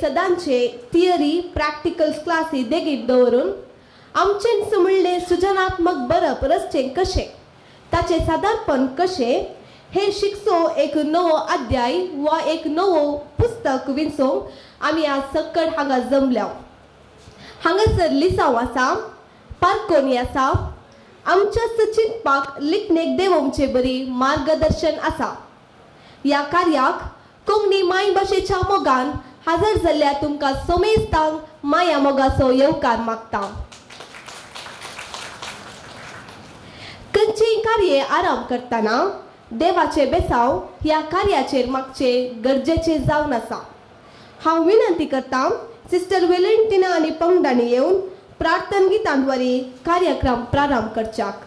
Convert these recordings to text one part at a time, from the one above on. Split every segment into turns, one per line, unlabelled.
सदांचे theory practical क्लासी देगीत दवरून आमचें म्हणलें सृजनात्मक बरप रचचें कशें, ताचें सादारणपण कशें हे शिकचो एक नवो अध्याय वा एक नवो पुस्तक विंचोवंक आमी आज सक्कड हांगा जमल्या. हांगासर लिसांव आसा, पार्कोनी आसा, आमच्या चिंतपाक लिखणेक देंवोवचे बरी मार्गदर्शन आसा. ह्या कार्याक कोंकणी मायभाशेच्या मोगान हजर जाल्ल्या तुमकां समेस्तांक माया मोगाचो येवकार मागता. खंयचेय कार्य आराम करतना देवाचे बेसाव ह्या कार्याचेर मागचे गरजेचे जावन आसा. हांव विनंती करता सिस्टर वेलेंटिना आनी पंगडांनी येवन प्रार्थन गितांद्वारे कार्यक्रम प्रारंभ करच्याक.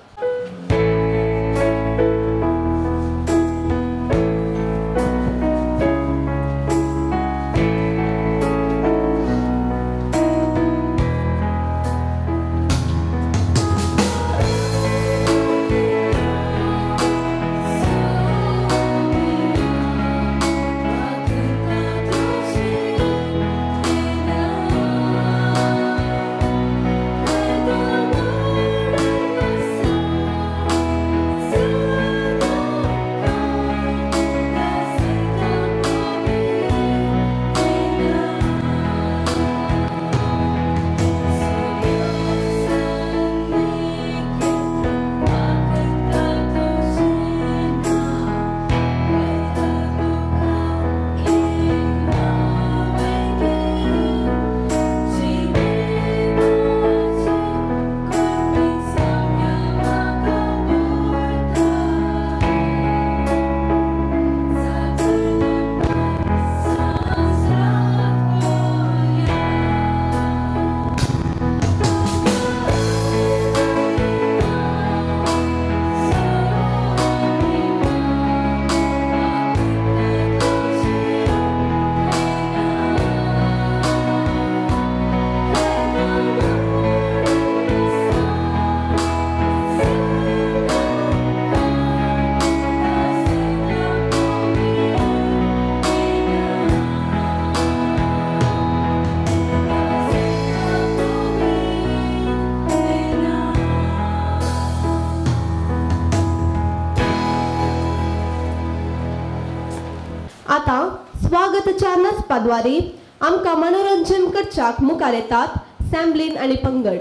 आतां स्वागतच्या नाचपाद्वारे आमकां मनोरंजन करच्याक मुखार येतात सॅम्बलीन आनी पंगड.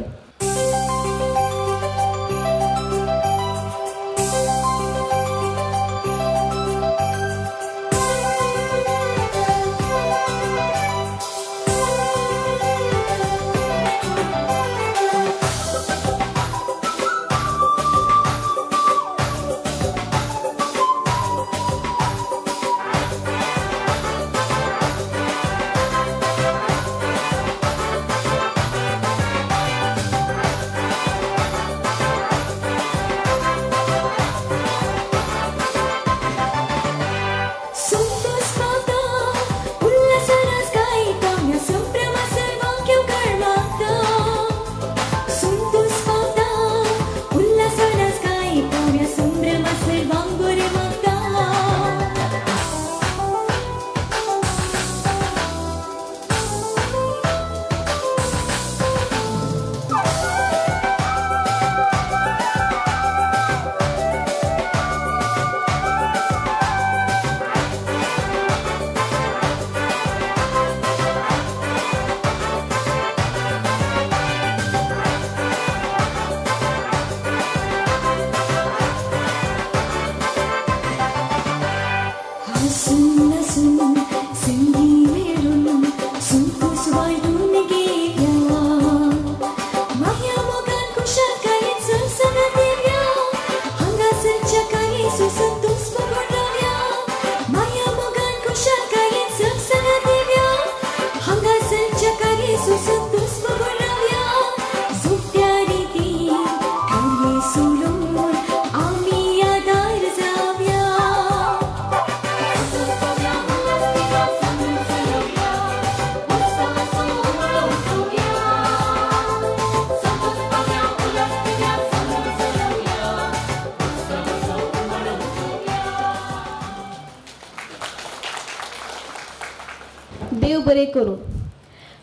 देव बरें करूं.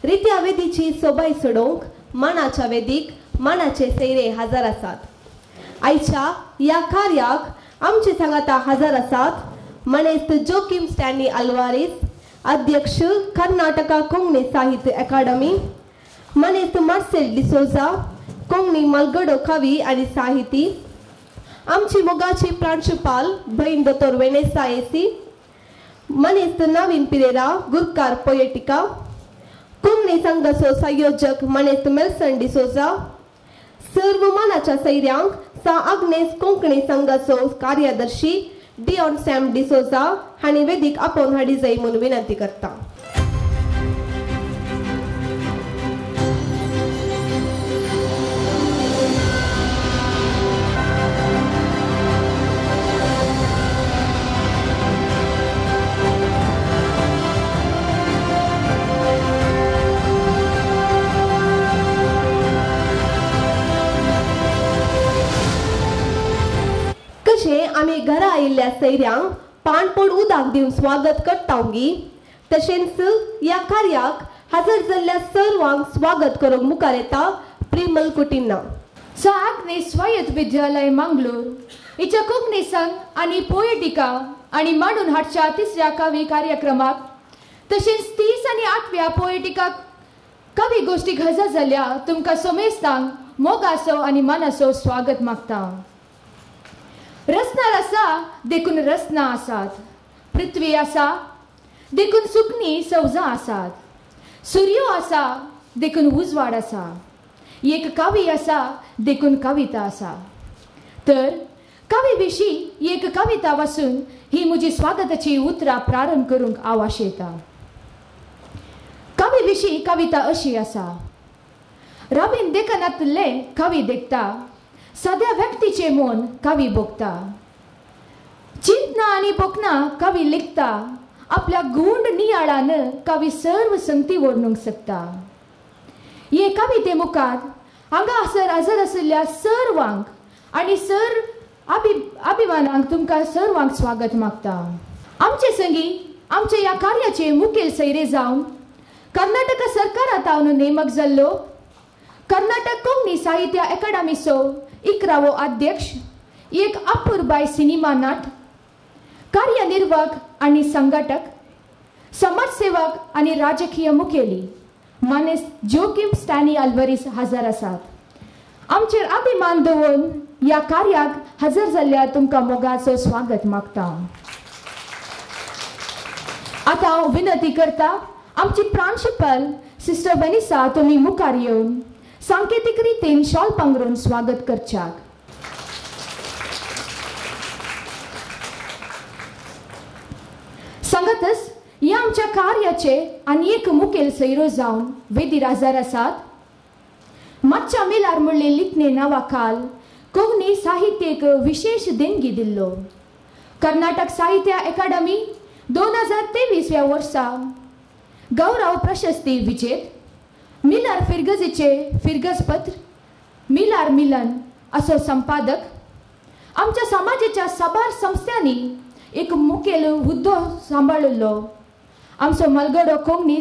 रित्या वेदीची सोबाय सोडोवंक मानाच्या वेदीक मानाचे सैरे हजर आसात. आयच्या ह्या कार्याक आमचे सांगाता हजर आसात मानेस्त जोकीम स्टॅनली अल्वारीस, अध्यक्ष कर्नाटका कोंकणी साहित्य अकादमी, मानेस्त मार्सेल डिसोजा, कोंकणी मालगडो कवी आनी साहिती, आमची मोगाची प्रांशुपाल भयण दोतोर वेनेसा एसी, मानेस्त नवीन पिरेरा गुरकार पोएटिका, कोंकणी संघाचो संयोजक मानेस्त मेल्सन डिसोजा, सर्व मानाच्या सैऱ्यांक सा आग्नेस कोंकणी संघाचो कार्यदर्शी डिऑन सॅम डिसोजा हांणी वेदीक आपोवन हाडी जाय म्हूण विनंती करता. आमी घरा आयिल्ल्या सैऱ्यांक पाणपोड उदक दिवन स्वागत करता तशेंच ह्या कार्याक हजर जाल्ल्या सर्वांक स्वागत करूंक मुखार येता प्रिमल कुटिन्ना.
स आग्नेस स्वायत्त विद्यालय मंगलोर हिच्या कोंकणी संघ आनी पोएटिका आनी मांडून हाडच्या तिसऱ्या कवी कार्यक्रमाक तशेंच 30 आनी 8व्या पोएटिका कवी गोश्टीक हजर जाल्या तुमकां सोमेस्तांक मोगासो आनी मनासो स्वागत मागता. रसनार आसा देखून रसना आसात, पृथ्वी आसा देखून सुकणी सवजां आसात, सुर्यो आसा देखून उजवाड आसा, एक कवी आसा देखून कविता आसा. तर कवी विशीं एक कविता वाचून ही म्हजी स्वागताची उतरां प्रारंभ करूंक हांव आशेता. कवी विशीं कविता अशी आसा. रवीन देखनातले कवी देखता, सद्या व्यक्तीचे मन कवी भोगता, चिंतना आनी भोगना कवी लिखता, आपल्या गूंड नियाळान कवी सर्व संगती वर्णूंक शकता. हे कविते मुखार हांगा हजर आशिल्ल्या सर्वांक आनी सर अभिमानांक तुमकां सर्वांक स्वागत मागता. आमचे संगी आमच्या ह्या कार्याचे मुखेल सैरे जावन कर्नाटक सरकारांत नेमक जाल्लो कर्नाटक कोंकणी साहित्य अकादमीचो 11वो अध्यक्ष, एक अपुरबाय सिनेमा नाट, कार्यनिर्वाहक आनी संघटक, समाजसेवक आनी राजकीय मुखेली मानेस्त जोकीम स्टॅनी अल्वारीस हजर आसात. आमचेर अभिमान दवरून ह्या कार्याक हजर जाल्ल्या तुमकां मोगाचो स्वागत मागता. आतां हांव विनंती करता आमची प्रांशुपाल सिस्टर वेनिसा तुमी मुखार येवन सांकेतीक रितीन शॉल पांगरून स्वागत करच्याक. सांगतच ह्या आमच्या कार्याचे आनी एक मुखेल सैरो जावन वेदीर हजर आसात. मातशा मिलार म्हणले लिखणे नांवा खाल कोंकणी साहित्येक विशेश देणगी दिल्लो कर्नाटक साहित्य अकादमी 2023व्या वर्सा गौरव प्रशस्ती विजेत मिलार फिरगजीचे फिरगजपत्र मिलार मिलन असो संपादक, आमच्या समाजाच्या साबार संस्थांनी एक मुखेल हुद्दो सांबाळिल्लो आमचो मलगडो कोंकणी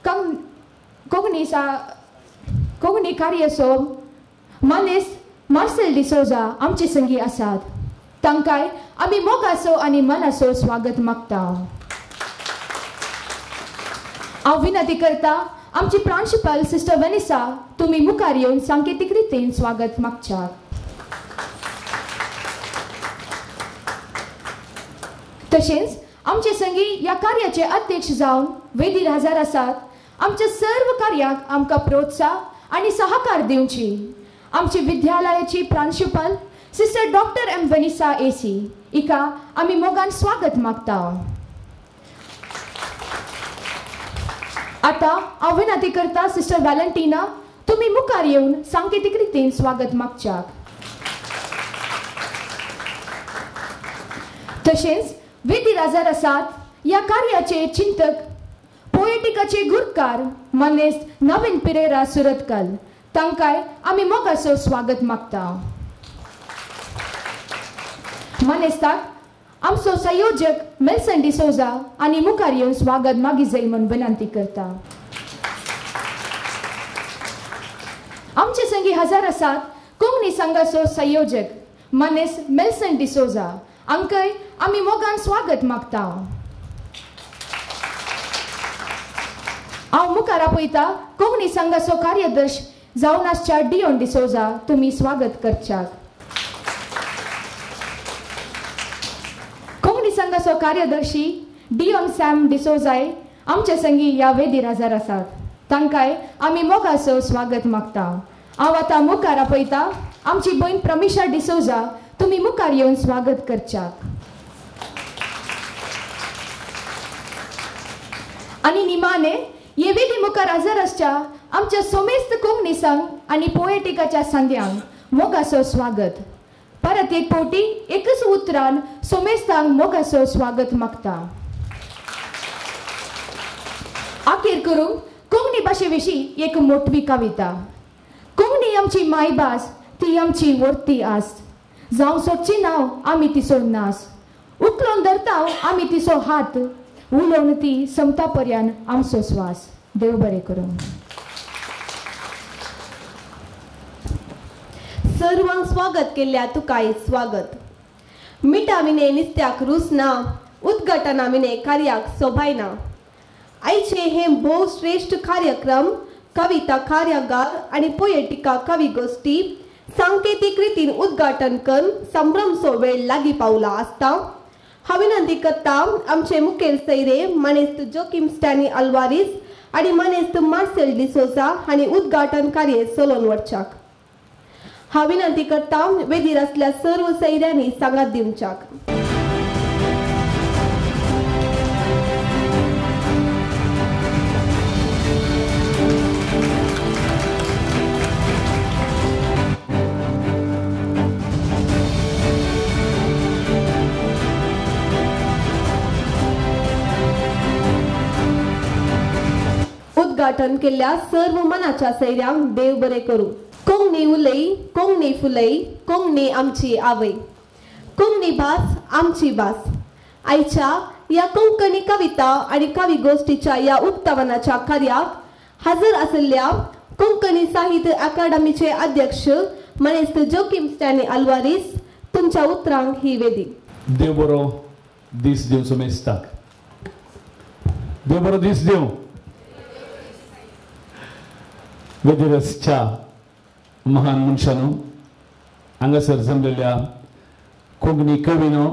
कोंकणी कोंकणी कार्याचो मानेस्त मार्सेल डिसोजा आमचे संगी आसात. तांकांय आमी मोगाचो आनी मनाचो स्वागत मागता. हांव विनंती करता आमची प्रांशुपाल सिस्टर वेनिसा तुमी मुखार येवन सांकेतीक रितीन स्वागत मागच्या. तशेंच आमचे संगी ह्या कार्याचे अध्यक्ष जावन वेदीर हजर आसात. आमच्या सर्व कार्याक आमकां प्रोत्साह आनी सहकार दिवची आमची विद्यालयाची प्रांशुपाल sister doctor M Vanessa AC हिका आमी मोगान स्वागत मागता. आतां हांव विनंती करता सिस्टर व्हॅलेंटिना तुमी मुखार येवन सांकेतीक रितीन स्वागत मागच्याक. तशेंच वेदीर हजर आसात ह्या कार्याचे चिंतक पोएटिकाचे गुरकार मानेस्त नवीन पिरेरा सुरतकल तांकांय आमी मोगाचो स्वागत मागता. मानेस्ताक आमचो संयोजक मेल्सन डिसोजा आनी मुखार येवन स्वागत मागी जाय म्हूण विनंती करता. आमचे संगी हजर आसात कोंकणी संघाचो संयोजक मानेस मेल्सन डिसोजा हांकांय आमी मोगान स्वागत मागता. हांव मुखार आपयता कोंकणी संघाचो कार्यदर्श जावन आसच्या डियोन डिसोजा तुमी स्वागत करच्याक. कोंकणी संघाचो कार्यदर्शी डियोन सॅम डिसोजाय आमचे संगी ह्या वेदीर हजर आसात. तांकांय आमी मोगाचो स्वागत मागता. हांव आतां मुखार आपयता आमची भयण प्रमिशा डिसोजा तुमी मुखार येवन स्वागत करच्याक. आनी निमाणे हे वेदी मुखार हजर आसच्या आमच्या सोमेस्त कोंकणी संघ आनी पोएटिकाच्या संद्यांक मोगाचो स्वागत. परत एक फावटी एकच उतरान सोमेस्तांक मोगाचो स्वागत मागता. अखेर करूंक कोंकणी भाशे विशीं एक मोटवी कविता. कोंकणी आमची मायभास, ती आमची वर्ती आस. जावं सोदची नांव आमी तिचो नास, उखलोन धरता आमी तिचो हात, उलोवन ती समता पर्यान आमचो स्वास. देव बरें करूं.
सर्वांक स्वागत केल्ल्या तुकाय स्वागत. मिठा विणे निस्त्याक रूच ना, उद्घाटना विणे कार्याक सोबाय ना. आयचे हे भोव श्रेश्ठ कार्यक्रम कविता कार्यागार आनी पोएटिका कवी गोष्टी सांकेतीक रितीन उद्घाटन करून संभ्रमसो वेळ लागीं पावला आसता. हांव विनंती करता आमचे मुखेल सैरे मानेस्त जोकीम स्टॅनी अल्वारीस आनी मानेस्त मार्सेल डिसोजा हांणी उद्घाटन कार्य चलोवन व्हरच्याक. हांव विनंती करता वेदीर आसल्या सर्व सैऱ्यांनी सांगात दिवच्याक. उद्घाटन केल्ल्या सर्व मनाच्या सैऱ्यांक देव बरें करूं. कोंकणी उलय, कोंकणी फुलय, कोंकणी आमची आवय, कोंकणी भास आमची भास. आयच्या ह्या कोंकणी कविता आनी कवी गोष्टीच्या ह्या उक्तावनाच्या कार्याक हजर आशिल्ल्या कोंकणी साहित्य अकादमीचे अध्यक्ष मानेस्त जोकीम स्टॅनी अल्वारीस, तुमच्या उतरांक ही वेदी.
देव बरो दीस दिवं समेस्ताक. देव बरो दीस दिवं. वेदीरसच्या महान मनशानो, हांगासर जमलेल्या कोंकणी कवीनो,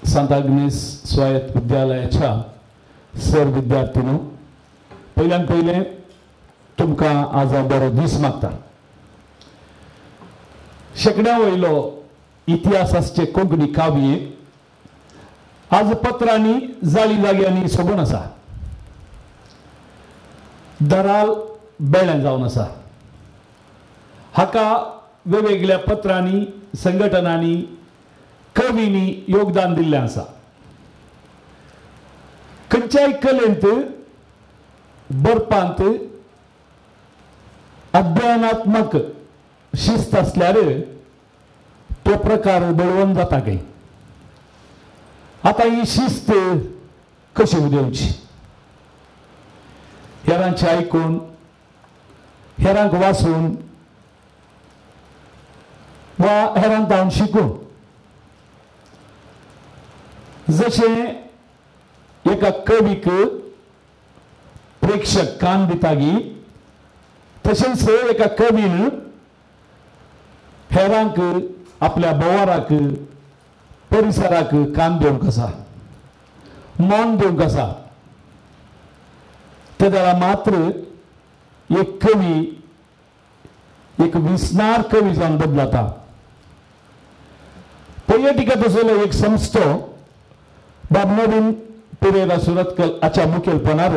सांत आग्नेस स्वायत्त विद्यालयाच्या सर विद्यार्थीनो, पयल्यान पयलें तुमकां आज हांव बरो दीस मागता. शेंकड्या वयलो इतिहास आसचे कोंकणी काव्य आज पत्रांनी जाळी जाग्यांनी सोबून आसा, दराल बेळें जावन आसा. हाका वेगवेगळ्या पत्रांनी, संघटनांनी, कवींनी योगदान दिल्लें आसा. खंयच्याय कलेंत, बरपांत अध्ययनात्मक शिस्त आसल्यार तो प्रकार बळवंत जाता. काय आतां ही शिस्त कशी उदेवची? हेरांचें आयकून, हेरांक वाचून वा हेरांक धांवन शिकून. जशें एका कवीक प्रेक्षक कान दितागी, तशेंच एका कवीन हेरांक, आपल्या भोवाराक, परिसराक कान दिवंक आसा, मन दिवंक आसा. ते जाल्यार मात्र एक कवी, एक विसनार कवी जावन बदलता. पोएटिका तसलो एक संस्थो बाब नवीन पिरेरा सुरतकल हाच्या मुखेलपणार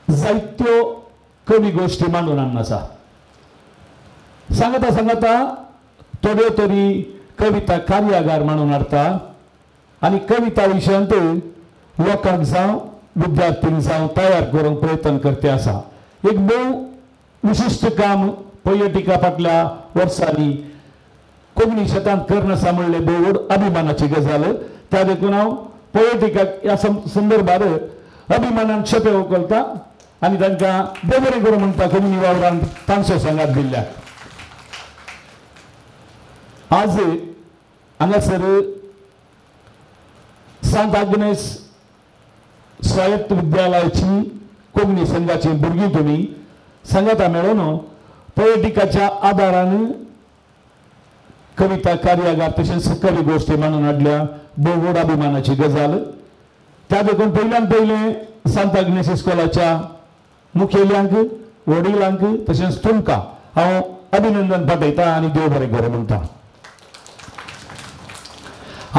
जायत्यो कवी गोश्टी मांडून हाडून आसा. सांगता सांगता थोड्यो तरी कविता कार्यागार मांडून हाडटा आनी कविता विशयांत लोकांक जावं विद्यार्थ्यांक जावं तयार करूंक प्रयत्न करते आसा. एक भोव विशिश्ट काम पोएटिका फाटल्या वर्सांनी कोंकणी शेतांत करनासा म्हणलें भोव व्हड अभिमानाची गजाल. त्या देखून हांव पोएटिकाक ह्या संदर्भार अभिमानान शेपे उखलता आनी तांकां बरें करूं म्हणटा कोंकणी वावरान तांचो सांगात दिल्ल्या. आज हांगासर सांत आग्नेस स्वायत्त विद्यालयाची कोंकणी संघाची भुरगीं तुमी सांगाता मेळोन पोएटिकाच्या आदारान कविता कार्यागार तशेंच कवी गोश्टी मानून हाडल्या. भोव व्हड अभिमानाची गजाल. त्या देखून पयल्यान पयलें सांत आग्नेस इस्कोलाच्या मुखेल्यांक, वडिलांक तशेंच तुमकां हांव अभिनंदन पाठयता आनी देव बरें करूं म्हणटा.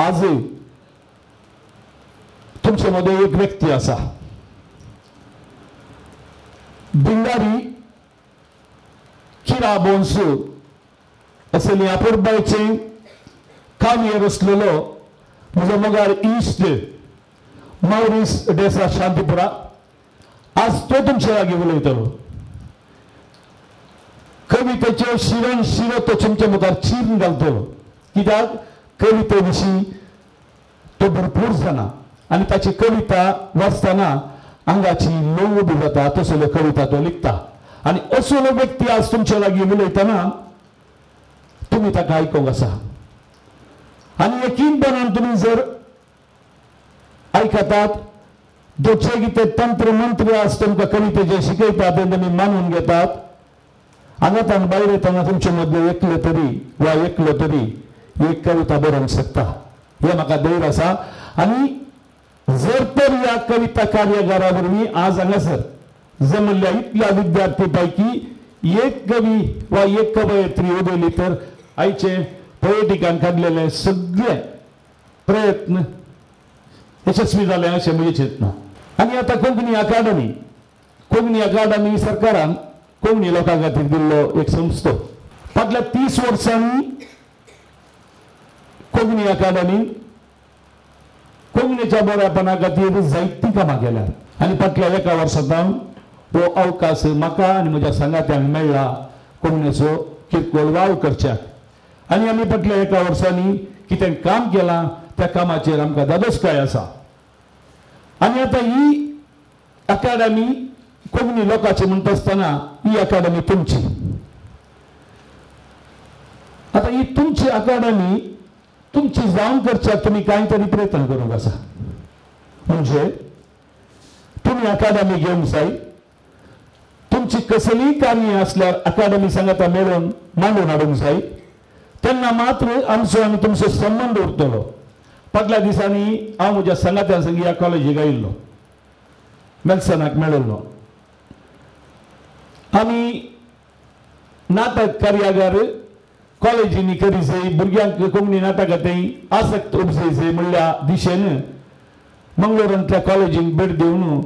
आज तुमचे मदें एक व्यक्ती आसा, भिंगारी किरा बोन्स असली अपुरबायचें काव्य रचलेलो म्हजो मोगार इश्ट मॉरीस डेसा शांतीपुरा आज तो तुमचे लागीं उलयतलो. कवितेच्यो शिरण शिरो तो तुमच्या मुखार चिरून घालतलो, कित्याक कविते विशीं तो भरपूर जाणा आनी ताची कविता वाचतना आंगाची लोव उबी जाता तसल्यो कविता तो लिखता. आनी असलो व्यक्ती आज तुमचे लागीं उलयतना तुमी ताका आयकूंक आसा आनी यकीनपणान तुमी जर आयकतात जे कितें तंत्र मंत्र आज तुमकां कवितेचे शिकयता तें तुमी मानून घेतात. हांगातान भायर येतना तुमचे मदले एकले तरी वा एकलो तरी एक कविता बरोवंक शकता हें म्हाका धैर्य आसा. आनी जर तर ह्या कविता कार्यागारा वरवीं आज हांगासर जमल्ल्या इतल्या विद्यार्थी पैकी एक कवी वा एक कवयित्री उदयली तर आयचे पोएटिकान काडलेले सगळे प्रयत्न यशस्वी जाले अशें म्हजें चिंतना. आनी आतां कोंकणी अकादमी, कोंकणी अकादमी सरकारान कोंकणी लोकां खातीर दिल्लो एक संस्थो. फाटल्या 30 वर्सांनी कोंकणी अकादमी कोंकणीच्या बऱ्यापणा खातीर जायतीं कामां केल्या आनी फाटल्या एका वर्सांत हो अवकाश म्हाका आनी म्हज्या सांगात्यांक मेळ्ळा कोंकणीचो किरकोळ वावर करच्याक. आनी आमी फाटल्या एका वर्सांनी कितें काम केलां त्या कामाचेर आमकां धादोसकाय आसा. आनी आतां ही अकादमी कोंकणी लोकांची म्हणटा आसतना ही अकादमी तुमची. आतां ही तुमची अकादमी तुमची जावन करच्याक तुमी कांय तरी प्रयत्न करूंक आसा. म्हणजे तुमी अकादमी घेवंक जाय, तुमची कसलीय कार्य आसल्यार अकादमी सांगाता मेळून मांडून हाडूंक जाय, तेन्ना मात्र आमचो आनी तुमचो संबंद उरतलो. फाटल्या दिसांनी हांव म्हज्या सांगात्यां संगी ह्या कॉलेजीक आयिल्लो, मेल्सनाक मेळिल्लो. आमी नाटक कार्यागार कॉलेजींनी करी जाय, भुरग्यांक कोंकणी नाटकां थंय आसक्त उपजय जाय म्हणल्या दिशेन मंगळूरांतल्या कॉलेजींक भेट दिवन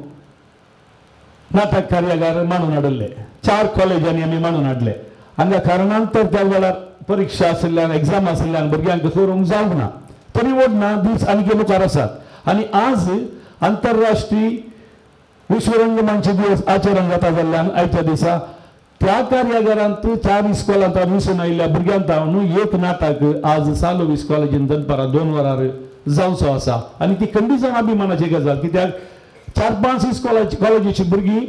नाटक कार्यागार मांडून हाडिल्ले. 4 कॉलेजांनी आमी मांडून हाडले. हांगा कारणान तर त्या वेळार परिक्षा आशिल्ल्यान, एग्जाम आशिल्ल्यान भुरग्यांक करूंक जावंक ना, तरी वडना दीस आणखी मुखार आसात. आनी आज आंतरराष्ट्रीय विश्वरंगमंच दिवस आचरण जाता जाल्ल्यान आयच्या दिसा त्या कार्यागारांत 4 इस्कोलांत विसून आयिल्ल्या भुरग्यांक न्हू एक नाटक आज सालोवीस कॉलेजीन दनपारां 2 वरार जावचो आसा. आनी ती खंडीसान अभिमानाची गजाल, कित्याक 4-5 इस्कोलाची कॉलेजीची भुरगीं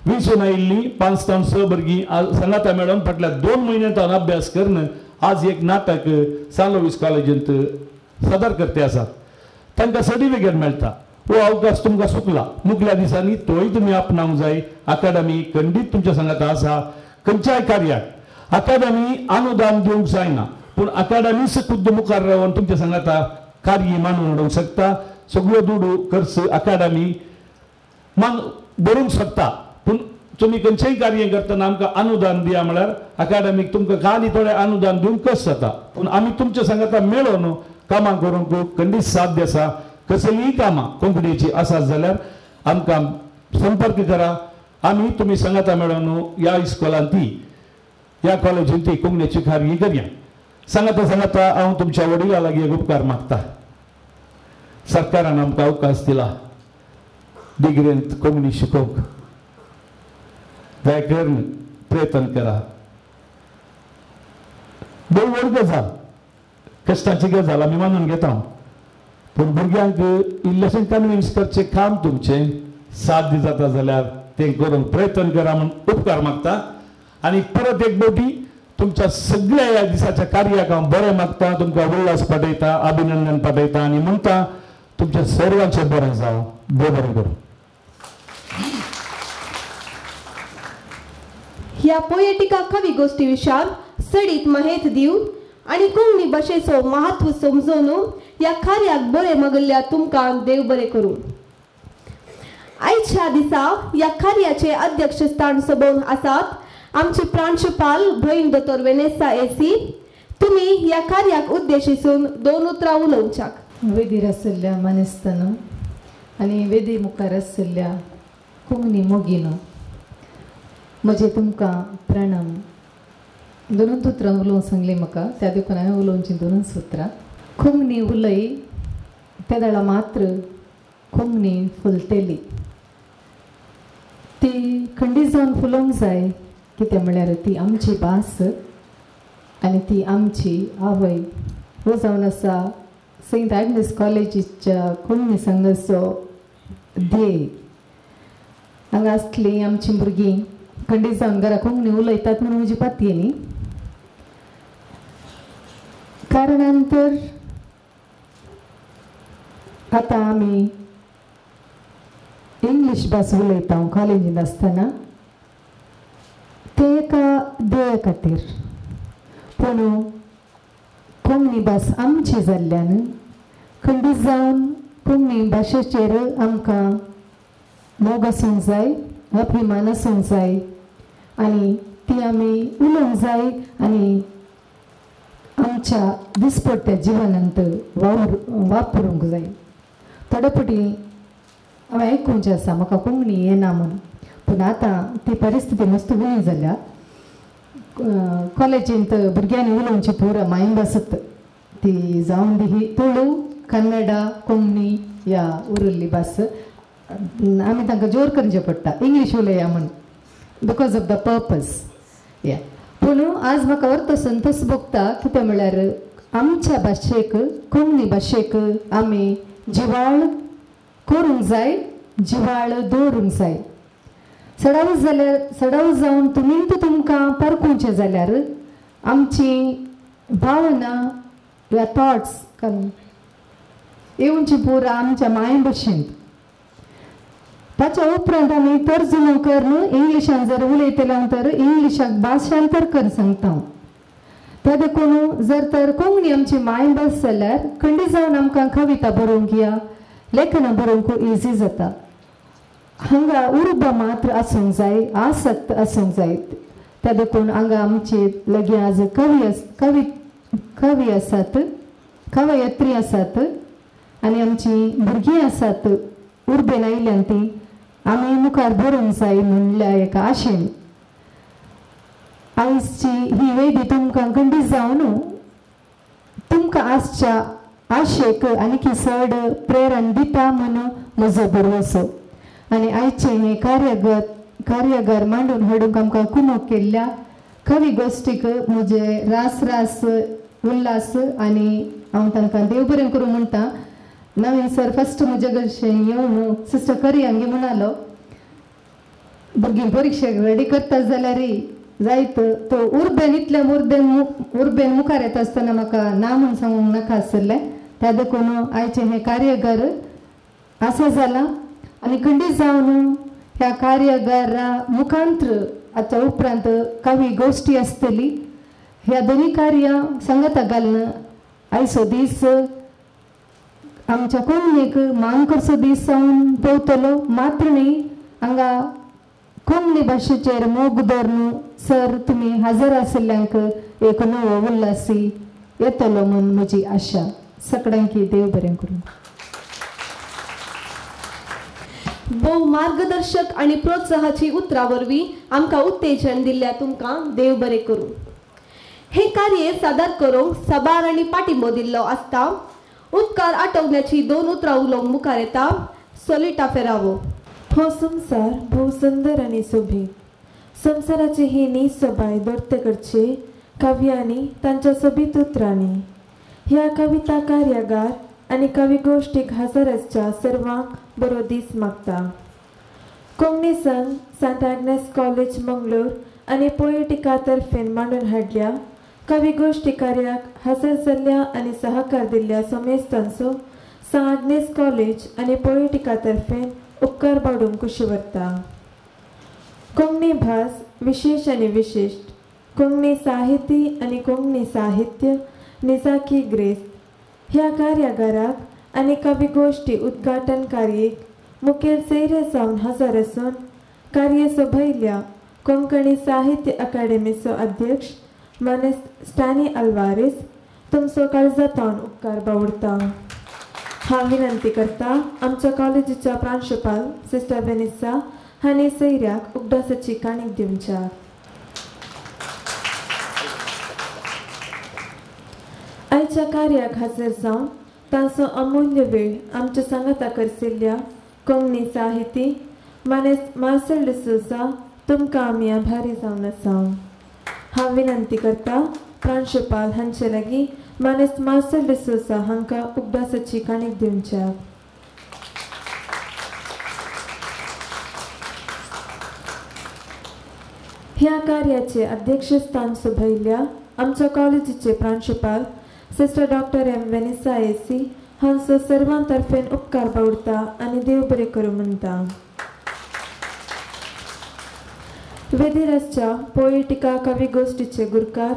विसून आयिल्लीं 5 तावन 6 भुरगीं आज सांगाता मेळून फाटल्या 2 म्हयन्यांत अभ्यास करून आज एक नाटक सालोवीस कॉलेजींत सादर करते आसात. तांकां सर्टिफिकेट मेळटा. हो अवकाश तुमकां सुकला, मुखल्या दिसांनी तोय तुमी आपणावंक जाय. अकादमी खंडीत तुमच्या सांगाता आसा. खंयच्याय कार्याक अकादमी अनुदान दिवंक जायना, पूण अकादमीच खुद्द मुखार रावन तुमच्या सांगाता कार्य मांडून हाडूंक शकता. सगळ्यो दुडू खर्च अकादमी मान बरोवंक शकता, पूण तुमी खंयचेय कार्य करतना आमकां अनुदान दिया म्हळ्यार अकादमीक तुमकां खाली थोडें अनुदान दिवंक कशें जाता. पूण आमी तुमच्या सांगाता मेळोन कामां करूंक खंडीत साध्य आसा. कसलीय कामां कोंकणीची आसात जाल्यार आमकां संपर्क करा. आमी तुमी सांगाता मेळोन ह्या इस्कोलांत ती ह्या कॉलेजींत ती कोंकणीची कार्य करया. सांगाता सांगाता हांव तुमच्या वडिलां लागीं एक उपकार मागता. सरकारान आमकां अवकाश दिला डिग्रींत कोंकणी शिकोवंक, दया करून प्रयत्न करा. भोव व्हड गजाल. कश्टाची गजाल आमी मानून घेता, पूण भुरग्यांक इल्लेशें कन्विन्स करचें काम तुमचें साध्य जाता जाल्यार तें करूंक प्रयत्न करा म्हूण उपकार मागता. आनी परत एक फावटी तुमच्या सगळ्या ह्या दिसाच्या कार्याक हांव बरें मागता, तुमकां उल्हास पाठयता, अभिनंदन पाठयता आनी म्हणटा तुमच्या सर्वांचें बरें जावं, देव बरें करूं.
ह्या पोएटिका कवी गोष्टी विशयान सडीत माहेत दिवन आनी कोंकणी भाशेचो महत्व समजून ह्या कार्याक बरें मागल्ल्या तुमकां देव बरें करूं. आयच्या दिसा ह्या कार्याचे अध्यक्षस्थान सोबोवन आसात आमचे प्रांशुपाल भयण दोतोर वेनेसा एसी. तुमी ह्या कार्याक उद्देशिसून दोन उतरां उलोवच्याक.
वेदीर आशिल्ल्या मानेस्तान आनी वेदी मुखार आशिल्ल्या कोंकणी मोगीनो, म्हजें तुमकां प्रणाम. दोनूच उतरां उलोवंक सांगली म्हाका, त्या देखून हांवें उलोवचीं दोनूच उतरां. कोंकणी उलय तेदळा मात्र कोंकणी फुलतली, ती खंडीत जावन फुलोवंक जाय. कितें म्हळ्यार ती आमची भास आनी ती आमची आवय. हो जावन आसा सेंट आग्नेस कॉलेजीच्या कोंकणी संघाचो ध्येय. हांगा आसली आमची भुरगीं खंडीत जावन घरा कोंकणी उलयतात म्हणून म्हजी पातये न्ही. कारणान तर आतां आमी इंग्लीश भास उलयता कॉलेजींत आसतना, ते एका ध्येया खातीर. पूण कोंकणी भास आमची जाल्ल्यान खंडीत जावन कोंकणी भाशेचेर आमकां मोग आसूंक जाय, अभिमान आसूंक जाय आनी ती आमी उलोवंक जाय आनी आमच्या दिसपट्ट्या जिवनांत वापरूंक जाय. थोडे फावटी हांवें आयकुचें आसा म्हाका कोंकणी येना म्हूण, पूण आतां ती परिस्थिती मस्त उणी जाल्या. कॉलेजींत भुरग्यांनी उलोवची पुरा मायभासत ती जावन दी ही तुळू, कन्नडा, कोंकणी ह्या उरिल्ली भास आमी तांकां जोर करचें पडटा इंग्लीश उलया म्हूण, because of the purpose. या पूण आज म्हाका अर्थ संतोष भोगता, कितें म्हळ्यार आमच्या भाशेक, कोंकणी भाशेक आमी जिवाळ करूंक जाय, जिवाळ दवरूंक जाय. सडावच जाल्यार, सडावच जावन तुमींत तुमकां परकुचें जाल्यार आमची भावना या थॉट्स येवची पुरा आमच्या मायभाशेंत. ताच्या उपरांत आमी तर्जुमो करून इंग्लिशान जर उलयतले तर इंग्लिशाक भाशांतर कर सांगता हांव. त्या देखून जर तर कोंकणी आमची मायभास जाल्यार खंडीत जावन आमकां कविता बरोवंक या लेखनां बरोवंक इजी जाता. हांगा उर्बा मात्र आसूंक जाय, आसक्त आसूंक जाय. त्या देखून हांगा आमचे लागीं आज कवी कवी कवी आसात, कवयत्री आसात आनी आमची भुरगीं आसात उर्बेन आयल्यान ती आमी मुखार बरोवंक जाय म्हणल्या एका आशेन आयची ही वेदी तुमकां खंडीत जावन तुमकां आसच्या आशेक आनीकी चड प्रेरण दिता म्हणून म्हजो भरवसो. आनी आयचें हें कार्यागार मांडून हाडूंक आमकां कुमोक केल्ल्या कवी गोश्टीक म्हजे रास रास उल्हास आनी हांव तांकां देव बरें करूं म्हणटा. नवीन सर फस्ट म्हज्या घरचें येवन सिस्टर करी हांगे म्हणालो, भुरगीं परिक्षेक रेडी करता जाल्यार जायत तो उर्बेन इतल्या उर्बेन मुखार येता आसतना म्हाका ना म्हूण सांगूंक नाका आसलें. त्या देखून आयचें हें कार्यागार आसा जालां आनी खंडीत जावन ह्या कार्यागारा मुखांत्र आतां उपरांत कवी गोश्टी आसतली. ह्या दोनी कार्यां सांगाता घालून आयचो दीस आमच्या कोंकणीक मान करचो दीस जावन पवतलो. मात्र न्ही, हांगा कोंकणी भाशेचेर मोग दवरून सर तुमी हजर आशिल्ल्यांक एक नवो उल्हासी येतलो म्हूण म्हजी आशा. सगळ्यांकी देव बरें करूं.
भोव मार्गदर्शक आनी प्रोत्साहाची उतरां वरवीं आमकां उत्तेजन दिल्ल्या तुमकां देव बरें करूं. हें कार्य सादर करूंक साबार आनी पाठिंबो दिल्लो आसता. उपकार आटोवण्याची दोन उतरां उलोवंक मुखार येता सोलिटा फेरावो.
हो संवसार भोव सुंदर आनी सोबीत. संवसाराची ही नीज सोबाय दोर्ते करची काव्यांनी तांच्या सोबीत उतरांनी. ह्या कविता कार्यागार आनी कवी गोश्टीक हजर आसच्या सर्वांक बरो दीस मागता. कोंकणी संघ सांत आग्नेस कॉलेज मंगलोर आनी पोएटिका तर्फेन मांडून हाडल्या कवी गोश्टी कार्याक हजर जाल्ल्या आनी सहकार दिल्ल्या समेस्तांचो सांत आग्नेस कॉलेज आनी पोएटिका तर्फेन उपकार बाडूंक कुशी व्हरता. कोंकणी भास विशेष आनी विशिश्ट, कोंकणी साहिती आनी कोंकणी साहित्य निजाकी ग्रेस्त ह्या कार्यागाराक आनी कवी गोश्टी उद्घाटन कार्येक मुखेल सैरे जावन हजर आसून कार्य सोभयल्ल्या कोंकणी साहित्य अकादेमीचो अध्यक्ष मानेस्त स्टॅनी अल्वारेस तुमचो काळजातावन उपकार बावडता. हांव विनंती करता आमच्या कॉलेजीच्या प्रांशुपाल सिस्टर वेनिसा हांणी सैऱ्याक उगडासाची काणीक दिवच्या. आयच्या कार्याक हजर जावन तांचो अमूल्य वेळ आमच्या सांगाता करसिल्ल्या कोंकणी साहिती मानेस्त मार्सेल डिसोजा तुमकां आमी आभारी जावन आसा. हांव विनंती करता प्रांशुपाल हांचे लागीं मानेस्त मार्सेल डिसोजा हांकां उगडासाची काणीक दिवच्या. ह्या कार्याचे अध्यक्षस्थान सोभयल्ल्या आमच्या कॉलेजीचे प्रांशुपाल sister doctor M Vanessa AC हांचो सर्वां तर्फेन उपकार बावडता आनी देव बरें करूं म्हणटा. वेदीर आसच्या पोएटिका कवी गोश्टीचे गुरकार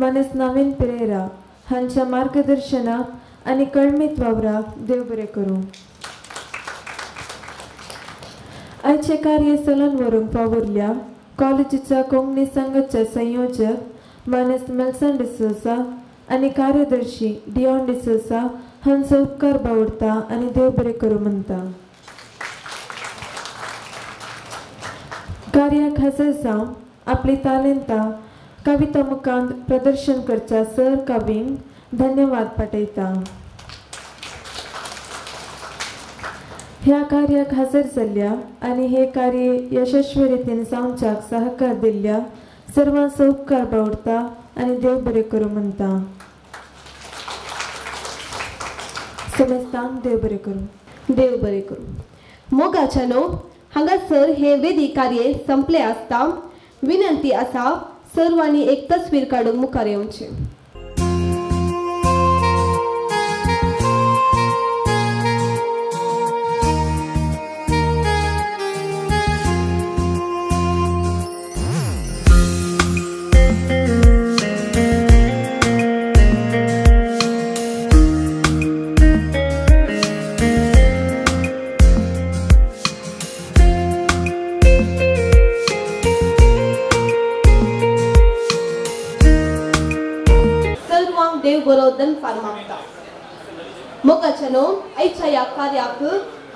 मानेस्त नवीन पिरेरा हांच्या मार्गदर्शनाक आनी कळमीत वावराक देव बरें करूं. आयचें कार्य चलन व्हरूंक वावुरल्या कॉलेजीच्या कोंकणी संघाचे संयोजक मानेस्त मेल्सन डिसोजा आनी कार्यदर्शी डिऑन डिसोजा हांचो उपकार बावडता आनी देव बरें करूं म्हणटा. कार्याक हजर जावन आपली तालेंतां कविता मुखांत प्रदर्शन करच्या सर कवींक धन्यवाद पाठयता. ह्या कार्याक हजर जाल्ल्या आनी हे कार्य यशस्वी रितीन जावच्याक सहकार दिल्ल्या सर्वांचो उपकार बावडता आनी देव बरें करूं म्हणटा. समेस्तांक देव बरें करूं.
देव बरें करूं. मोगाच्या न्हू हांगासर हे वेदी कार्य संपले आसता. विनंती आसा सर्वांनी एक तस्वीर काडूंक मुखार येवचें. मोगाच्यानो आयच्या ह्या कार्याक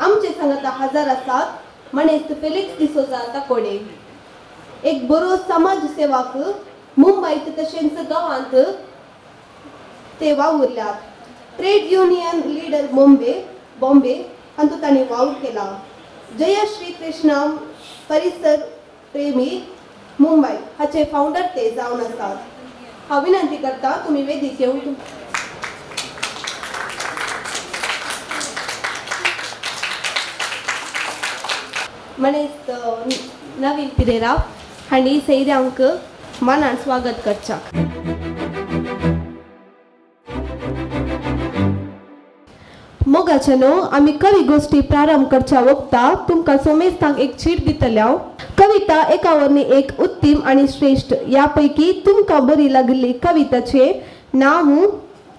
आमचे सांगाता हजार आसात मानेस्त फेलिक्स डिसोजा ताकोडे, एक बरो समाज सेवक मुंबयत तशेंच गांवांत ते वावुरल्यात. ट्रेड युनियन लिडर बॉम्बे हातूंत तांणी वावर केला. जय श्री कृष्णा परिसर प्रेमी मुंबय हाचे फावंडर ते जावन आसात. हांव विनंती करता तुमी वेदीक येवन मानेस्त नवीन पिरेरा हांणी सैऱ्यांक मानान स्वागत करच्याक. मोगाच्यानो आमी कवी गोश्टी प्रारंभ करच्या वक्ता तुमकां सोमेस्तांक एक चीट दितल्या. कविता एकावरनी एक उत्तीम आनी श्रेष्ठ ह्या पैकी तुमकां बरी लागिल्ली कविताचे नांव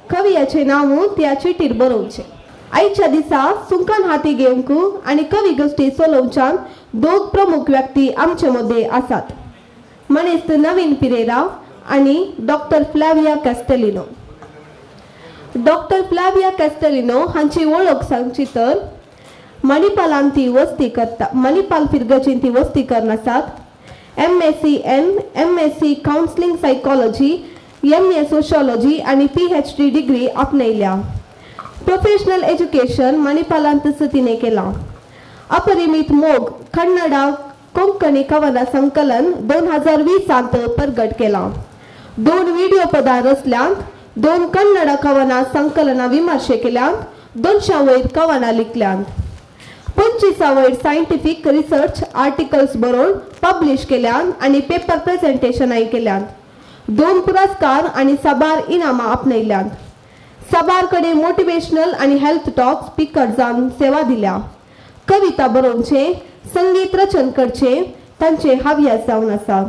कवियाचे नांव त्या चिटीर बरोवचें. आयच्या दिसा सुंकान हाती घेवंक आनी कवी गोश्टी चलोवच्यान दोग प्रमुख व्यक्ती आमचे मदें आसात, मानेस्त नवीन पिरेरा आनी doctor Flavia Castelino. Doctor Flavia Castelino हांची वळख सांगची तर मणिपालान ती वस्ती करता, मणिपाल फिरगजीन ती वस्ती करून आसात. MSc N, MSc counselling psychology, MA sociology आनी PhD degree आपणयल्या. Professional education मणिपालांतच तिणें केलां. अपरिमीत मोग कन्नडा कोंकणी कवना संकलन 2020 परगट केलां. 2 व्हिडिओ पदां रचल्यांत, 2 कन्नड कवनां संकलनां विमर्शे केल्यांत, 200 वयर कवनां लिखल्यांत, 25 वयर सायंटिफीक रिसर्च आर्टिकल्स बरोवन पब्लिश केल्यांत आनी पेपर प्रेझेंटेशनाय केल्यांत. 2 पुरस्कार आनी साबार इनामां आपणयल्यांत. साबार कडेन मोटिवेशनल आनी हेल्थ टॉक स्पिकर जावन सेवा दिल्या. कविता बरोवचे, संगीत रचन करचे तांचे हव्यास जावन आसा.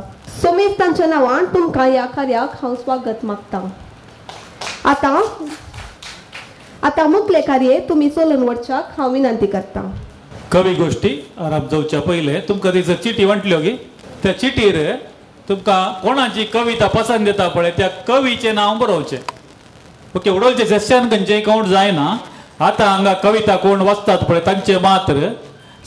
सोमेश तांच्या नांवान तुमकां ह्या कार्याक हांव स्वागत मागता. आतां आतां मुखले कार्य तुमी चलोवन वचच्याक हांव विनंती करता.
कवी गोश्टी आराम जावच्या पयलें तुमकां थंयसर चिटी वांटल्यो गी, त्या चिटीर तुमकां कोणाची कविता पसंत येता पळय त्या कवीचें नांव बरोवचें. ओके, उडोवचें सेशन खंयचें कावंट जायना. आतां हांगा कविता कोण वाचतात पळय तांचें मात्र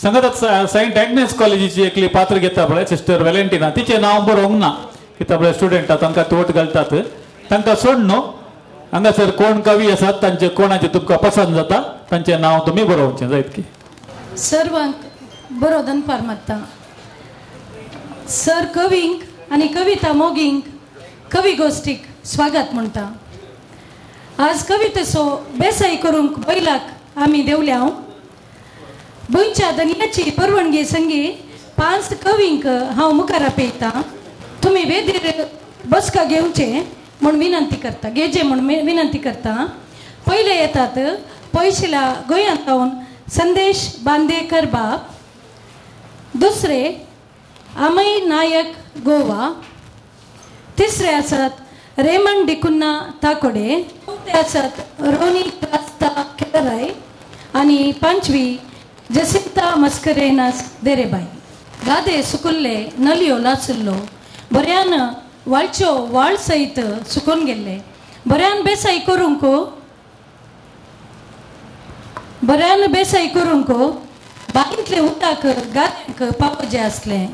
सांगतात. सेंट एग्नेस कॉलेजीची एकली पात्र घेता पळय सिस्टर वेलेंटिना, तिचें नांव बरोवंक ना. कित्याक पळय स्टुडंटां तांकां तोट घालतात, तांकां सोड न्हू. हांगासर कोण कवी आसात तांचे कोणाचें तुमकां पसंत जाता तांचें नांव तुमी बरोवचें जायत की.
सर्वांक बरो दनपार मागता. सर कवींक आनी कविता मोगींक कवी गोश्टीक स्वागत म्हणटा. आज कवितेचो बेसाय करूंक बैलाक आमी देवल्या. गोंयच्या दनयाची परवणगे संगी 5 कवींक हांव मुखार आपयता. तुमी वेदीर बसका घेवचे म्हूण विनंती करता, घेजे म्हूण विनंती करता. पयले येतात पयशिल्या गोंयांत सावन संदेश बांदेकर बाब, दुसरे अमय नायक गोवा, तिसरे आसात रेमंड डिकुन्ना ताकोडे, चवथे आसात रोनी क्रास्ता केराय आनी 5वी जसिंता मस्करेनास देरेबाई. गादे सुकुल्ले नलियो लासुल्लो बऱ्यान वाळच्यो वाळ सयत सुकून गेल्ले. बऱ्यान बेसाय करूंक, बऱ्यान बेसाय करूंक बांयतले उदक गाद्यांक पावोजे आसलें.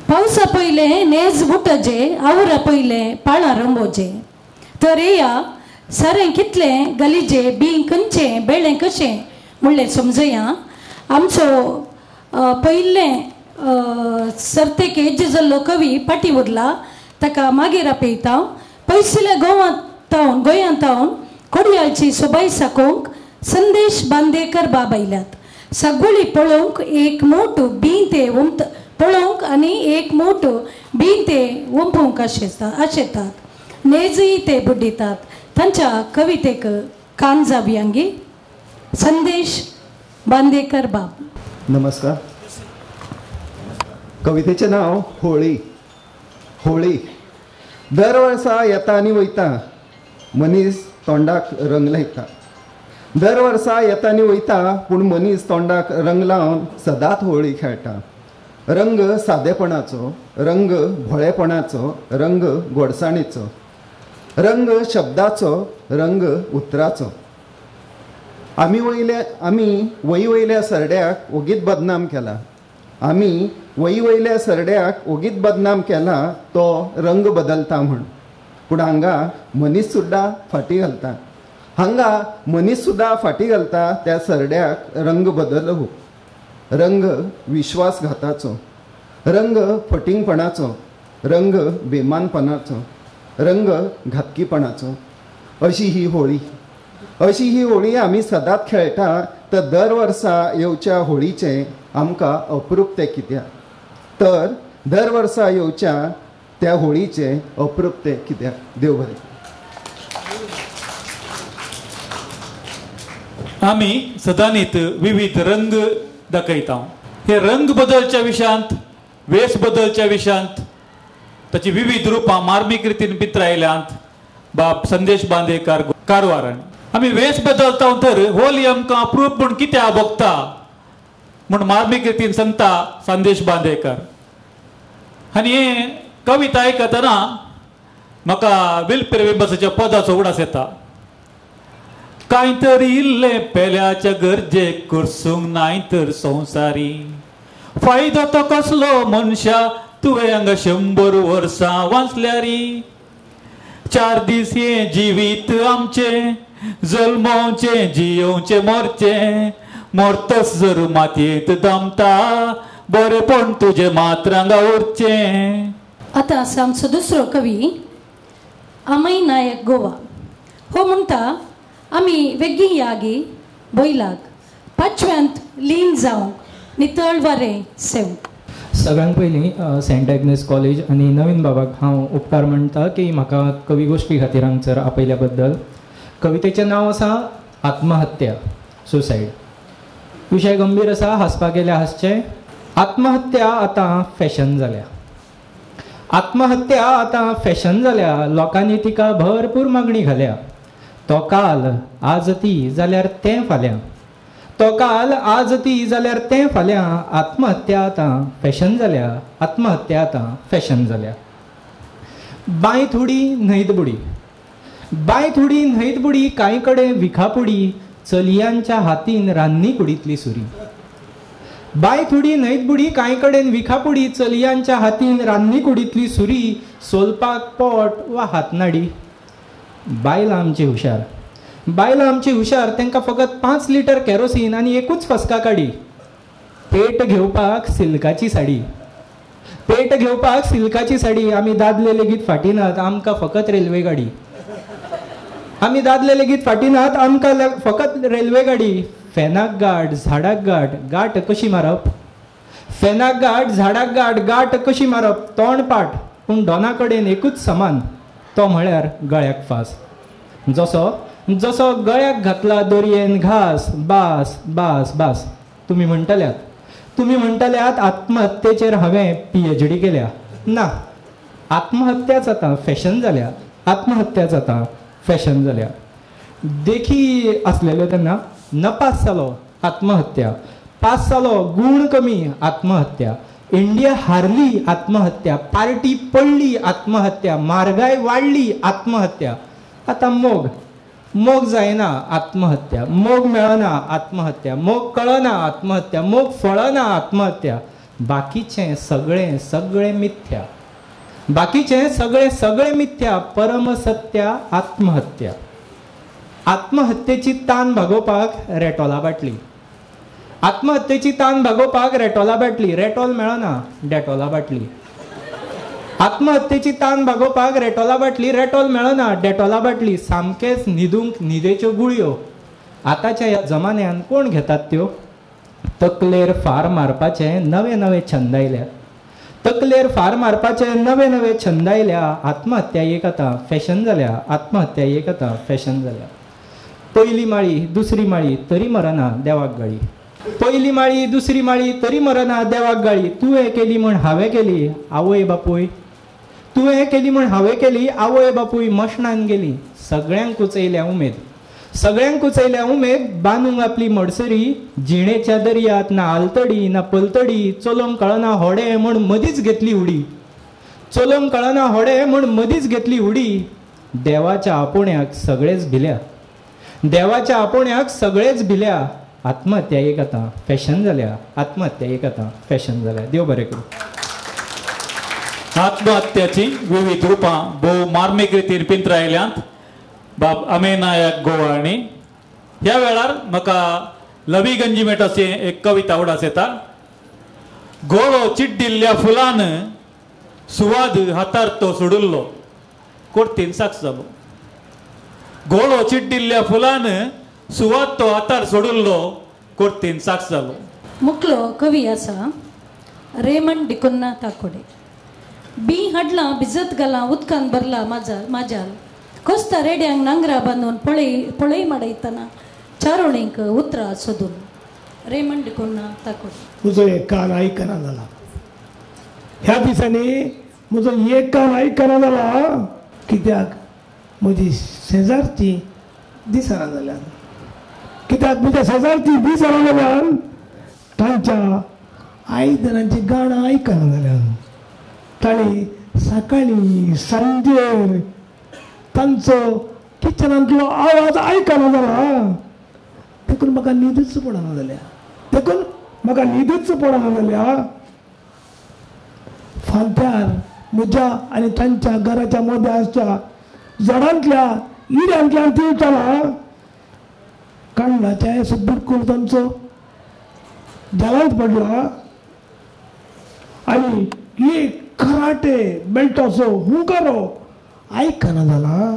पावसा पयलें नेज बुटजे, आवरा पयलें पाळां रंबोजे. तर येया सारें कितलें गलिजे बी खंयचें बेळें कशें म्हणलें समजया. आमचो पयलें सर्तेक एज जाल्लो कवी पाटी उरला, ताका मागीर आपयता. पयसुल्या गोंयांत तावन कोडयाळची सोबाय साकोवंक संदेश बांदेकर बाब आयल्यात. सगळी पळोवंक एक मोट बी ते उमत पळोवंक आनी एक मोट बी ते ओंपूंक आशेतात. नेजय ते बुड्डितात. तांच्या कवितेक कान जावयांगी. संदेश बांदेकर बाब.
नमस्कार. कवितेचें नांव होळी. होळी दर वर्सा येता आनी वयता, मनीस तोंडाक रंग लायता. दर वर्सा येता आनी वयता पूण मनीस तोंडाक रंग लावन सदांच होळी खेळटा. रंग सादेपणाचो, रंग भोळेपणाचो, रंग गोडसाणेचो, रंग शब्दाचो, रंग उतराचो. आमी वयी वयल्या सरड्याक ओगीत बदनाम केला. आमी वयी वयल्या सरड्याक ओगीत बदनाम केला तो रंग बदलता म्हूण. पूण हांगा मनीस सुद्दां फाटी घालता. हांगा मनीस सुद्दां फाटी घालता त्या सरड्याक रंग बदलू. रंग विश्वासघाताचो, रंग फटींगपणाचो, रंग बेमानपणाचो, रंग घातकीपणाचो. अशी ही होळी. अशी ही होळी आमी सदांच खेळटा. तर दर वर्सा येवच्या होळीचें आमकां अप्रूप तें कित्याक? तर दर वर्सा येवच्या त्या होळीचें अप्रूप तें कित्याक? देव बरें.
आमी सदांनीत विविध रंग दाखयता. हे रंग बदलच्या विशयांत, वेश बदलच्या विशयांत ताची विविध रुपां मार्मीक रितीन पित्रायल्यांत बाब संदेश बांदेकर कारवारान. आमी वेश बदलता तर होली आमकां अप्रूप म्हूण कित्याक भोगता म्हूण मार्मीक रितीन सांगता संदेश बांदेकर. आनी हे कविता आयकतना म्हाका विल्फ्रेड वेबसाच्या पदाचो उडास येता. कांय तरी इल्लें पेल्याच्या गरजेक करसूंक नाय तर संवसारी, फायदो तो कसलो मनशा तुवें हांगा 100 वर्सां वाचल्यारी. 4 दीस हें जिवीत आमचें, जल्मोवचें जियोवचें मरचें, मरतच जर मातयेंत दमता बरेपण तुजें मात्र हांगा उरचें.
आतां आसा आमचो दुसरो कवी अमय नायक गोवा. हो म्हणटा आमी वेगीं यागी बैलाक पाचव्यांत लीन जावंक नितळ वारें सेवंक.
सगळ्यांत पयलीं सेंट एग्नेस कॉलेज आनी नवीन बाबाक हांव उपकार मानता की म्हाका कवी गोश्टी खातीर हांगसर आपयल्या बद्दल. कवितेचें नांव आसा आत्महत्या, सुसायड. विशय गंभीर आसा, हांसपाक गेल्यार हांसचें. आत्महत्या आतां फॅशन जाल्या, आत्महत्या आतां फॅशन जाल्या, लोकांनी तिका भरपूर मागणी घाल्या. तो काल आज ती जाल्यार तें फाल्यां, तो काल आज ती जाल्यार तें फाल्यां, आत्महत्या आतां फॅशन जाल्या, आत्महत्या आतां फॅशन जाल्या. बांय थोडी न्हंयत बुडी, बांय थोडी न्हंयत बुडी, कांय कडेन विखापुडी, चलयांच्या हातीन रान्नी कुडींतली सुरी. बांय थोडी न्हंयत बुडी, कांय कडेन विखापुडी, चलयांच्या हातीन रान्नी कुडींतली सुरी, सोलपाक पोट वा हातनाडी. बायलां आमची हुशार, बायलां आमची हुशार, तांकां फकत 5 लिटर कॅरोसीन आनी एकूच फस्का काडी. पेट घेवपाक सिल्काची साडी, पेट घेवपाक सिल्काची साडी. आमी दादले लेगीत फाटीं नात, आमकां फकत रेल्वे गाडी. आमी दादले लेगीत फाटीं नात, आमकां फकत रेल्वे गाडी. फॅनाक गाठ, झाडाक गाठ, गाठ कशी मारप? फॅनाक गाठ, झाडाक गाठ, गाठ कशी मारप? तोंड पाट, पूण दोना कडेन एकूच समान, तो म्हळ्यार गळ्याक फास. जसो जसो गळ्याक घातला दोरयेन घास, बास बास बास. तुमी म्हणटल्यात, तुमी म्हणटल्यात आत्महत्येचेर हांवें PhD केल्या. ना, आत्महत्याच आतां फॅशन जाल्या, आत्महत्याच आतां फॅशन जाल्या. देखी आसलेल्यो तेन्ना, नपास जालो आत्महत्या, पास जालो गूण कमी आत्महत्या, इंडिया हारली आत्महत्या, पार्टी पडली आत्महत्या, म्हारगाय वाडली आत्महत्या. आतां मोग, मोग जायना आत्महत्या, मोग मेळना आत्महत्या, मोग कळना आत्महत्या, मोग फळना आत्महत्या. बाकीचें सगळें सगळें मिथ्या, बाकीचें सगळें सगळें मिथ्या, परमसत्या आत्महत्या. आत्महत्येची तान भागोवपाक रेटोला बाटली, आत्महत्येची तान भागोवपाक रेटोला बाटली, रेटोल मेळना डेटोला बाटली. आत्महत्येची तान भागोवपाक रेटोला बाटली, रेटोल मेळना डेटोला बाटली. सामकेच न्हिदूंक न्हिदेच्यो गुळयो आतांच्या ह्या जमान्यान कोण घेतात त्यो? तकलेर फार मारपाचे नवे नवे छंद आयल्या, तकलेर फार मारपाचे नवे नवे छंद आयल्या. आत्महत्या एक आतां फॅशन जाल्या, आत्महत्या एक आतां फॅशन जाल्या. पयली माळी दुसरी माळी तरी मरना देवाक गाळी, पयली माळी दुसरी माळी तरी मरना देवाक गाळी. तुवें केली म्हण हांवें केली आवय बापूय, तुवें केली म्हण हांवें केली आवय बापूय. मशणान गेली सगळ्यांक कुचयल्या उमेद, सगळ्यांक कुचयल्या उमेद. बांदूंक आपली मडसरी जिणेच्या दर्यात, ना आलतडी ना पलतडी. चलोवंक कळना होडे म्हण मदींच घेतली उडी, चलोवंक कळना होडे म्हण मदींच घेतली उडी. देवाच्या आपोवण्याक सगळेच भिल्या, देवाच्या आपोवण्याक सगळेच भिल्या. आत्महत्या एक आतां फॅशन जाल्या, आत्महत्या एक आतां फॅशन जाल्या. देव बरें करूं.
आत्महत्याची विविध रुपां भोव मार्मीक रितीन पिंत्रायल्यांत बाब अमे नायक गोवाणी. ह्या वेळार म्हाका लवी गंजीमेटाची एक कविता उडास येता. गोळो चिड्डिल्ल्या फुलान सुवाद हातार तो सोडुल्लो, कोर्तीन साक्ष जालो. गोळो चिड्डिल्ल्या फुलान सुवाद तो हातार सोडुल्लो, कोर्तीन साक्ष जालो.
मुकलो कवी आसा रेमंड डिकुन्ना ताकोडे. बी हाडलां भिजत घालां उदकान भरला माजाल, कोस्ता रेड्यांक नांगरा बांदून पळय पळय माडयतना चारोळींक उतरां सोदून. रेमंड डिकुन्ना ताकोडे.
म्हजो एक कान आयकना जाला ह्या दिसांनी, म्हजो एक कान आयकना जाला कित्याक म्हजी शेजारची दिसना जाल्यान, कित्याक म्हज्या शेजारची दिसना जाल्यान तांच्या आयदनांची गाणां आयकना जाल्यान, तांणी सकाळीं सांजेर तांचो किचनांतलो आवाज आयकना जाला, देखून म्हाका न्हिदूच पडना जाल्या, देखून म्हाका न्हिदूच पडना जाल्या. फांत्यार म्हज्या आनी तांच्या घराच्या मदें आसच्या झाडांतल्या इड्यांतल्यान तिवताना कांडाच्या असो बिरकूल तांचो जालांत पडला आनी एक खराटे बेल्टाचो हुंकारो आयकना जाला.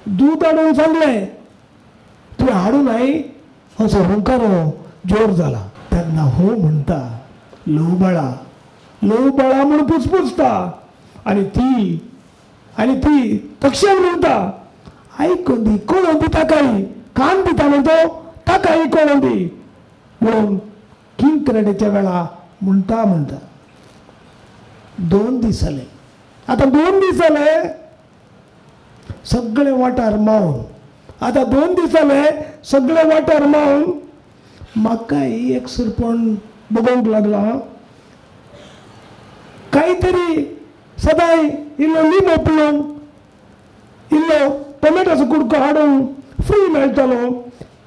दूद हाडून सांगलें तुवें हाडूं नाय असो हुंकारो जोर जाला. तेन्ना हो म्हणटा ल्हव बाळा ल्हव बाळा म्हूण पुसपुसता आनी ती तक्षण म्हणटा आयकून दी कोण दी ताकाय कान दिता म्हणतो ताकाय कोण दी म्हणून किंकरडेच्या वेळा म्हणटा म्हणटा 2 दीस जाले. आतां 2 दीस जाले सगळे वाठार मावन. आतां 2 दीस जाले सगळे वाठार मावन म्हाकाय एक सुरपण बगोवंक लागला. कांयतरी सदांय इल्लो लिंबो पिळूंक इल्लो टोमॅटोचो कुडको हाडूंक फ्री मेळटालो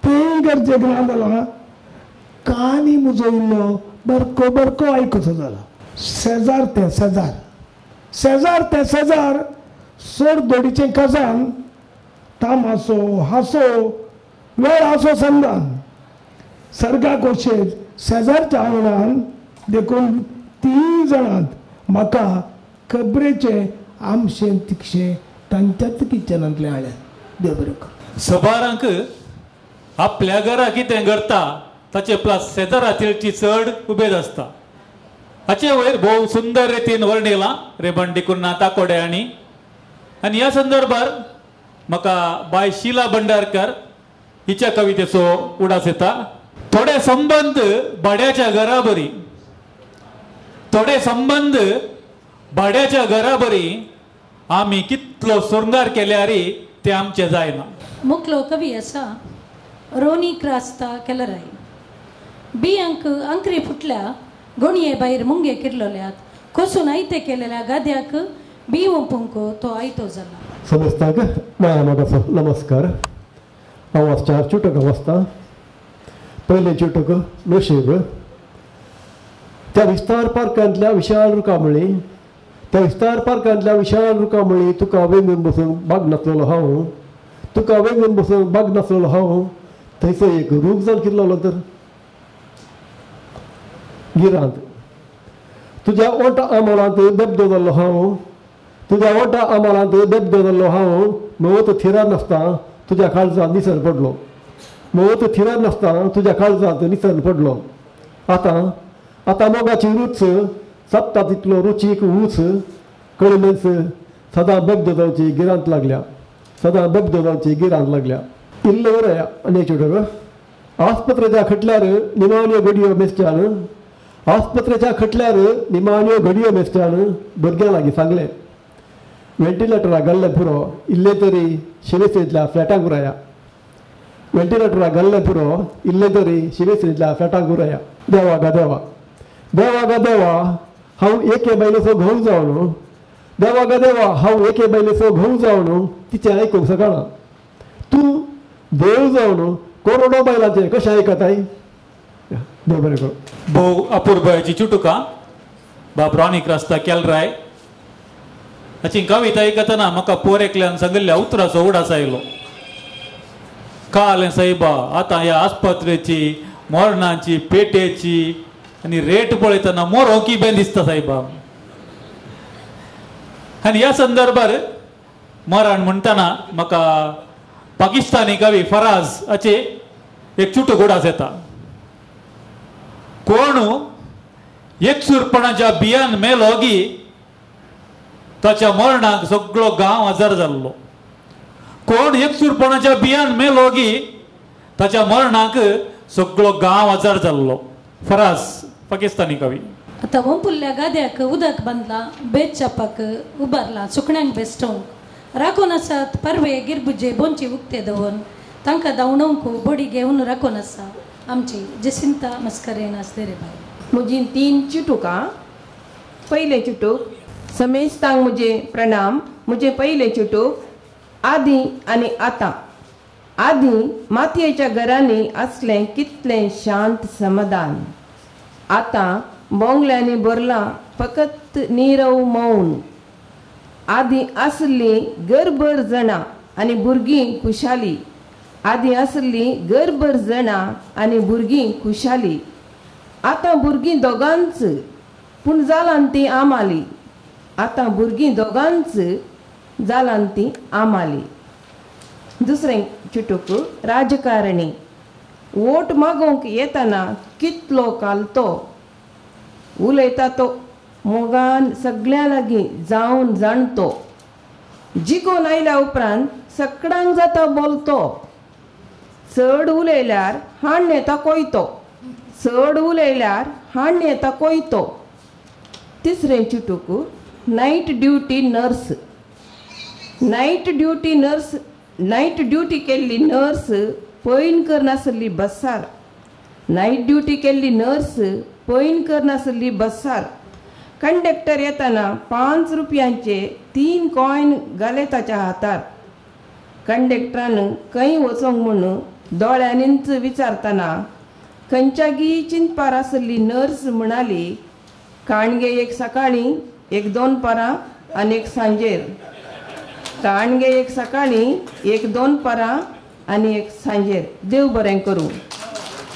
तेंय गरजेक ना जाला. कानी म्हजो इल्लो बरको बरको आयकुचो जाला. शेजार ते शेजार शेजार ते शेजार सोड दोडीचें कजान तामासो हांसो वेळ आसो समजान सर्गा कोशेत शेजारच्या आंगणान देखून 3 जाणांत म्हाका खबरेचें आमशें तिक्षें तांच्याच किचनांतलें हाडलें. देव बरें करूं.
सबारांक आपल्या घरा कितें करता ताचे प्लस शेजाराची चड उबेद आसता. हाचे वयर भोव सुंदर रितीन वर्णिलां रेबन डिकुन्ना ताकोडे आनी आनी ह्या संदर्भार म्हाका बाय शिला भंडारकर हिच्या कवितेचो उडास येता. थोडे संबंद भाड्याच्या घरा बरी, थोडे संबंद भाड्याच्या घरा बरी आमी कितलो शृंगार केल्यार ते आमचे जायना.
मुखलो कवी आसा रोनी क्रास्ता केलराय. बियांक अंकरी फुटल्या गोणये भायर मुंगे किरलोल्यात कोसून आयते केलेल्या गाद्याक बी ओंपूंक तो आयतो जाला.
समजताक माया मोगाचो नमस्कार. हांव 4 चुटक वाचता. पयलें चुटक नशीब. त्या विस्तार पार्कांतल्या विशाल रुखामळी, त्या विस्तार पार्कांतल्या विशाल रुखामळी तुका वेंगून बसून बाग नासलेलो हांव, तुका वेंगून बसून बाग नासलेलो हांव, थंयसर एक रूख जावन कितलो तर गिरांत. तुज्या ओटा आमोलांत बेबदो जाल्लो हांव, तुज्या ओटा आमोलांत बेबदो जाल्लो हांव, मवत थिरार नासता तुज्या काळजांत निसर पडलो, मवत थिरार नासता तुज्या काळजांत निसर पडलो. आतां आतां मोगाची रूच सप्ता तितलो रुचीक ऊंच कळमेंच सदां बेबदो जावची गिरांत लागल्या, सदां बेबदो जावची गिरांत लागल्या. इल्लें बरें आनी एक चुटक. आस्पत्रेच्या खटल्यार निमाण्यो घडयो मेजच्यान, आस्पत्रेच्या खटल्यार निमाण्यो घडयो मेजच्यान भुरग्यां लागीं सांगलें व्हेंटिलेटराक घाल्लें पुरो इल्लें तरी शिवेसेंतल्या फ्लॅटाक उरया, व्हेंटिलेटराक घाल्लें पुरो इल्लें तरी शिवेसेंतल्या फ्लॅटाक उरया. देवा गा देवा, देवा गा देवा हांव एके बायलेचो घोव जावन, देवा गा देवा हांव एके बायलेचो घोव जावन तिचें आयकूंक शकना, तूं देव जावन कोरोडो बायलांचें कशें आयकताय. देव बरें करूं.
भोव अपुरबायेची चुटुकां बाब रॉनी क्रास्ता केलराय हाची कविता आयकतना म्हाका पोर एकल्यान सांगिल्ल्या उतराचो उडास आयलो. काल सायबा आतां ह्या आस्पत्रेची मरणाची पेटेची आनी रेट पळयतना मोरो की बेन दिसता सायबा. आनी ह्या संदर्भार मरण म्हणटना म्हाका पाकिस्तानी कवी फराज हाचे एक चुटूक उडास येता. कोण एकसूरपणाच्या बियान मेलो गी ताच्या मरणाक सगळो गांव आजार जाल्लो. कोण एकसूरपणाच्या बियान मेलो गी ताच्या मरणाक सगळो गांव आजार जाल्लो. फराज पाकिस्तानी कवी.
आतां वंपुल्ल्या गाद्याक उदक बांदलां बेत चापाक उबारलां सुकण्यांक बेस्टोवंक राखून आसात परवे गिरबुजे बोंची उक्ते दवरून तांकां धांवणोवंक बडी घेवन राखून आसा आमची जेसिंता मस्करेन आसले रे बाय.
म्हजी 3 चिटुकां. पयलें चिटूक समेस्तांक म्हजे प्रणाम. म्हजें पयलें चिटूक आदीं आनी आतां. आदीं मातयेच्या घरांनी आसलें कितलें शांत समाधान, आतां बोंगल्यांनी भरलां फकत निरव मौन. आदीं आसलीं घरभर जाणां आनी भुरगीं खुशाली, आदीं आसलीं घरभर जाणां आनी भुरगीं खुशाली. आतां भुरगीं दोगांच पूण जालां तीं आमाली, आतां भुरगीं दोगांच जालां तीं आमाली. दुसरें चिटूक राजकारणी वोट मागोवंक येतना कितलो कालतो उलयता तो मोगान सगळ्यां लागीं जावन जाणतो जिखून आयल्या उपरांत सकडांक जाता बोलतो चड उलयल्यार हाण येता कोयतो चड उलयल्यार हाण येता कोयतो. तिसरें चिटूक night duty nurse night duty nurse night duty केल्ली नर्स पयन करनासली बसार नायट ड्युटी केल्ली नर्स पयन करनासली बसार कंडक्टर येताना 5 रुपयांचे 3 कॉयन घाले ताच्या हातार कंडक्टरान खंय वचोंक म्हूण दोळ्यांनीच विचारतना खंयच्यागी चिंतपार आसली नर्स म्हणाली काणगे एक सकाळीं एक 2 परां आनी एक सांजेर काणगे एक सकाळीं एक 2 परां आनी एक सांजेर. देव बरें करूं.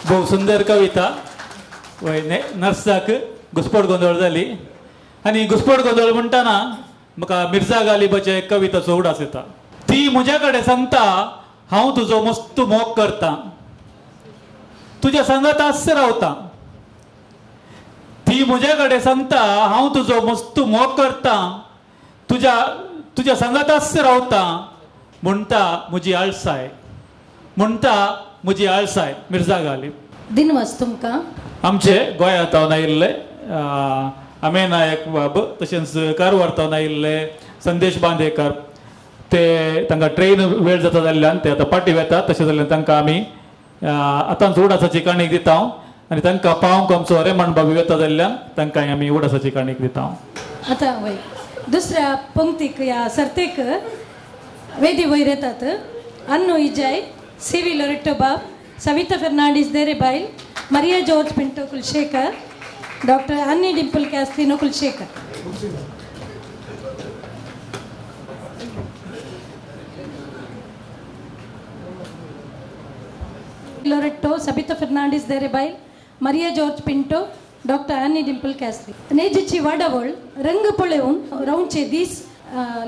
भोव सुंदर कविता. वय नर्साक घुसपट गोंदळ जाली आनी घुसपट गोंदळ म्हणटना म्हाका मिर्जा गालिबाच्या एक कविताचो उडास येता. ती म्हज्या कडेन सांगता हांव तुजो मस्त मोग करता तुज्या सांगात रावता. ती म्हज्या कडेन सांगता हांव तुजो मस्त मोग करता तुज्या तुज्या सांगात रावता म्हणटा म्हजी आळसाय म्हणटा म्हजी आळसाय. मिर्जा गालिब.
दिनवास तुमकां.
आमचे गोंयांत आयिल्ले अमे नायक बाब तशेंच कारवार तावन आयिल्ले संदेश बांदेकर ते तांकां ट्रेन वेळ जाता जाल्ल्यान ते आतां पाटी वेतात तशें जाल्ल्यान तांकां आमी आतांच उडासाची काणीक दिता आनी तांकां पावंक आमचो रेमण बाबू वेता जाल्ल्यान तांकां आमी उडासाची काणीक दिता.
आतां वय दुसऱ्या पंक्तीक ह्या सर्तेक वेदी वयर येतात अन्नू इजाय, सी व्ही लोरेटो बाब, Savita Fernandes Derebail, Maria George Pinto Kulshekar, doctor Annie Dimple Castelino Kulshekar. Loreto, Sabita Fernandes Derebail, Maria George Pinto, doctor Annie Dimple Castelino. नेजीची वाडावळ रंग पळोवन रावचे दीस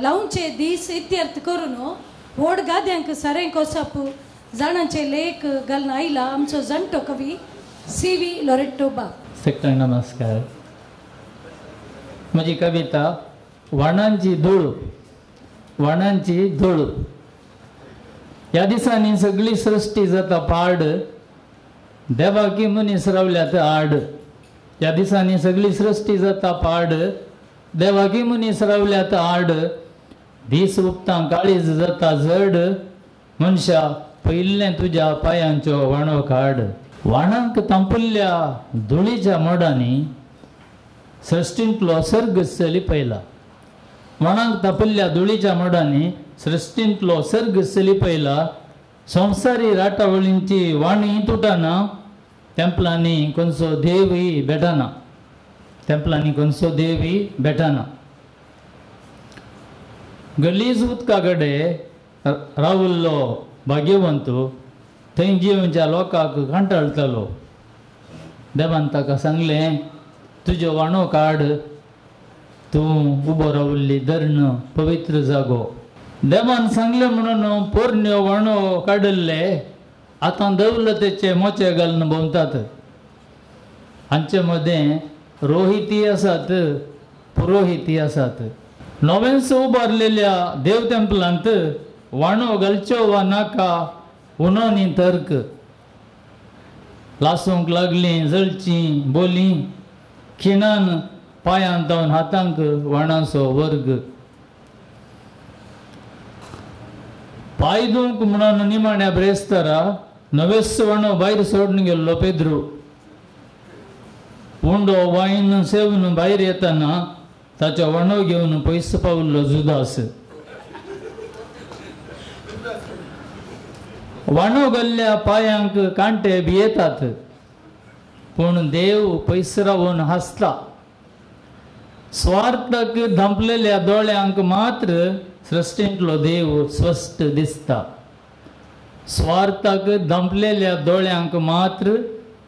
लावचे दीस इत्यर्थ करून व्हड गाद्यांक सारें कोसप जाणांचे लेख घालून आयला आमचो जाणटो कवी सी व्ही लोरेटो बाब.
सेक्टर नमस्कार. म्हजी कविता वाणांची धूळ. वाणांची धूळ. ह्या दिसांनी सगळी सृश्टी जाता पाड देवाकी मनीस रावल्यात आड. ह्या दिसांनी सगळी सृश्टी जाता पाड देवाकी मनीस रावल्यात आड. दीस उगतां काळीज जाता जड मनशा पयिल्लें तुज्या पांयांच्यो वाणो काड. वाणांक तांपुल्ल्या धुळीच्या मोडांनी सृश्टींतलो सर्ग लिपयला. वाणांक तापिल्ल्या धुळीच्या मोडांनी सृश्टींतलो सर्ग लिपयला. संवसारी राटावळींची वाणी तुटना तेंपलांनी कोणसो देवय भेटना तेंपलांनी कोणसो देवय भेटना. गलीज उदका कडेन रावल्लो भाग्यवंत थंय जिवच्या लोकांक कंटाळटालो. देवान ताका सांगलें तुज्यो वाणो काड तूं उबो रावल्ली धरण पवित्र जागो. देवान सांगलें म्हणून पोरण्यो वाणो काडिल्ले आतां दौलतेचे मोचे घालून भोंवतात. हांचे मदें रोहिती आसात पुरोहिती आसात. नवेंच उबारलेल्या देव तेंपलांत वाणो घालच्यो वा नाका उनोनी तर्क. लासूंक लागलीं जळचीं बोलीं खिणान पांयांत जावन हातांक वाणाचो वर्ग. पांय धुवंक म्हणून निमाण्या ब्रेस्तारा नवेच वाणो भायर सोडून गेल्लो पेद्रू. उंडो वायन सेवन भायर येतना ताचो वाणो घेवन पयस पावल्लो जुदास. वाणो घाल्ल्या पांयांक कांटे भियेतात पूण देव पयस रावन हांसता. स्वार्थाक धांपलेल्या दोळ्यांक मात्र सृश्टींतलो देव स्पश्ट दिसता. स्वार्थाक धांपलेल्या दोळ्यांक मात्र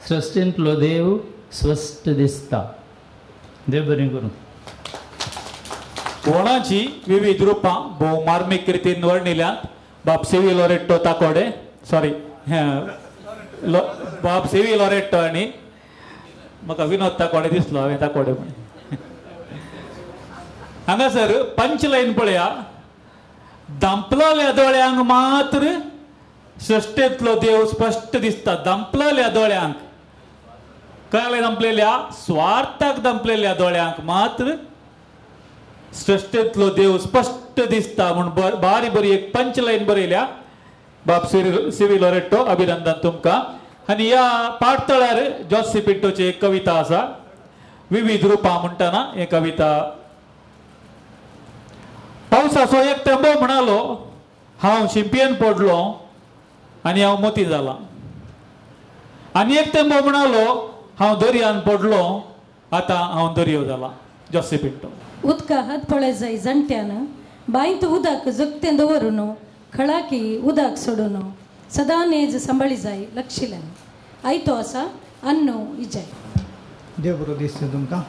सृश्टींतलो देव स्पश्ट दिसता. देव बरें करूं.
वणाची विविध रुपां भोव मार्मीक रितीन वर्णिल्यांत. बाब सिवी लोरेट्टो ताकोडे, सॉरी बाब सिवी लोरेट्टो आनी म्हाका विनोद ताकोडे दिसलो, हांवें ताकोडे म्हण. हांगासर पंच लायन पळया, दांपलल्या दोळ्यांक मात्र सृश्टेंतलो देव स्पश्ट दिसता. दांपलल्या दोळ्यांक, कळ्ळें? दांपलेल्या स्वार्थाक दांपलेल्या दोळ्यांक मात्र सृश्टेंतलो देव स्पश्ट दिसता म्हूण बारी बरी एक पंच लायन बरयल्या बाब सिवी लोरेट्टो, अभिनंदन तुमकां. आनी ह्या पाटतळार जोसी पिंटोची एक कविता आसा, विविध रुपां म्हणटना ही कविता. पावसाचो एक थेंबो म्हणालो, हांव शिंपयेन पडलो आनी हांव मोती जाला. आनी एक थेंबो म्हणालो, हांव दर्यान पडलो, आतां हांव दर्यो जाला. जोसी पिंटो.
उदका हात पळय जाय जाणट्यान, बांयत उदक जगतें दवरून, खळाकी उदक सोडून, सदां नेज सांबाळी जाय लक्षिल्यान. आयतो आसा अन्नू इजाय.
देव बरो दिसता तुमकां.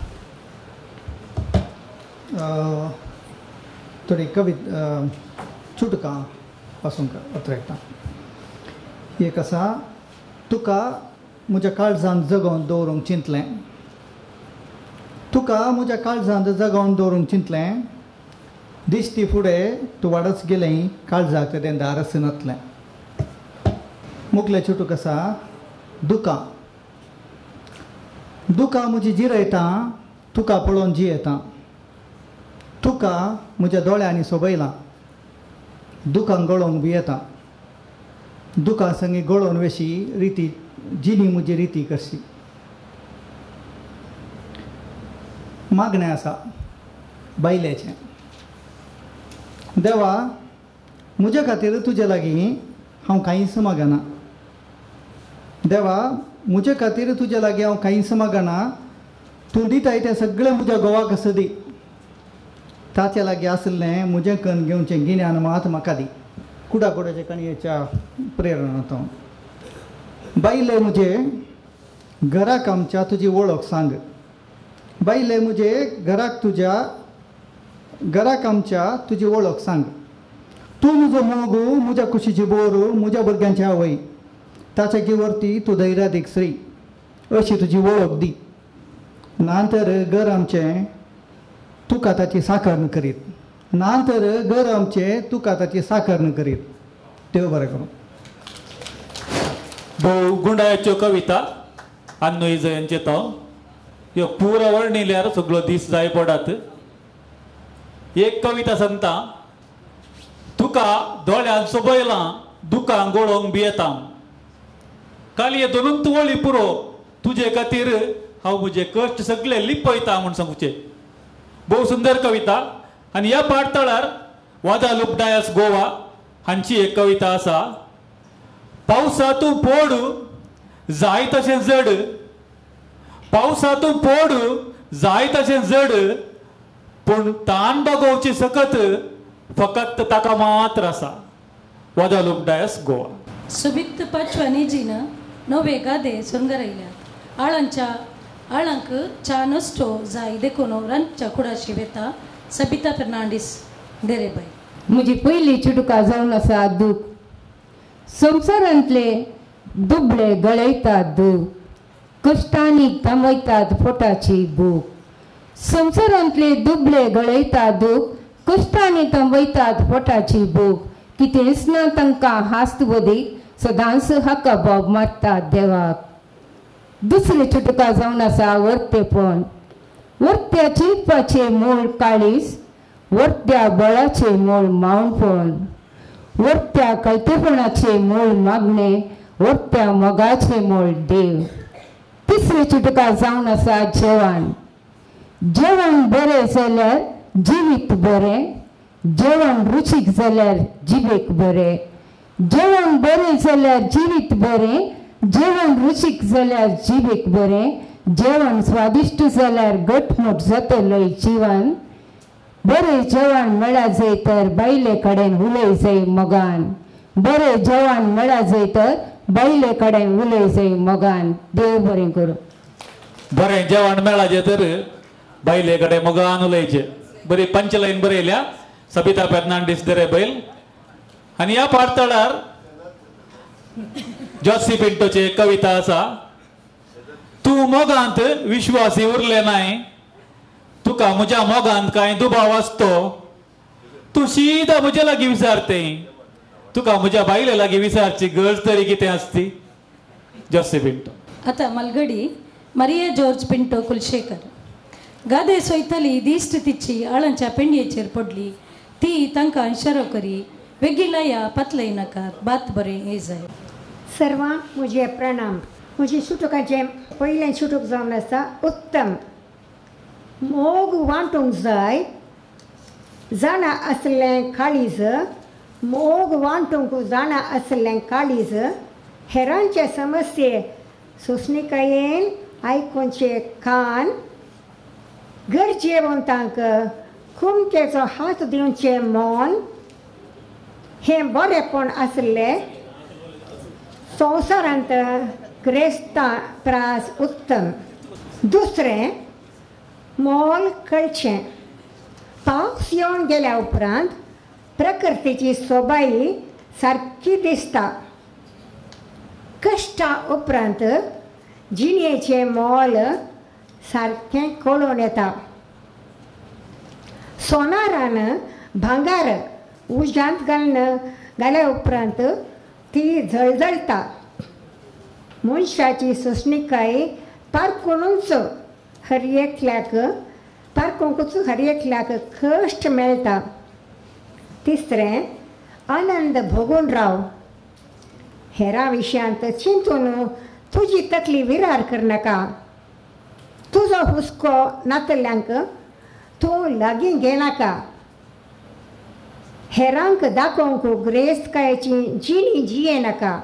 थोडी कविता चुटकां पासून अतरेकता. एक आसा, तुका म्हज्या काळजांत जगोवन दवरूंक चिंतलें, तुका म्हज्या काळजांत जगोवन दवरूंक चिंतलें, दिश्टी फुडें तूं वाडच गेलें, काळजाक तें दार नातलें. मुखलें चुटूक आसा, दुकां दुकां म्हजी जिरयता, तुका पळोवन जियेता, तुका म्हज्या दोळ्यांनी सोबयलां, दुकां गळोवंक भियेता, दुकां संगी गळोवन वेशी रिती जिणी म्हजी रिती करशी. मागणें आसा बायलेचें, देवा म्हज्या खातीर तुजे लागीं हांव कांयच मागना, देवा म्हजे खातीर तुजे लागीं हांव कांयच मागना, तूं दिताय तें सगळें म्हज्या घोवाक आसूं दी, ताचे लागीं आशिल्लें म्हजें कन्न घेवचें गिन्यान मात म्हाका दी. कुडाकुडाच्या काणयेच्या प्रेरणांत. बायले म्हजे घराक आमच्या तुजी वळख सांग, बायले म्हजे घराक तुज्या घराक आमच्या तुजी वळख सांग, तूं म्हजो मोग, म्हज्या कुशीची बोर, म्हज्या भुरग्यांची आवय, ताच्या गिवरती तूं धैर्यादीक स्त्री, अशी तुजी वळख दी. ना तर घर आमचें तुका ताची साखर करीत, ना तर घर आमचें तुका ताची साखर करीत. देव बरें करूं.
भोव गुंडायाच्यो कविता अन्नू इजयांचे तो ह्यो पुरो वर्णिल्यार सगळो दीस जाय पडात. एक कविता सांगता, तुका दोळ्यान सोबयलां, दुकां गोळोवंक भियेता, काल हे दोनूच वळी पुरो, तुजे खातीर हांव म्हजे कश्ट सगळे लिपयता म्हूण सांगचे. भोव सुंदर कविता. आनी ह्या पाटतळार वादालूप डायस गोवा हांची एक कविता आसा, पावसा तूं पोड जाय तशें जड, पावसा तूं पोड जाय तशें जड, पूण ताण बागोवची सकत फकत ताका मात्र आसा. वादालूप डायस गोवा.
सुबीत पाचवानी जीन नवे गादे सुरंगरायल्यात, आळांच्या आळांक च्या नश्टो जाय देखून रांदच्या कुडाशी वेता. सबिता फेर्नांडीस देरेबाई.
म्हजी पयली चुटका जावन आसा दूख. संवसारांतले दुबळे गळयतात दूख, कश्टांनी थांबयतात पोटाची भूक. संवसारांतले दुबळे गळयतात दूख, कश्टांनी थांबयतात पोटाची भूक. कितेंच ना तांकां हास्त वदीक, सदांच हाका बोब मारतात देवाक. दुसरी चुटका जावन आसा वर्तेपण. वर्त्या चिंतपाचें मूळ काळीज, वर्त्या बळाचें मूळ मावणपण, वर्त्या कळतेपणाचें मूळ मागणें, वर्त्या मोगाचें मूळ देव. तिसरी चुटका जावन आसा जेवण. जेवण बरें जाल्यार जिवीत बरें, जेवण रुचीक जाल्यार जिबेक बरें, जेवण बरें जाल्यार जिवीत बरें, जेवण रुचीक जाल्यार जिबेक बरें, जेवण स्वादिश्ट जाल्यार घटमूट जातलें जिवन. बरें जेवण मेळा जाय तर बायले कडेन उलय जाय मोगान, बरें जेवण मेळा जाय तर बायले कडेन उलय जाय मोगान. देव बरें करूं.
बरें जेवण मेळाचें तर बायले कडेन मोगान उलयचें. बरी पंचलायन बरयल्या सबिता फेर्नांडीस दरे बैल. आनी ह्या पाडतळार जोसी पिंटोची कविता आसा. तूं मोगांत विश्वासी उरले नाय, तुका म्हज्या मोगांत कांय दुबाव आसतो, तूं शिदा म्हज्या लागीं विचारते, तुका म्हज्या बायले लागीं विचारची गरज तरी कितें आसती. जोसी पिंटो.
आतां मालगडी मारिया जॉर्ज पिंटो कुलशेकर. गादे सोयतली दिश्ट तिची आळांच्या पेंडयेचेर पडली. ती तांकां इशारो करी वेगीं लाया पातलय नाकात बात बरें हे जाय.
सर्वांक म्हजे प्रणाम. म्हजे सुटकाचें पयलें सुटूक जावन आसा उत्तम. मोग वांटूंक जाय जाणा आसलें काळीज, मोग वांटूंक जाणा आसलें काळीज, हेरांचे समस्ये सोंसणिकायेन आयकुचे कान, गरजेवंतांक कुमकेचो हात दिवचें मन, हें बरेंपण आसलें संवसारांत ग्रेस्ता प्रास उत्तम. दुसरें मोल कळचें. पावस येवन गेल्या उपरांत प्रकृतीची सोबाई सारकी दिसता. कश्टा उपरांत जिणेचें मोल सारकें कळून येता. सोनारान भांगार उज्यांत घालून घाल्या उपरांत ती जळजळटा. मनशाची सोंसणिकाय पारखुनूच हर एकल्याक पारखुंकूच हर एकल्याक कश्ट मेळटा. तिसरें आनंद भोगून राव. हेरां विशयांत चिंतून तुजी तकली विरार करनाका. तुजो हुस्को नातल्यांक तूं लागीं घेनाका. हेरांक दाखोवंक ग्रेस्तकायेची जिणी जियेनाका.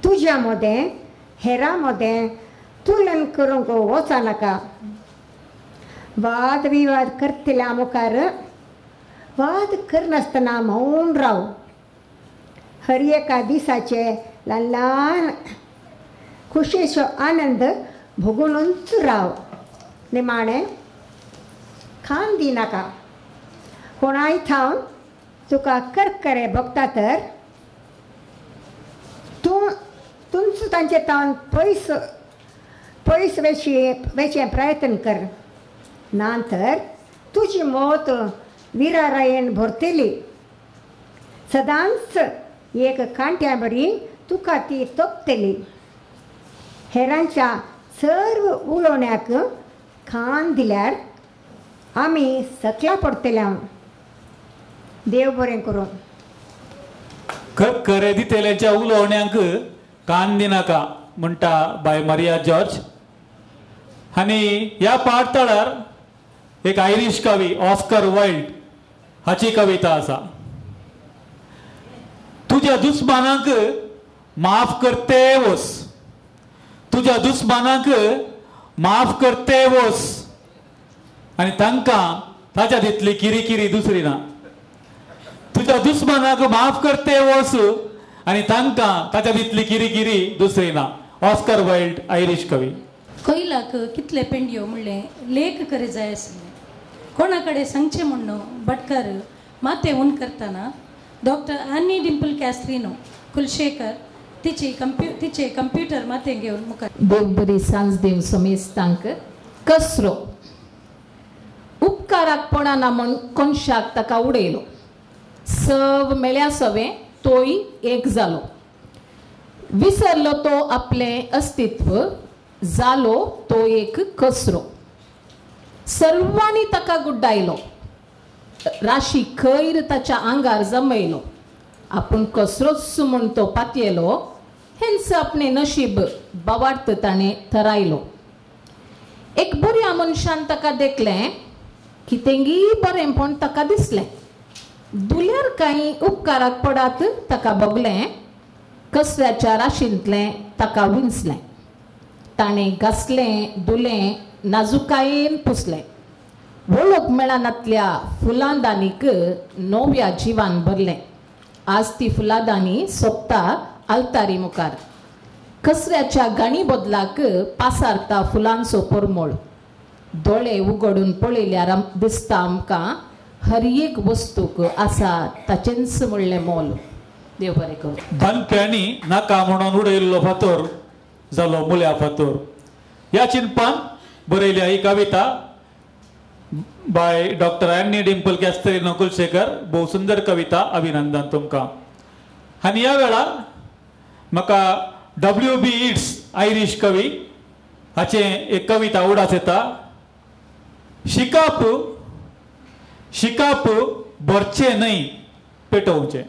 तुज्या मदें हेरां मदें तुलन करूंक वचनाका. वाद विवाद करतल्या मुखार वाद करनासतना मौन राव. हर एका दिसाचे ल्हान ल्हान खुशेचो आनंद भोगुनूच राव. निमाणें खान दिनाका. कोणाय थावन तुका करकरे भोगता तर तूं तुमचो तांचे तावन पयस पयस वेचें प्रयत्न कर, ना तर तुजी मौत विरारायेन भरतली. सदांच एक कांट्या बरी तुका ती तोपतली. हेरांच्या सर्व उलोवण्याक कान दिल्यार आमी सकला पडटले. देव बरें करूं.
खरे दितल्यांच्या उलोवण्यांक कान दिनाका म्हणटा बाय मारिया जॉर्ज. आनी ह्या पाडतळार एक आयरीश कवी ऑस्कर वायल्ड हाची कविता आसा. तुज्या दुस्मानाक माफ करते वोस, तुज्या दुस्मानाक माफ करते वोस, आनी तांकां ताच्या तितली किरीकिरी दुसरी ना. तुज्या दुस्मानाक माफ करते वोस आनी तांकां ताच्या तितली किरीकिरी दुसरी ना. ऑस्कर वायल्ड आयरीश कवी.
कोयलाक कितले पेंडयो म्हणलें लेख करे जाय आसलें. कोणा कडेन सांगचें म्हण्ण भटकार माथें हून करतना डॉक्टर आनी डिंपल कॅस्ट्रिनो कुलशेकर तिची तिचे कंप्युटर माथें घेवन मुखार.
देव बरी सांज देव समेस्तांक. कसरो उपकाराक पडना म्हूण कोनशाक ताका उडयलो. सव मेळ्या सवें तोय एक जालो. विसरलो तो आपलें अस्तित्व, जालो तो एक कसरो. सर्वांनी ताका गुड्डायलो, राशी खैर ताच्या आंगार जमयलो. आपूण कसरोच म्हूण तो पातयेलो, हेंच आपणें नशीब बावार्थ ताणें थरायलो. एक बऱ्या मनशान ताका देखलें, कितेंगी बरेंपण ताका दिसलें. दुल्यार कांय उपकाराक पडात ताका भोगलें, कसऱ्याच्या राशींतलें ताका विंचलें. ताणें घासलें, धुलें, नाजुकायेन पुसलें. वळख मेळनातल्या फुलांदानीक नव्या जिवान भरलें. आज ती फुलादानी सोपता आल्तारी मुखार. कसऱ्याच्या गाणी बदलाक पासारता फुलांचो परमळ. दोळे उगडून पळयल्यार दिसता आमकां हर एक वस्तूक आसा ताचेंच म्हणलें मोल. देव बरें करूं.
बांदप्यांनी नाका म्हणून उडयल्लो फातोर जालो मुल्या फातोर ह्या चिंतपान बरयल्या ही कविता by doctor Annie Dimple Castelino Kulshekar. भोव सुंदर कविता, अभिनंदन तुमकां. आनी ह्या वेळार म्हाका डब्ल्यू बी it's Irish कवी हाचें एक कविता उडास येता. शिकाप शिकाप भरचें न्हय पेटोवचें,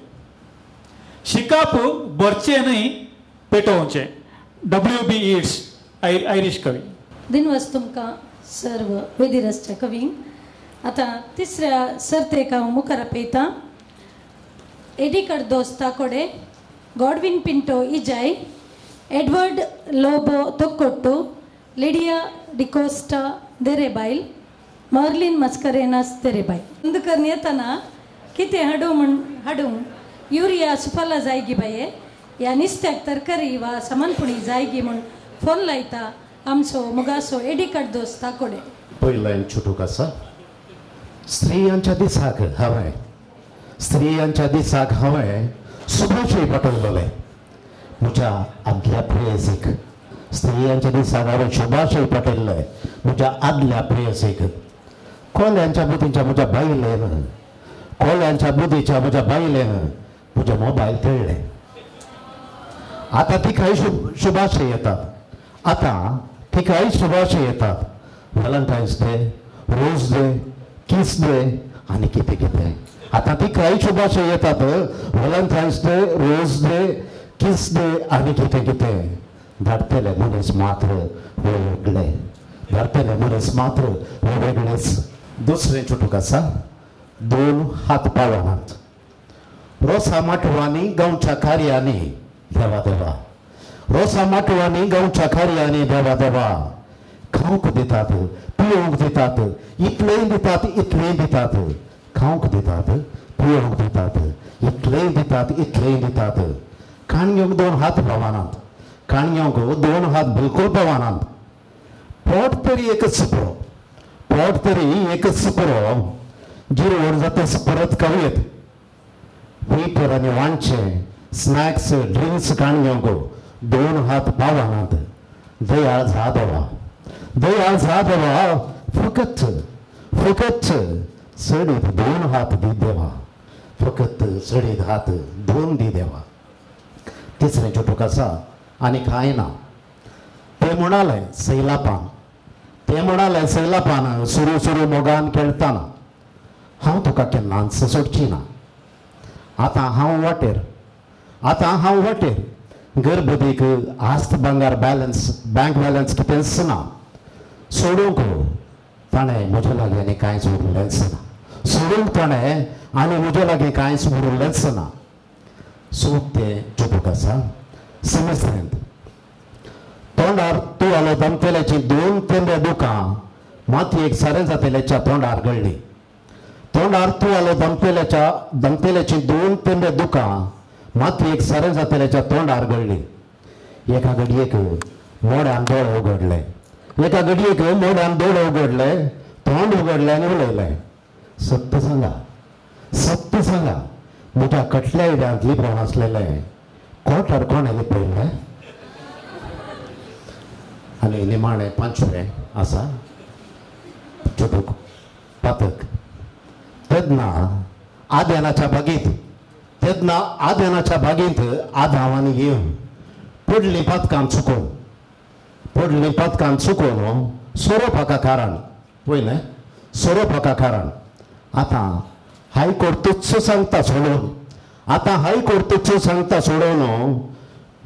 शिकाप भरचें न्हय पेटोवचें. डब्ल्यू बी it's Irish कवी.
दिनवास तुमकां सर्व वेदिरसच्या कवींक. आतां तिसऱ्या सर्तेक हांव मुखार आपयतां. Eddie Cardoza Takode, Godwin Pinto Ijai, Edward Lobo Thokkottu, Lydia D'Costa Derebail, Merlin Mascarenhas Derebail. बंद करून येतना कितें हाडूं म्हण हाडूंक युरिया सुफाला जायगी बाये ह्या निस्त्याक तरकारी वा सामानपुणी जायगी म्हूण फोन लायता आमचो मुगासो एडी कार्दोज ताकोडे.
पयल्यान छुटूक आसा. स्त्रियांच्या दिसाक हांवें, स्त्रियांच्या दिसाक हांवें शुभाशय पाठवलेले म्हज्या आदल्या प्रेयसीक. स्त्रियांच्या दिसाक हांवें शुभाशय पाठयल्ले म्हज्या आदल्या प्रेयसीक. कोल्यांच्या बुदीच्या म्हज्या बायलेन, कोल्यांच्या बुदीच्या म्हज्या बायलेन म्हजें मोबायल तेळ्ळें. आतां तिकाय शुभाशय येतात, आतां तिकाय शुभाशय येतात. Valentine's day, rose day, kiss day आनी कितें कितें. आतां तिकाय शुभाशय येतात. Valentine's day, rose day, kiss day आनी कितें कितें. धाडटले मनीस मात्र वेगळे, धाडटले मनीस मात्र वेगळेच. दुसरें चुटूक आसा. दोन हात पावनात रोसा माटवांनी गांवच्या कार्यांनी देवा देवा, रोसा माटवांनी गांवच्या कार्यांनी देवा देवा. खावंक दितात, पियोवंक दितात, इतलेंय दितात, इतलेंय दितात. खावंक दितात, पियोवंक दितात, इतलेंय दितात, इतलेंय दितात. काणयोंक दोन हात पावनात, काणयोंक दोन हात बिलकूल पावनात. पोट तरी एकच पुरो, पोट तरी एकच पुरो. जिरवण जातच परत खावयेत. वेटर आनी वांटचें स्नॅक्स ड्रिंक्स काणयोंक दोन हात पावनात. दयाळ झा देवा, दयाळ झा देवा. फकत फकत चडीत दोन हात दी देवा, फकत चडीत हात दोन दी देवा. तिसरें चुटूक आसा आनी कांय ना. ते म्हणाले सैलापान, ते म्हणाले सैलापान सुरू सुरू मोगान खेळटाना हांव तुका केन्नाच सोडची ना. आतां हांव वाटेर, आतां हांव वाटेर. गर्भदीक आस्त भांगार बॅलन्स बँक बॅलन्स कितेंच ना. सोडूंक ताणें म्हज्या लागीं आनी कांयच उरलेंच ना. सोडूंक ताणें आनी म्हज्या लागीं कांयच उरलेंच ना. सो तें चुटूक आसा. सेमेस्ट्रेंत तोंडार तुवालो दमतेल्याची दोन तेंबे दुकां मातयेक सारें जातेल्याच्या तोंडार गळ्ळी. तोंडार तुवालो दमतेल्याच्या दमतेल्याची दोन तेंबे दुकां मातयेक सारें जातेल्याच्या तोंडार गळ्ळी. एका घडयेक मोड्यान दोळे उगडले, एका घडयेक मोड्यान दोळे उगडले, तोंड उगडलें आनी उलयलें. सत्य सांगा, सत्य सांगा, म्हज्या कटल्या इड्यांत लिपोवन आसलेलें कोटर कोणें लिपयल्लें? आनी निमाणें पांचवें आसा चुटूक पातक. तेन्ना आदेनाच्या बागेंत, तेन्ना आदेनाच्या बागेंत आदाव आनी येवन पडलीं पातकां चुकोवन, पडलीं पातकां चुकोवन सोरोपाका कारण पयलें सोरोपाका कारण. आतां हायकोर्टूच सांगता सोडोवन, आतां हायकोर्टूच सांगता सोडोवन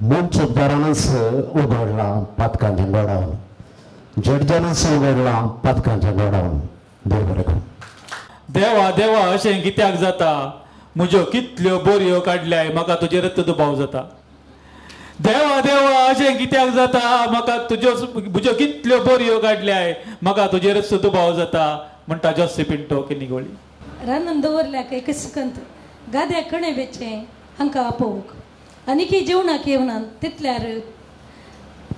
मनसुपदारानच उगडलां पातकांचें गोडावन, जड्जानच उगडलां पातकांचें गोडावन. देव बरें करूं.
देवा देवा अशें कित्याक जाता, म्हज्यो कितल्यो बोरयो काडल्याय म्हाका तुजेरच दुबाव जाता. देवा देवा अशें कित्याक जाता, म्हाका तुज्यो म्हज्यो कितल्यो बोरयो काडल्याय म्हाका तुजेरच दुबाव जाता म्हणटा जोसी पिंटो किनिगोळी.
रांदून दवरल्याक एक सुकंत गाद्या कणे वेचें हांकां आपोवंक आनीकी जेवणाक येवना. तितल्यार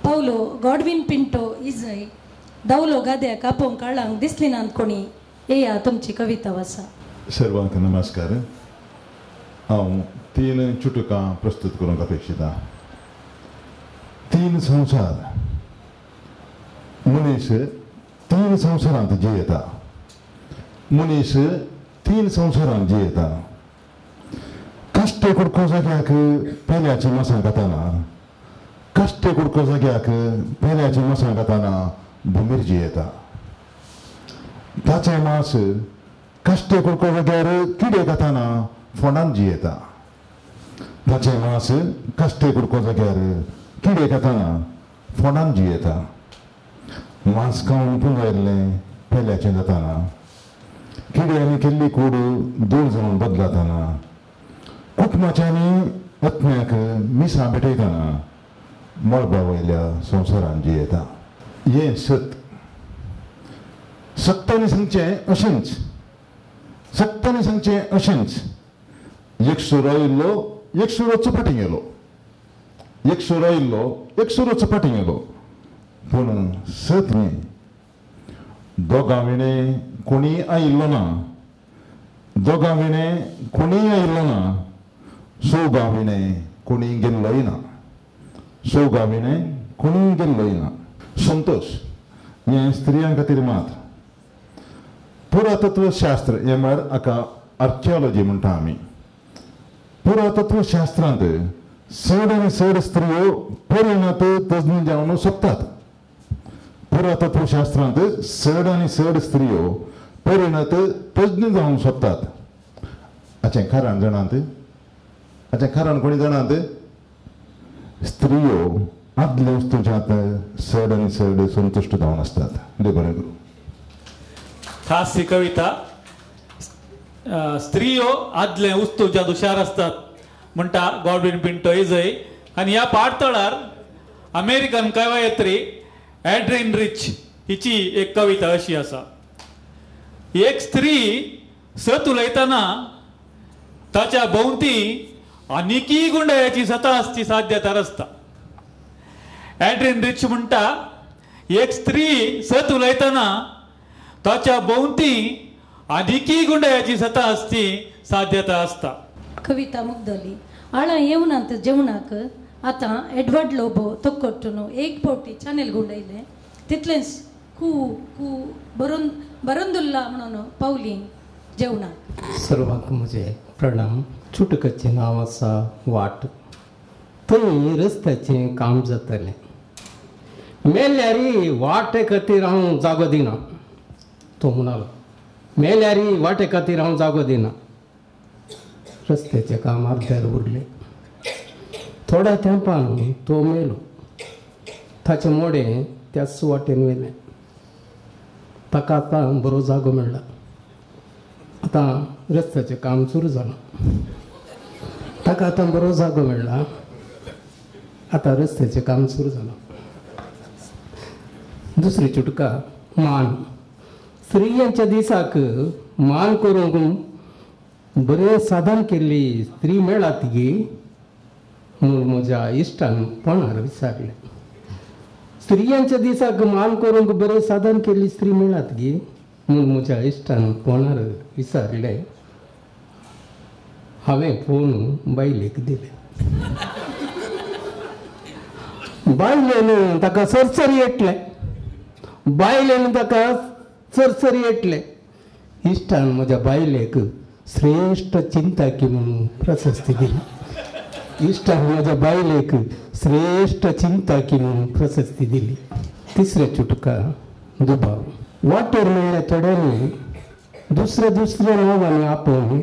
पावलो गॉडविन पिंटो इजय धांवलो गाद्याक आपोवंक काळांक दिसली नात कोणी. येया तुमची कविता वाचा.
सर्वांक नमस्कार. हांव तीन चुटकां प्रस्तुत करूंक अपेक्षिता. तीन संवसार. मनीस तीन संवसारांत जियेता. मनीस तीन संवसारांत जियेता. कश्ट कुडको जाग्याक पेल्याची मसां खाताना, कश्ट कुडको जाग्याक पेल्याची मसां खाताना भुमीर जियेता. ताचें मास कश्ट कुडको जाग्यार किडे खाताना फोंडान जियेता. ताचें मास कश्ट कुडको जाग्यार किडे खाताना फोंडान जियेता. मांस खावन पुंजायल्लें पेल्याचें जाताना, किड्यांनी केल्ली कूड दूर जावन बदलताना, कुटुंबाच्यांनी आत्म्याक मिसां भेटयतना मळबा वयल्या संवसारान जियेता. हें सत. सत्तांनी सांगचें अशेंच, सत्तांनी सांगचें अशेंच. एक सुरो आयिल्लो, एक सुरो चपाटी गेलो, एक सुरो आयिल्लो, एक सुरो चपाटी गेलो. पूण सत न्ही. दोगां विणें कोणीय आयिल्लो ना, दोगां विणें कोणीय आयिल्लो ना, चौगां विणें कोणीय गेल्लोय ना, चौगां विणें कोणीय गेल्लोय ना. संतोश हें स्त्रियां खातीर मात्र. पुरातत्वशास्त्र हें म्हळ्यार हाका आर्कियोलॉजी म्हणटा आमी. पुरातत्वशास्त्रांत चड आनी चड स्त्रियो परिणत तज्ञ जावन सोदतात. पुरातत्वशास्त्रांत चड आनी चड स्त्रियो परिणत तज्ञ जावन सोदतात. हाचें कारण जाणात? हाचें कारण कोणी जाणात? स्त्रियो आदले वस्तूच्यात चड आनी चड संतुश्ट जावन आसतात. देव बरें करूं.
खास ही कविता. स्त्रियो आदले वस्तूच्यात हुशार आसतात म्हणटा गॉडविन पिंटो एजय. आनी ह्या पाटतळार अमेरिकन कवयित्री एड्रिन रिच हिची एक कविता अशी आसा. एक स्त्री सत उलयतना ताच्या भोंवती आनिकी गुंडायाची सता आसची साध्यता आसता. एड्रिन रिच म्हणटा, एक स्त्री सत उलयतना ताच्या भोंवती आनिकी गुंडायाची सता आसची साध्यता आसता.
कविता मुग्दली. आळां येवनात जेवणाक आतां एडवर्ड लोबो तोक्कोट्टून एक फावटी चॅनल गुंडयलें तितलेंच कू कू बरोवन बरोवन म्हणून पावली जेवणाक.
सर्वांक म्हजे प्रणाम. चुटकाचें नांव आसा वाट. थंय रस्त्याचें काम जातालें. मेल्यार वाटे खातीर हांव जागो दिना, तो म्हणालो. मेल्यार वाटे खातीर हांव जागो दिना. रस्त्याचें काम अर्द्यार उरलें. थोड्या तेंपान तो मेलो. ताचें मोडें त्याच वाटेन व्हेलें. ताका आतां बरो जागो मेळ्ळा. आतां रस्त्याचें काम सुरू जालां. ताका आतां बरो जागो मेळ्ळा. आतां रस्त्याचें काम सुरू जालां. दुसरी चुटका मान. स्त्रियांच्या दिसाक मान करूंक बरें साधन केल्ली स्त्री मेळात गी म्हूण म्हज्या इश्टान फोनार विचारलें. स्त्रियांच्या दिसाक मान करूंक बरें साधन केल्ली स्त्री मेळात गी म्हूण म्हज्या इश्टान फोनार विचारलें. हांवें फोन बायलेक दिलें. बायलेन ताका सरसरी येतलें. बायलेन ताका सरसरी येतलें. इश्टान म्हज्या बायलेक श्रेश्ठ चिंताकी म्हणून प्रशस्ती दिली. इश्टान म्हज्या बायलेक श्रेश्ठ चिंताकी म्हणून प्रशस्ती दिली. तिसरें चुटका दुबाव. वाटेर मेळ्ळ्या थोड्यांनी दुसऱ्या दुसऱ्या नांवांनी आपोवन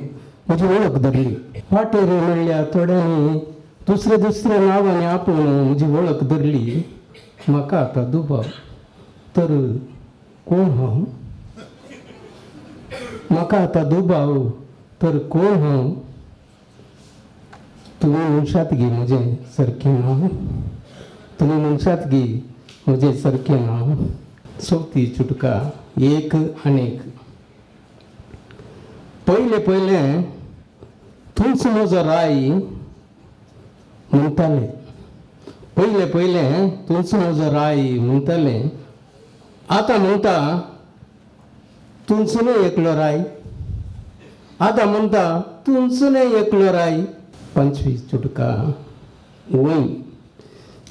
म्हजी वळख धरली. वाटेर मेळ्ळ्या थोड्यांनी दुसऱ्या दुसऱ्या नांवांनी आपोवन म्हजी वळख धरली. म्हाका आतां दुबाव तर कोण हांव? म्हाका आतां दुबाव तर कोण हांव? तुमी म्हणशात गी म्हजें सारकें नांव? तुमी म्हणशात गी म्हजें सारकें नांव? चवथी चुटका एक आनी एक. पयलें पयलें तूंच म्हजो राय म्हणटालें. पयलें पयलें तूंच म्हजो राय म्हणटालें. आतां म्हणटा तूंच न्हय एकलो राय. आतां म्हणटा तूंच न्हय एकलो राय. 25 चुटका वंय.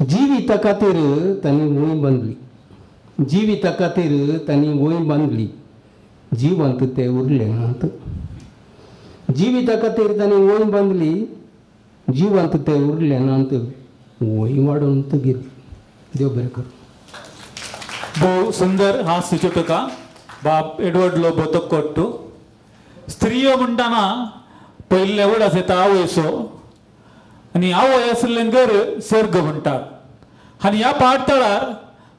जिविता खातीर तांणी वंय बांदली, जिविता खातीर तांणी वंय बांदली, जिवंत ते उरले नात. जिविता खातीर तांणी वंय बांदली, जिवंत ते उरले नात, वंय वाडोवन गेली. देव बरें करूं.
भोव सुंदर हास्य चुटका बाब एडवर्ड लोबो तक्कोट्टू. स्त्रियो म्हणटाना पयले उडास येता आवयसो आनी आवय आसलें घर सर्ग म्हणटात आनी ह्या पाठतळार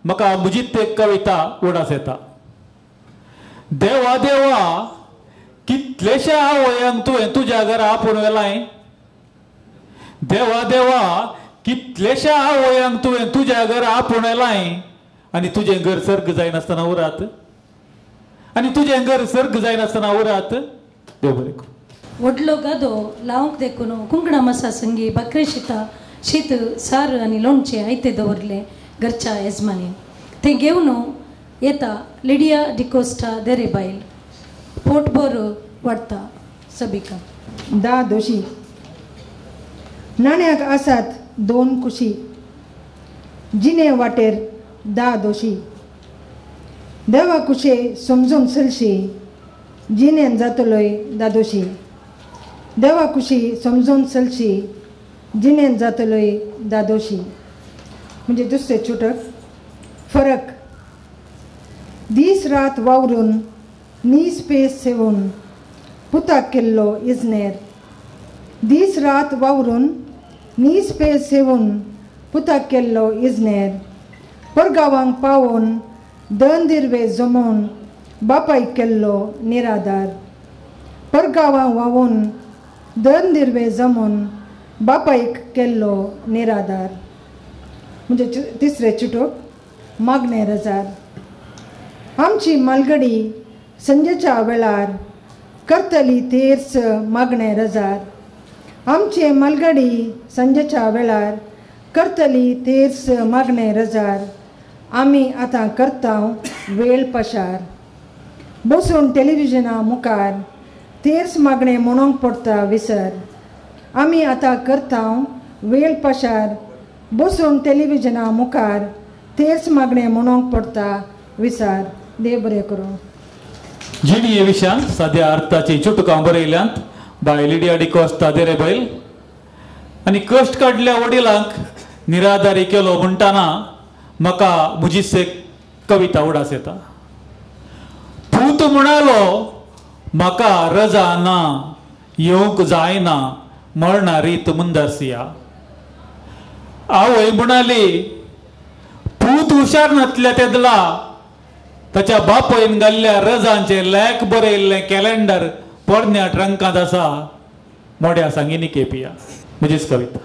म्हाका म्हजीच एक कविता उडास येता. देवा देवा कितलेशे आवयांक तुवें तुज्या घरा आपोवन व्हेलाय. देवा देवा कितलेशा आवयांक तुवें तुज्या घरा आपोवन व्हेलाय आनी तुजें घर सर्ग जायनासतना उरात, आनी तुजें घर सर्ग जायनासतना उरात. देव बरें करूं.
व्हडलो गादो लावंक देखून कुंकणा मसा संगी भाकरी शिता शीत सार आनी लोणचें आयतें दवरलें घरच्या येजमानी. तें घेवन येता लिडिया डिकोस्टा देरे बायल पोटभर वाडटा सबिका.
10 दोशी नाण्याक आसात 2 कुशी, जिणे वाटेर 10 दोशी. देवा कुशे समजून चलशी, जिणेन जातलोय दादोशी. देवा कुशी समजून चलशी, जिणेन जातलोय दादोशी. म्हणजे दुसरें चुटक फरक. दीस रात वावरून नीस पेस सेवून पुताक केल्लो इजनेर. दीस रात वावरून नीस पेस सेवून पुताक केल्लो इजनेर. परगांवांक पावोवन दन दिर्वे जमोवन बापायक केल्लो निराधार. परगांवां व्हांवून दन दिर्वे जमोवन बापायक केल्लो निराधार. म्हणजे तिसरें चुटूक मागणें रजार. आमची मालगडी संजेच्या वेळार करतली तेर्स मागणें रजार. आमचे मालगडी संजेच्या वेळार करतली तेर्स मागणें रजार. आमी आतां करता वेळ पशार, बसून टेलिविजना मुखार तेर्स मागणें म्हणूंक पडटा विसर. आमी आतां करता वेळ पशार, बसून टेलिविजना मुखार तेर्स मागणें म्हणूंक पडटा विसर. देव बरें करूं.
जिणये विशयांत साद्या अर्थाची चुटकां बरयल्यांत बाय लिडिया डिकोस्ता देरे बैल. आनी कश्ट काडल्या वडिलांक निराधारी केलो म्हणटाना म्हाका म्हजीच एक कविता उडास येता. पूत म्हणालो म्हाका रजा ना, येवंक जायना, मरणा रीत मुंदासिया. आवय म्हणाली पूत हुशार नातल्या तेदला ताच्या बापयन घाल्ल्या रजांचें लेख बरयल्लें कॅलेंडर पोरण्या ट्रंकांत आसा. मोड्या सांगिनी केपिया. म्हजीच कविता.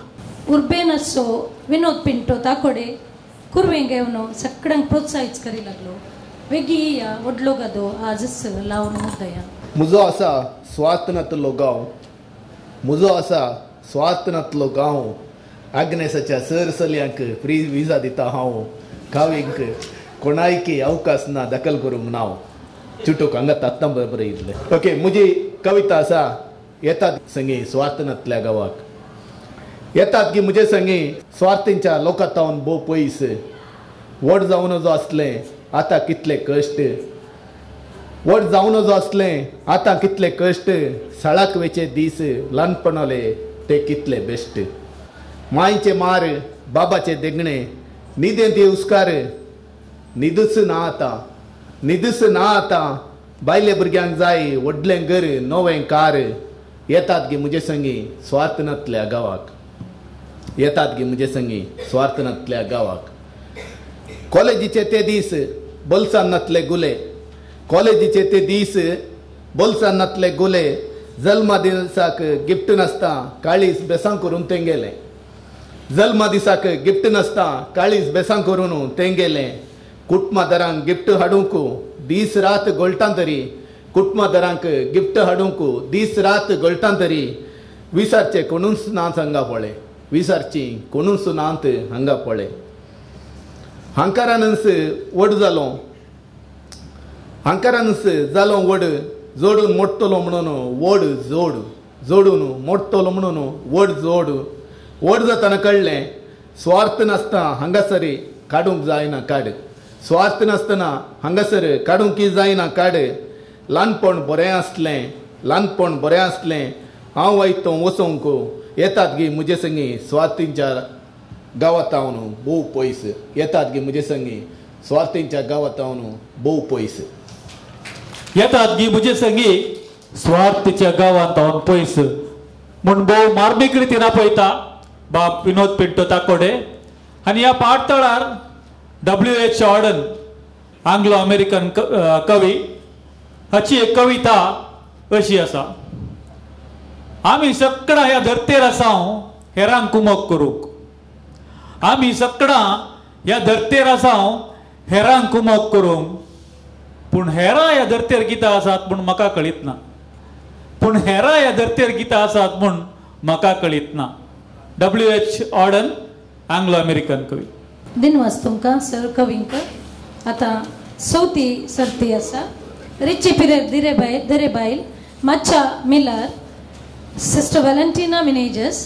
उर्बेन आसो विनोद पिंटो ताकोडे कुरवें घेवन सगळ्यांक प्रोत्साहीत करी लागलो. वेगीं या व्हडलो गादो आजच लावन मुद्दया.
म्हजो आसा स्वार्थ नातलो गांव, म्हजो आसा स्वार्थ नातलो गांव. आग्नेसाच्या सर चलयांक फ्री विजा दिता हांव. कावींक कोणायकी अवकाश ना दखल करूंक नांव. चुटूक हांगा तात्तां बरोबर येयल्लें. ओके, म्हजी कविता आसा येतात संगी स्वार्थ नातल्या गांवाक. येतात की म्हजे संगी स्वार्थींच्या लोकां तावन भोव पयस. व्हड जावन जो आसलें आतां कितले कश्ट, व्हड जावन जो आसलें आतां कितले कश्ट. साळाक वेचे दीस ल्हानपणाले ते कितले बेश्ट. मांयचे मार बाबाचे देगणे न्हिदेंत हुस्कार. न्हिदूच ना आतां, न्हिदूच ना आतां. बायले भुरग्यांक जाय व्हडलें घर नवें कार. येतात गे म्हजे संगी स्वार्थ नातल्या गांवाक. येतात गे म्हजे संगी स्वार्थ नातल्या गांवाक. कॉलेजीचे ते दीस बोल्सान नातले गुले, कॉलेजीचे ते दीस बोल्सान नातले गुले. जल्मा दिसाक गिफ्ट नासता काळीज बेसां करून तें गेलें. जल्मा दिसाक गिफ्ट नासता काळीज बेसां करून तें गेलें. कुटुंबादारांक गिफ्ट हाडूंक दीस रात गोळटां तरी, कुटुंबादारांक गिफ्ट हाडूंक दीस रात गोळटां तरी. विसारचे कोणूच नात हांगा पळय, विसारची कोणूच नात हांगा पळय. हांकारानच व्हड जालो, हांकारानच जालो व्हड. जोडून मोडटलो म्हणून व्हड जोड, जोडून मोडटलो म्हणून व्हड जोड. व्हड जातना कळ्ळें स्वार्थ नासतना हांगासर काडूंक जायना काड, स्वार्थ नासतना हांगासर काडूंक जायना काड. ल्हानपण बरें आसलें, ल्हानपण बरें आसलें, हांव वयतो वचोंक येतात गी म्हजे संगी स्वार्थींच्या गांवांत हांव भोव पयस, येतात गी म्हजे संगी स्वार्थींच्या गांवांत हांव भोव पयस,
येतात गी म्हजे संगी स्वार्थीच्या गांवांत हांव पयस. म्हूण भोव मार्मीक रितीन आपयता बाब विनोद पिंटो ताकोडे. आनी ह्या पाठतळार W.H. Auden Anglo American कवी हाची एक कविता अशी आसा. आमी सगळां ह्या धर्तेर आसा हेरांक कुमक करूंक, आमी सगळां ह्या धर्तेर आसा हेरांक कुमक करूंक, पूण हेरां ह्या धर्तेर गितां आसात म्हूण म्हाका कळीत ना, पूण हेरां ह्या धर्तेर गितां आसात म्हूण म्हाका कळीत ना. W.H. Auden Anglo American कवी.
दिनवास तुमकां सर कवींक. आतां चवथी सर्ती आसा. Ritchie Pereira Derebail Derebail, Macha Milar, sister Valentina Menezes,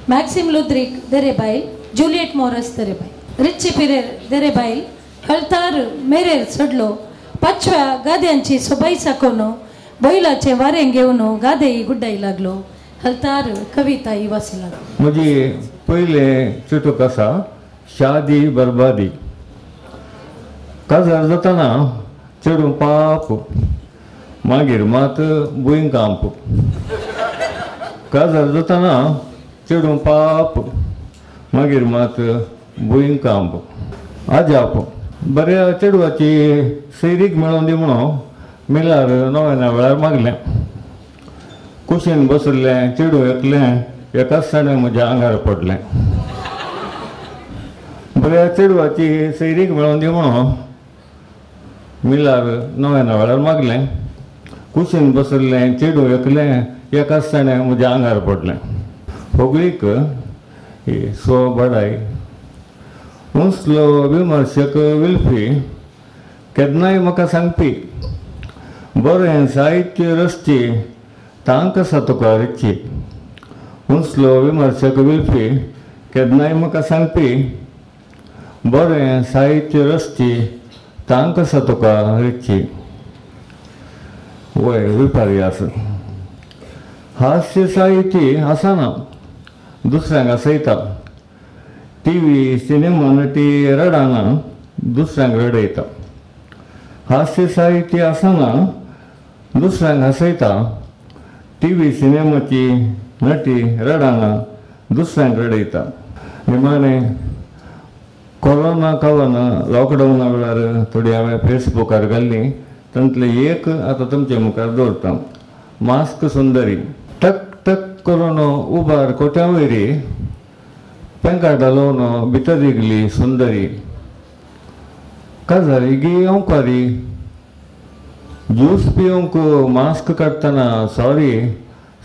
Maxim Ludrik Derebail, Juliet Moras Derebail. Ritchie Pereira Derebail हळतार मेरेर चडलो, पाचव्या गाद्यांची सोबाई साकोन बैलाचें वारें घेवन गादेई गुड्डाई लागलो. हलतार कविता ही वाचू लागलो.
म्हजी पयलें चिटूक आसा शादी बरबादी. काजार जातना चेडूं पाप, मागीर मात भुंयकांप. काजार जातना चेडूं पाप, मागीर मात भुंयकांप. आजाप बऱ्या चेडवाची सैरीक मेळोवन दी म्हणून मिलार नव्या वेळार मागलें. कुशीन बसलें चेडूं एकलें, एकाच साणें म्हज्या आंगार पडलें. बऱ्या चेडवाची सैरीक मेळोवन दी म्हणून मिलार नव्या वेळार मागलें. कुशीन बसलें चेडूं एकलें, एकाच साणें म्हज्या आंगार पडलें. होगळीक स्व बडाय उंचलो विमर्शक विल्फी केन्नाय म्हाका सांगपी, बरें साहित्य रचची तांक आसा तुका रिची. उंचलो विमर्शक विल्फी केन्नाय म्हाका सांगपी, बरें साहित्य रचची तांक आसा तुका रिची. वय विपर्यास हास्य साहित्य आसना दुसऱ्यांक आसयता, टी व्ही सिनेमा नटी रडना दुसऱ्यांक रडयता. हास्य साहित्य आसना दुसऱ्यांक हांसयता, टी व्ही सिनेमाची नटी रडना दुसऱ्यांक रडयता. निमाणें कोरोना काळान लॉकडावना वेळार थोडी हांवें फेसबुकार घाल्ली, तांतलें एक आतां तुमचे मुखार दवरता. मास्क सुंदरी टक टक करून उबार कोट्या वयरी, पेंकां घालून भितर रिगली सुंदरी. काजारी गी ओंकारी, ज्यूस पिवंक मास्क काडटना सॉरी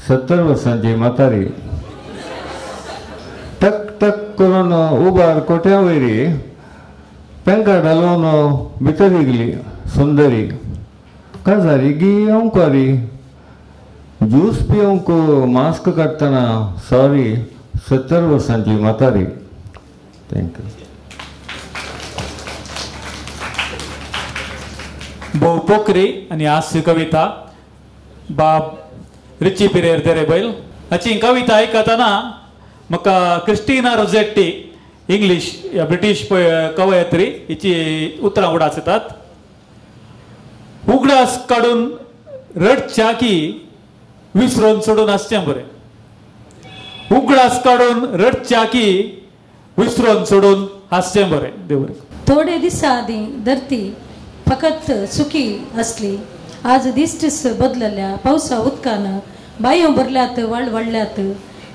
70 वर्सांची म्हातारी. टक टक करून उबार कोट्या वयरी, पेंकां घालून भितर रिगली सुंदरी. काजारी गी ओंकारी, ज्यूस पिवंक मास्क काडटना सॉरी 70 वर्सांची म्हातारी. Thank you.
भोव पोखरी आनी हास्य कविता बाब रिची पिरेर देरेबैल हाची कविता आयकतना म्हाका क्रिस्टिना रोझेट्टी इंग्लीश या ब्रिटीश कवयत्री हिची उतरां उगडास येतात. उगडास काडून रडच्या की विसरून सोडून आसचें बरें, उगडास काडून रडच्या की विसरून सोडून हासचें बरें. देव बरें.
थोडे दिसा आदीं धरती फकत सुकी आसली, आज दिश्टीस बदलल्या. पावसा उदकान बांयो भरल्यात, वाळ वाडल्यात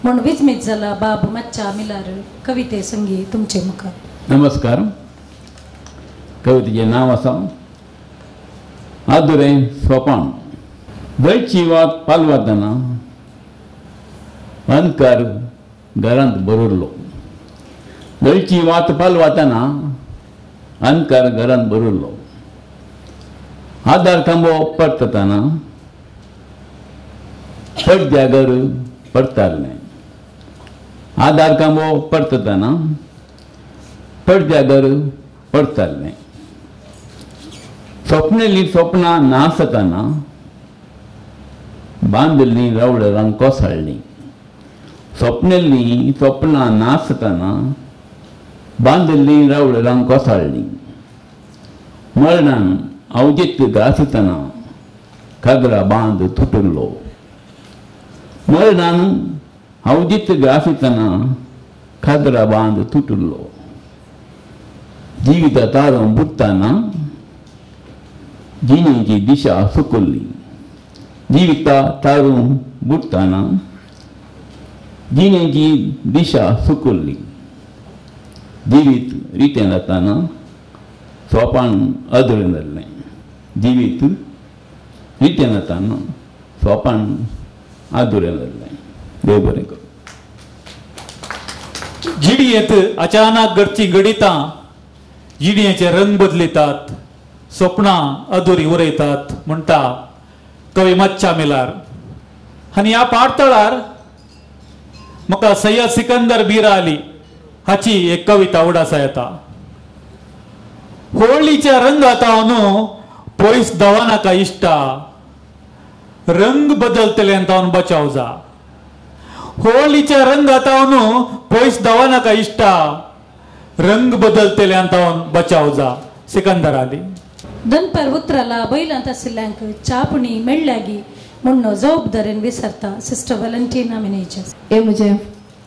म्हूण विजमीत जाला बाब मातशा मिलार. कविते संगी तुमचे मुखार.
नमस्कार. कवितेचें नांव आसा आदुरें सोपान. जळची वात पालवातना अंधकार घरांत भरिल्लो, जळची वात पालवातना अंधकार घरांत भरिल्लो. आदार खांबो परततना पडद्यागर पडतालें आधार कांबो परतताना पडद्यागर पडतालें स्वप्नेली स्वप्नां नासतना बांदिल्लीं रावळरां कोसळ्ळीं स्वप्नेल्लीं स्वप्नां नासतना बांदिल्लीं रावळरां कोसळ्ळीं मरणान अवजीत ग्रासितना कागरा बांद तुटुल्लो मरणान अवजीत ग्रासितना कागरा बांद तुटुल्लो जिविता तारो बुडटाना जिणेची दिशा सुकुल्ली जिविता तारू बुडटाना जिणेची दिशा सुकुल्ली जिवीत रितें जाताना सोपान अधरें जाल्लें जिवीत रितें जाताना सोपान आदुरें जाल्लें. देव बरें करूं.
जिणेंत अचानक घडचीं घडितां जिणेचे रंग बदलितात स्वप्नां अधुरी उरयतात म्हणटा कवी मच्छा मिलार. आनी ह्या पाटतळार म्हाका सय्यद सिकंदर बीरा अली हाची एक कविता उडासा येता. होळीच्या रंगात हांव पयस दवा नाका इश्टा रंग बदलतले तावन बचाव जा. होळीच्या रंगात हांव पयस दवा नाका इश्टा रंग बदलतले तावन बचाव जा. सिकंदर अली.
दनपार उतराला बैलांत आशिल्ल्यांक चापणी मेळ्ळ्यागी म्हूण जबाबदारेन विसरता सिस्टर व्हॅलेंटिना मिनेजस.
हे म्हजें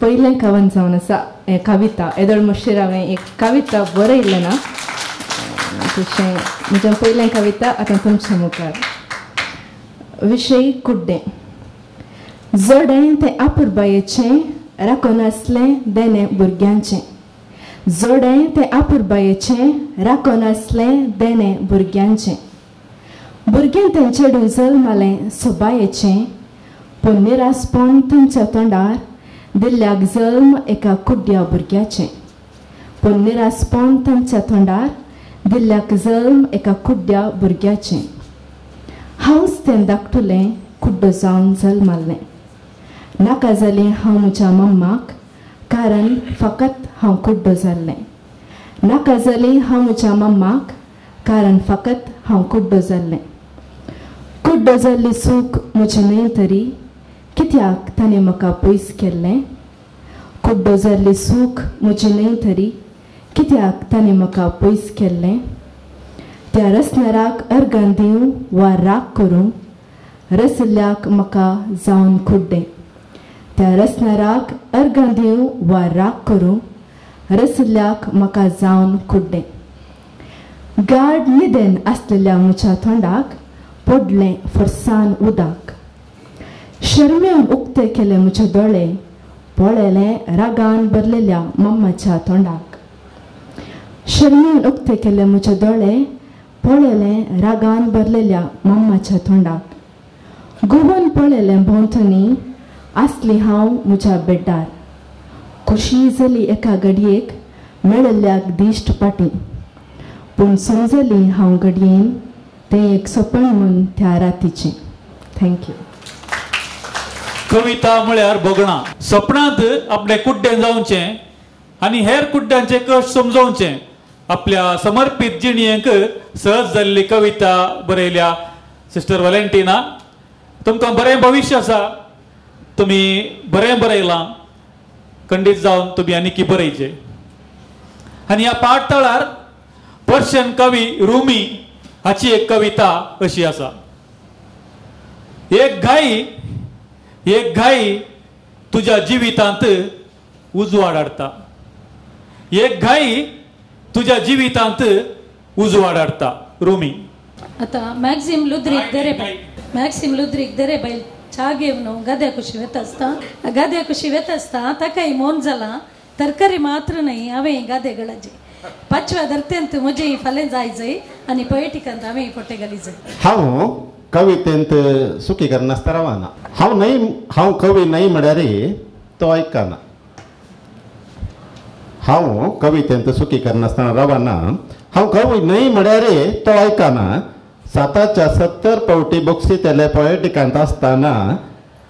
पयलें कवन जावन आसा हें कविता. येदोळ मुशीर हांवें एक कविता बरयलें ना तशें म्हजें पयलें कविता आतां तुमच्या मुखार. विशय कुड्डें. जोडें तें आपुरबायेचें राखून आसलें देणें भुरग्यांचें. जोडें तें आपुरबायेचें राखून आसलें देणें भुरग्यांचें. भुरगें तें चेडूं जल्मालें सोबायेचें पूण निरासपण तांच्या तोंडार दिल्ल्याक जल्म एका कुड्ड्या भुरग्याचें. पूण निरासपण तांच्या तोंडार दिल्ल्याक जल्म एका कुड्ड्या भुरग्याचें. हांवच तें धाकटुलें कुड्डो जावन जल्मालें. नाका जालें हांव म्हज्या मम्माक कारण फकत हांव कुड्डो जाल्लें. नाका जालें हांव म्हज्या मम्माक कारण फकत हांव कुड्डो जाल्लें. कुड्डो जाल्ली सूख म्हजें न्हय तरी कित्याक ताणें म्हाका पयस केल्लें. कुड्डो जाल्ली सूख म्हजें न्हय तरी कित्याक ताणें म्हाका पयस केल्लें. त्या रसनराक अर्गां दिवं वा राग करूं रसल्याक म्हाका जावन कुड्डें. त्या रसनराक अर्गां दिवं वा राग करूं रसल्याक म्हाका जावन कुड्डें. गाड न्हिदेन आसलेल्या म्हज्या तोंडाक पडलें फरसान उदक. शर्मेवन उक्ते केले म्हजे दोळे पळयलें रागान भरलेल्या मम्माच्या तोंडाक. शर्मेवन उक्ते केले म्हजे दोळे पळयलें रागान भरलेल्या मम्माच्या तोंडाक. गोवन पळयलें भोंवतणी आसली हांव म्हज्या बेड्डार. खोशी जाली एका घडयेक मेळिल्ल्याक दिश्ट पाटी पूण समजली हांव घडयेन तें एक सपन म्हूण त्या रातीचें. Thank you.
कविता म्हळ्यार भोगणां. सपनांत आपलें कुड्डें जावचें आनी हेर कुड्ड्यांचे कश्ट समजोवचें. आपल्या समर्पीत जिणेक सहज जाल्ली कविता बरयल्या सिस्टर व्हॅलेंटिना. तुमकां बरें भविश्य आसा. तुमी बरें बरयलां खंडीत जावन तुमी आनीकी बरयचे. आनी ह्या पाठतळार पर्शियन कवी रुमी हाची एक कविता अशी आसा. एक घाई तुज्या जिवितांत उजवाड हाडटा. एक घाई तुज्या जिवितांत उजवाड हाडटा. रुमी.
आतां मॅक्सिम लुद्रीक दरे बायल च्या घेवन गाद्या कुशी वेता आसता गाद्या कुशी वेता आसता ताकाय मोन जाला तरकारी मात्र न्हय हांवें गादे गळाचे पांचव्या धरतेंत म्हजें फाल्यां जाय जाय आनी पॉयटिकांत हांवें फोटे घाली जाय.
हांव कवितेंत सुखी करनासतना रावना. हांव न्हय हांव कवी न्हय म्हळ्यार तो आयकना. हांव कवितेंत सुखी करनासतना रावना. हांव कवी न्हय म्हळ्यार तो आयकना. 7च्या 70 पावटी बक्षितले पॉयटिकांत आसतना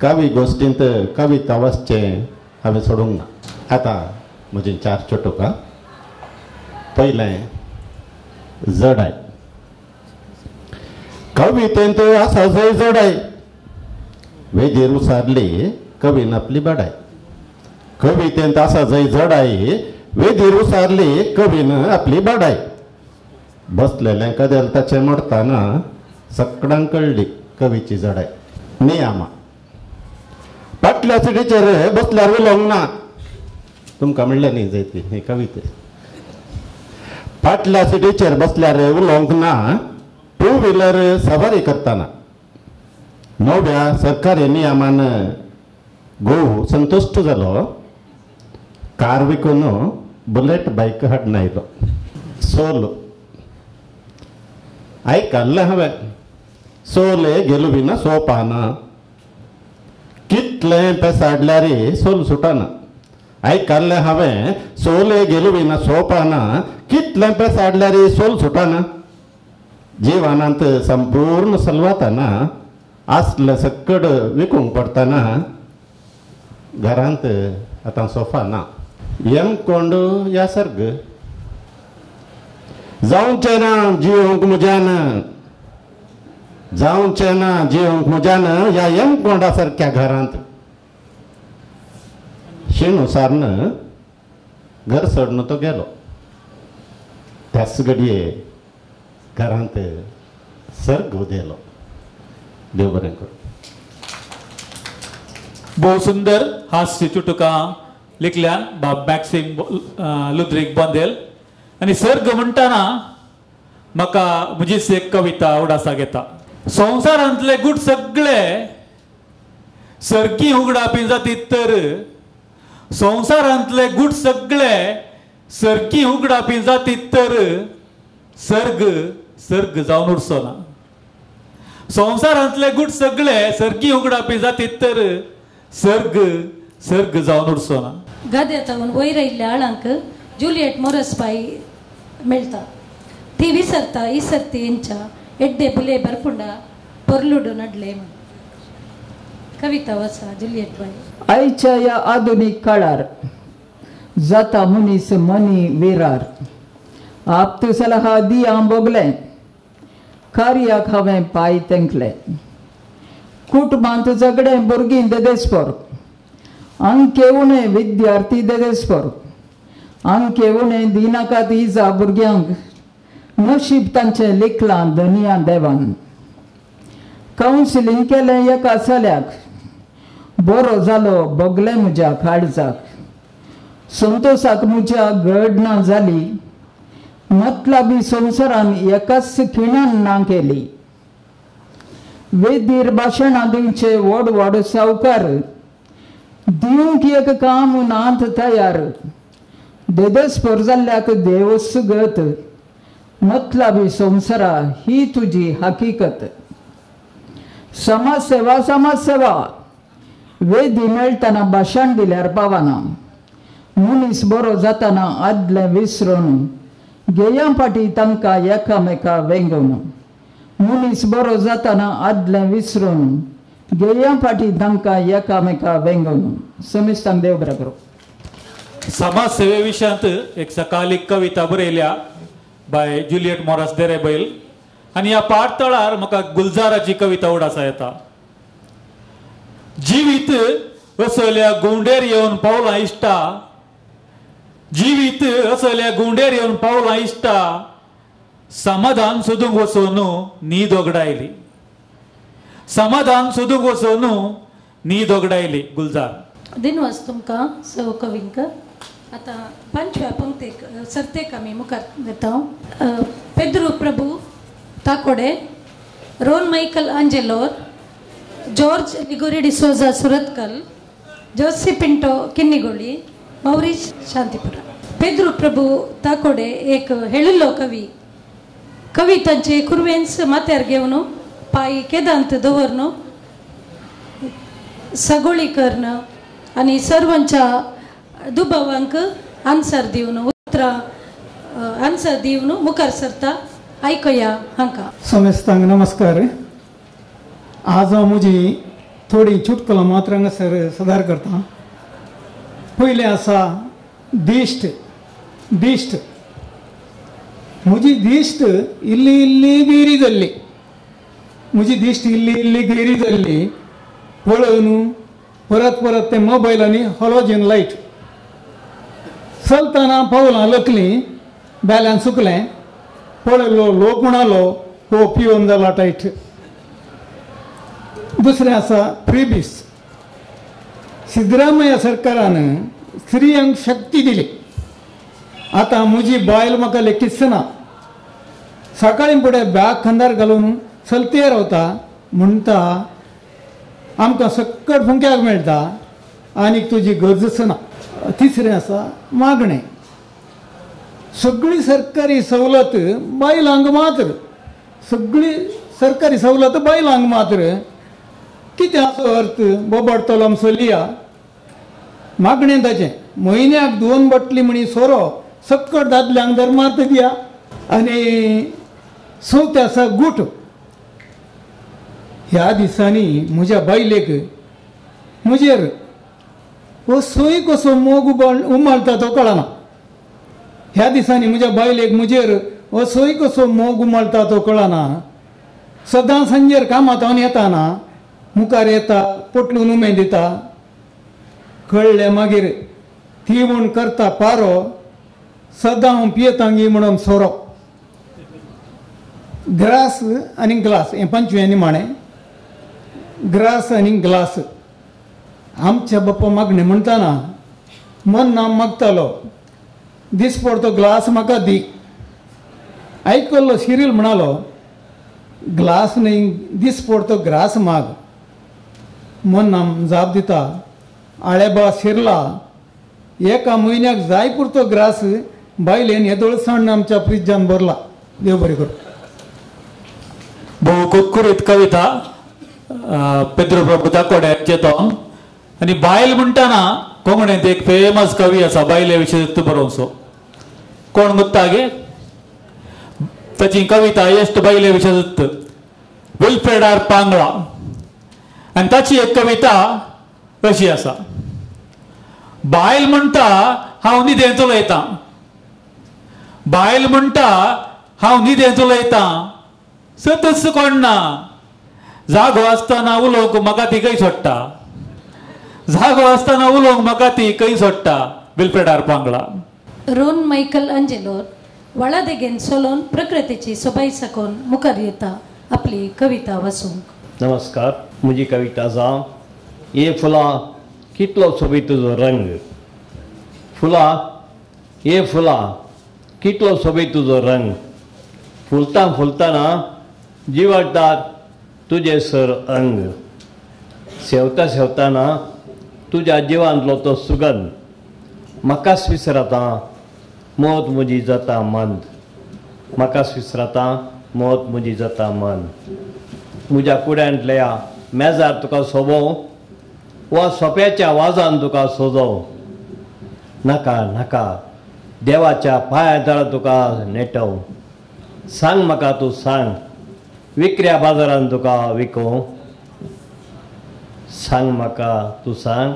कवी गोश्टींत कविता वाचचें हांवें सोडूंक ना. आतां म्हजी 4 चटुकां. पयलें जडाय. कवितेंत आसा जंय जडाय, वेदीर उसारली कवीन आपली बडाय. कवितेंत आसा जंय जडाय, वेदीर उसारली कवीन आपली बडाय. बसलेलें कदेल ताचें मोडताना सगळ्यांक कळ्ळी कवीची जडाय. नियामा फाटल्या सिटीचेर बसल्यार उलोवंक ना. तुमकां म्हणलें न्ही जयती ही कविते. फाटल्या सिटीचेर बसल्यार उलोवंक ना, टू व्हिलर सवारी करतना. नव्या सरकारी नियमान घोव संतुश्ट जालो, कार विकून बुलेट बायक हाडून आयलो. सोल आयकल्लें हांवें, सोले गेलुबी ना सोपाना, कितलें पेसाडल्यार सोल सुटना. आयकल्लें हांवें, सोले गेलुबी ना सोपाना, कितलें पेसाडल्यार सोल सुटना. जिवनांत संपूर्ण सलवाताना, आसलें सक्कड विकूंक पडटना, घरांत आतां सोफा ना. यम कोंड या सर्ग जावचें ना जिवंक म्हज्यान, जावचें ना जिवंक म्हज्यान ह्या यम कोंडा सारक्या घरांत. शिणू सारन घर सोडून तो गेलो. त्याच घडये घरांत सर्ग उदेलो. देव बरें करूं.
भोव सुंदर हास्य चुटुकां लिखल्यान बाब मॅक्सिम लुद्रीक बांदेल. आनी सर्ग म्हणटाना म्हाका म्हजीच एक कविता उडासाक येता. संवसारांतले गूट सगळे सर्गी उगडापी जातीत तर, संवसारांतले गूट सगळे सर्गी उगडापी जातीत तर, सर्ग सर्ग जावन उरचो ना. संवसारांतले गूट सगळे सर्गी उगडापी जातीत तर, सर्ग सर्ग जावन उरचो ना.
गाद्यातावन वयर आयिल्ल्या आळांक जुलियट मोरसबाई मेळटा. ती विसरता इसरती इंच्या एड्डे बुले बरपुंडा పొర్లుడు नडले. कविता वसा जुलियट बाई.
आयच्या ह्या आधुनीक काळार जाता मनीस मनी विरार. आप सलहा दिया भोगलें, कार्याक हांवें पांय तेंकले. कुटुंबांत झगडें भुरगीं देदेस्पोर, अंके उणें विद्यार्थी देदेस्पोर, अंके उणें दिनाकात इजा भुरग्यांक, नशीब तांचें लिखलां धनिया देवान. कावन्सिलींग केलें एका चल्याक, बरो जालो भोगलें म्हज्या काळजाक. संतोषाक म्हज्या घड ना जाली, मतलबी संवसारान एकाच खिणान ना केली. वेदीर भाशणां दिवचे व्हड व्हड सावकार, दिवंक एक काम नात तयार. देदेस्पोर जाल्ल्याक देवस गत, मतलबी संवसारा ही तुजी हकीकत. समाजसेवा समाजसेवा वेदी मेळटना भाशण दिल्यार पावना. मनीस बरो जाताना आदलें विसरून, गेयां फाटी तांकां एकामेका वेंगोवन. मनीस बरो जाताना आदलें विसरून, गेयां फाटी तांकां एकामेका वेंगोवन. समिस्तांक देव बरें करूं.
समाज सेवे विशयांत एक सकालिक कविता बरयल्या बाय जुलियट मोरास देरेबैल. आनी ह्या पाठतळार म्हाका गुलजाराची कविता उडासा येता. जिवीत असल्या गुंडेर येवन पावलां इश्टा, जिवीत असल्या गुंडेर येवन पावलां इश्टा, समाधान सोदूंक वचून न्हीद ओगडायली, समाधान सोदूंक वचून न्हीद ओगडायली. गुलजार.
दिनवास तुमकां सव कवींक. आतां पांचव्या पंक्तेक सर्तेक आमी मुखार वता. Pedro Prabhu Takode, Ron Michael Angelor, George Ligori D'Souza Surathkal, Josy Pinto Kinnigoli, Maurice Shantipura. Pedro Prabhu Takode एक हेळिल्लो कवी. कवी तांचे कुरवेन्स माथ्यार घेवन पांय केदांत दवरन सगोळी करून आनी सर्वांच्या दुबावांक आन्सर दिवन उतरां आन्सर दिवन मुखार सरता. आयकया हांकां.
समेस्तांक नमस्कार. आज हांव म्हजी थोडीं चुटकुलां मात्र हांगासर सदार करता. पयलें आसा दिश्ट. दिश्ट म्हजी दिश्ट इल्ली इल्ली गैरी जाल्ली, म्हजी दिश्ट इल्ली इल्ली गैरी जाल्ली पळोवन परत परत ते मोबायल आनी हॉलोजन लायट. चलतना पावलां लकलीं, बॅलन्स सुकलें, पळयलो लोक म्हणालो हो पिवन जाला टायट. दुसरें आसा फ्रीबीस. सिद्धरामय्या सरकारान स्त्रियांक शक्ती दिली. आतां म्हजी बायल म्हाका लेखीच ना. सकाळीं फुडें बॅग खांदार घालून चलते रावता, म्हणटा आमकां सक्कट फुंक्याक मेळटा आनीक तुजी गरजच ना. तिसरें आसा मागणें. सगळी सरकारी सवलत बायलांक मात्र, सगळी सरकारी सवलत बायलांक मात्र. कितें असो अर्थ बोबाडटलो आमचो लिया. मागणें ताचें म्हयन्याक 2 बाटली म्हणी सोरो सक्कट दादल्यांक धर्मार्थ दिया. आनी चवथें आसा गूट. ह्या दिसांनी म्हज्या बायलेक म्हजेर कसोय कसो मोग उमाळटा तो कळना. ह्या दिसांनी म्हज्या बायलेक म्हजेर असोय कसो मोग उमाळटा तो कळना. सदां सांजेर कामांत हांव येताना मुखार येता, पोटलून उमेद दिता. कळ्ळें मागीर ती म्हूण करता पारो, सदां हांव पियेतांगी म्हणून सोरो. ग्रास आनी ग्लास हें पंचव्यानी माणें. ग्रास आनी ग्लास. आमच्या बाप्पा मागणें म्हणटाना मन ना मागतालो, दिसपडतो ग्लास म्हाका दी. आयकल्लो शिरील म्हणालो ग्लास न्हय दिसपडतो ग्रास माग. मन नाम जाप दिता आळेबा शिरला एका म्हयन्याक जाय पुरतो ग्रास बायलेन येदोळसाण आमच्या फ्रिजान भरला. देव बरें करूं.
भोव कुरकुरीत कविता पेद्रो प्रभु दाकोड्याचें तो. आनी बायल म्हणटाना कोंकणींत एक फेमस कवी आसा बायले विशीं बरोवचो, कोण मुत्ता गे ताची कविता एश्ट बायले विशीं विल्फ्रेड आर पांगळा. आनी ताची एक कविता अशी आसा. बायल म्हणटा हांव न्हिदेंत उलयतां, बायल म्हणटा हांव न्हिदेंत उलयतां, सतच कोण ना, जागो आसतना उलोवंक म्हाका ती खंय सोडटा, जागो आसतना उलोवंक म्हाका ती खंय सोडटा. Wilfred R Pangla.
Ron Michael Angelo वळादेगेन चलोवन प्रकृतीची सोबाय साकून मुखार येता आपली कविता वाचूंक.
नमस्कार. म्हजी कविता आसा ये फुलां कितलो सोबीत तुजो रंग. फुलां ये फुलां कितलो सोबीत तुजो रंग, फुलता फुलतना जिवळटात तुजें सर अंग, सेवता सेवताना तुज्या जिवांतलो तो सुगंध, म्हाकाच विसरता मौत म्हजी जाता मंद, म्हाकाच विसरता मौत म्हजी जाता मंद. म्हज्या कुड्यांतल्या मेजार तुका सोबोवं वा सोप्याच्या वाजान तुका सोजोवं, नाका नाका देवाच्या पांया तळा तुका नेटोवं, सांग म्हाका तूं सांग विकऱ्या बाजारान तुका विकोवं, सांग म्हाका तूं सांग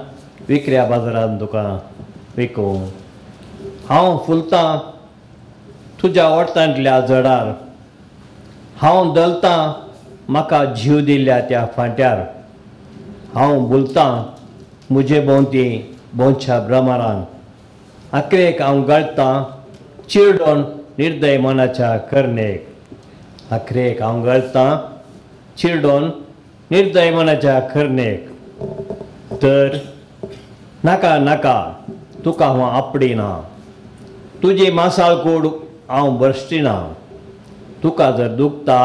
विकऱ्या बाजारान तुका विकोवं. हांव फुलतां तुज्या ओठांतल्या जडार, हांव दलतां म्हाका जीव दिल्ल्या त्या फांट्यार, हांव बुलतां म्हजे भोंवती भोंवच्या भ्रमरान, आखरेक हांव गळटां चिरडोन निर्दय मनाच्या करणेक, आखरेक हांव गळटां चिरडोन निर्दय मनाच्या करणेक. तर नाका नाका तुका हांव आपडिना, तुजी मासाळ कूड हांव भरश्टिना, तुका जर दुखता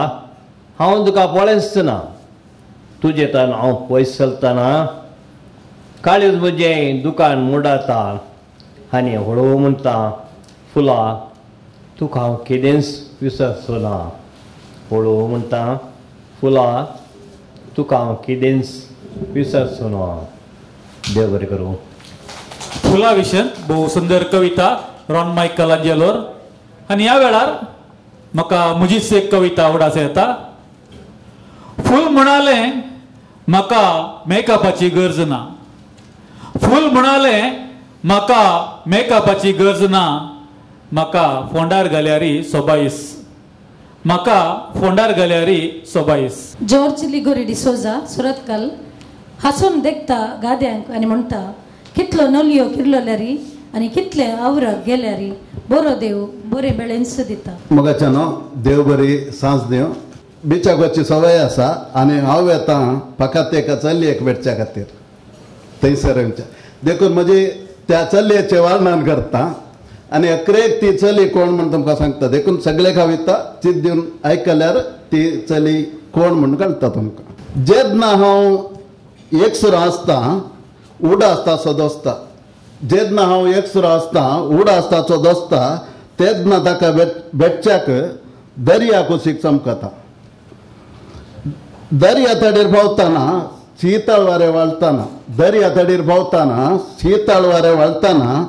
हांव तुका पळयच ना, तुजें तान हांव पयस चलतना काळीज म्हजें दुकान मोडाता आनी हळू म्हणटा फुलां तुका हांव केदेंच विसरचो ना, हळू म्हणटा फुलां तुका हांव केदेंच विसरचो ना. देव बरें करूं.
फुलां विशयन भोव सुंदर कविता रॉन मायकल आंजेलोर. आनी ह्या वेळार म्हाका म्हजीच एक कविता उडास येता. फूल म्हणालें म्हाका मेकअपाची गरज ना. फूल म्हणालें म्हाका मेकअपाची गरज ना, म्हाका फोंडार घाल्यारी सोबायस, म्हाका फोंडार घाल्यारी सोबायस.
जॉर्ज लिगोरी डिसोजा सुरतकल हासून देखता गाद्यांक आनी म्हणटा कितलो नलयो किरलोल्यारी आनी कितले आवराक गेल्यारी बरो देव बरे बेळेन्स दिता.
मोगाच्यानो देव बरी सांज देव. बिचाक वचची सवय आसा आनी हांव येता फकत एका चलयेक भेटच्या खातीर थंयसर येवच्या, देखून म्हजी त्या चलयेचें वर्णन करता आनी अकरेक ती चली कोण म्हूण तुमकां सांगता. देखून सगळे कविता चित दिवन आयकल्यार ती चली कोण म्हूण कळटा तुमकां. जेन्ना हांव एकसुरो आसता उडा आसता दोस्ता, जेन्ना हांव एकसुरो आसता उडा आसताचो दोस्ता तेन्ना ताका भेटच्याक दर्या कुशीक चमकता. दर्या तडीर भोंवतना शीतळ वारें व्हाळटना, दर्या तडीर भोंवतना शीतळ वारें व्हाळटना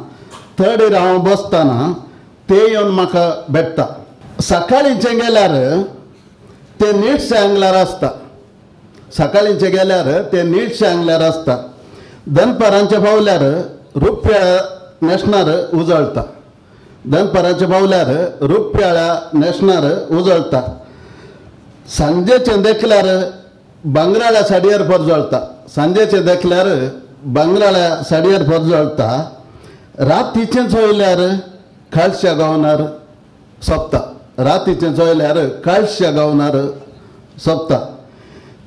तडीर हांव बसतना ते येवन म्हाका भेटता. सकाळींचें गेल्यार ते निळशे आंगल्यार आसता, सकाळींचें गेल्यार ते निळशे आंगल्यार आसता. दनपारांचे पावल्यार रुपया न्हेसणार उजळटा, दनपारांचे पावल्यार रुपयाळ्या न्हेसणार उजळटा. सांजेचें देखल्यार भांगराळ्या साडयेर परजळटा, सांजेचें देखल्यार भांगराळ्या साडयेर परजळटा. रातीचें चोयल्यार काळश्या गावनार सोंपता, रातीचें चोयल्यार काळश्या गावनार सोंपता.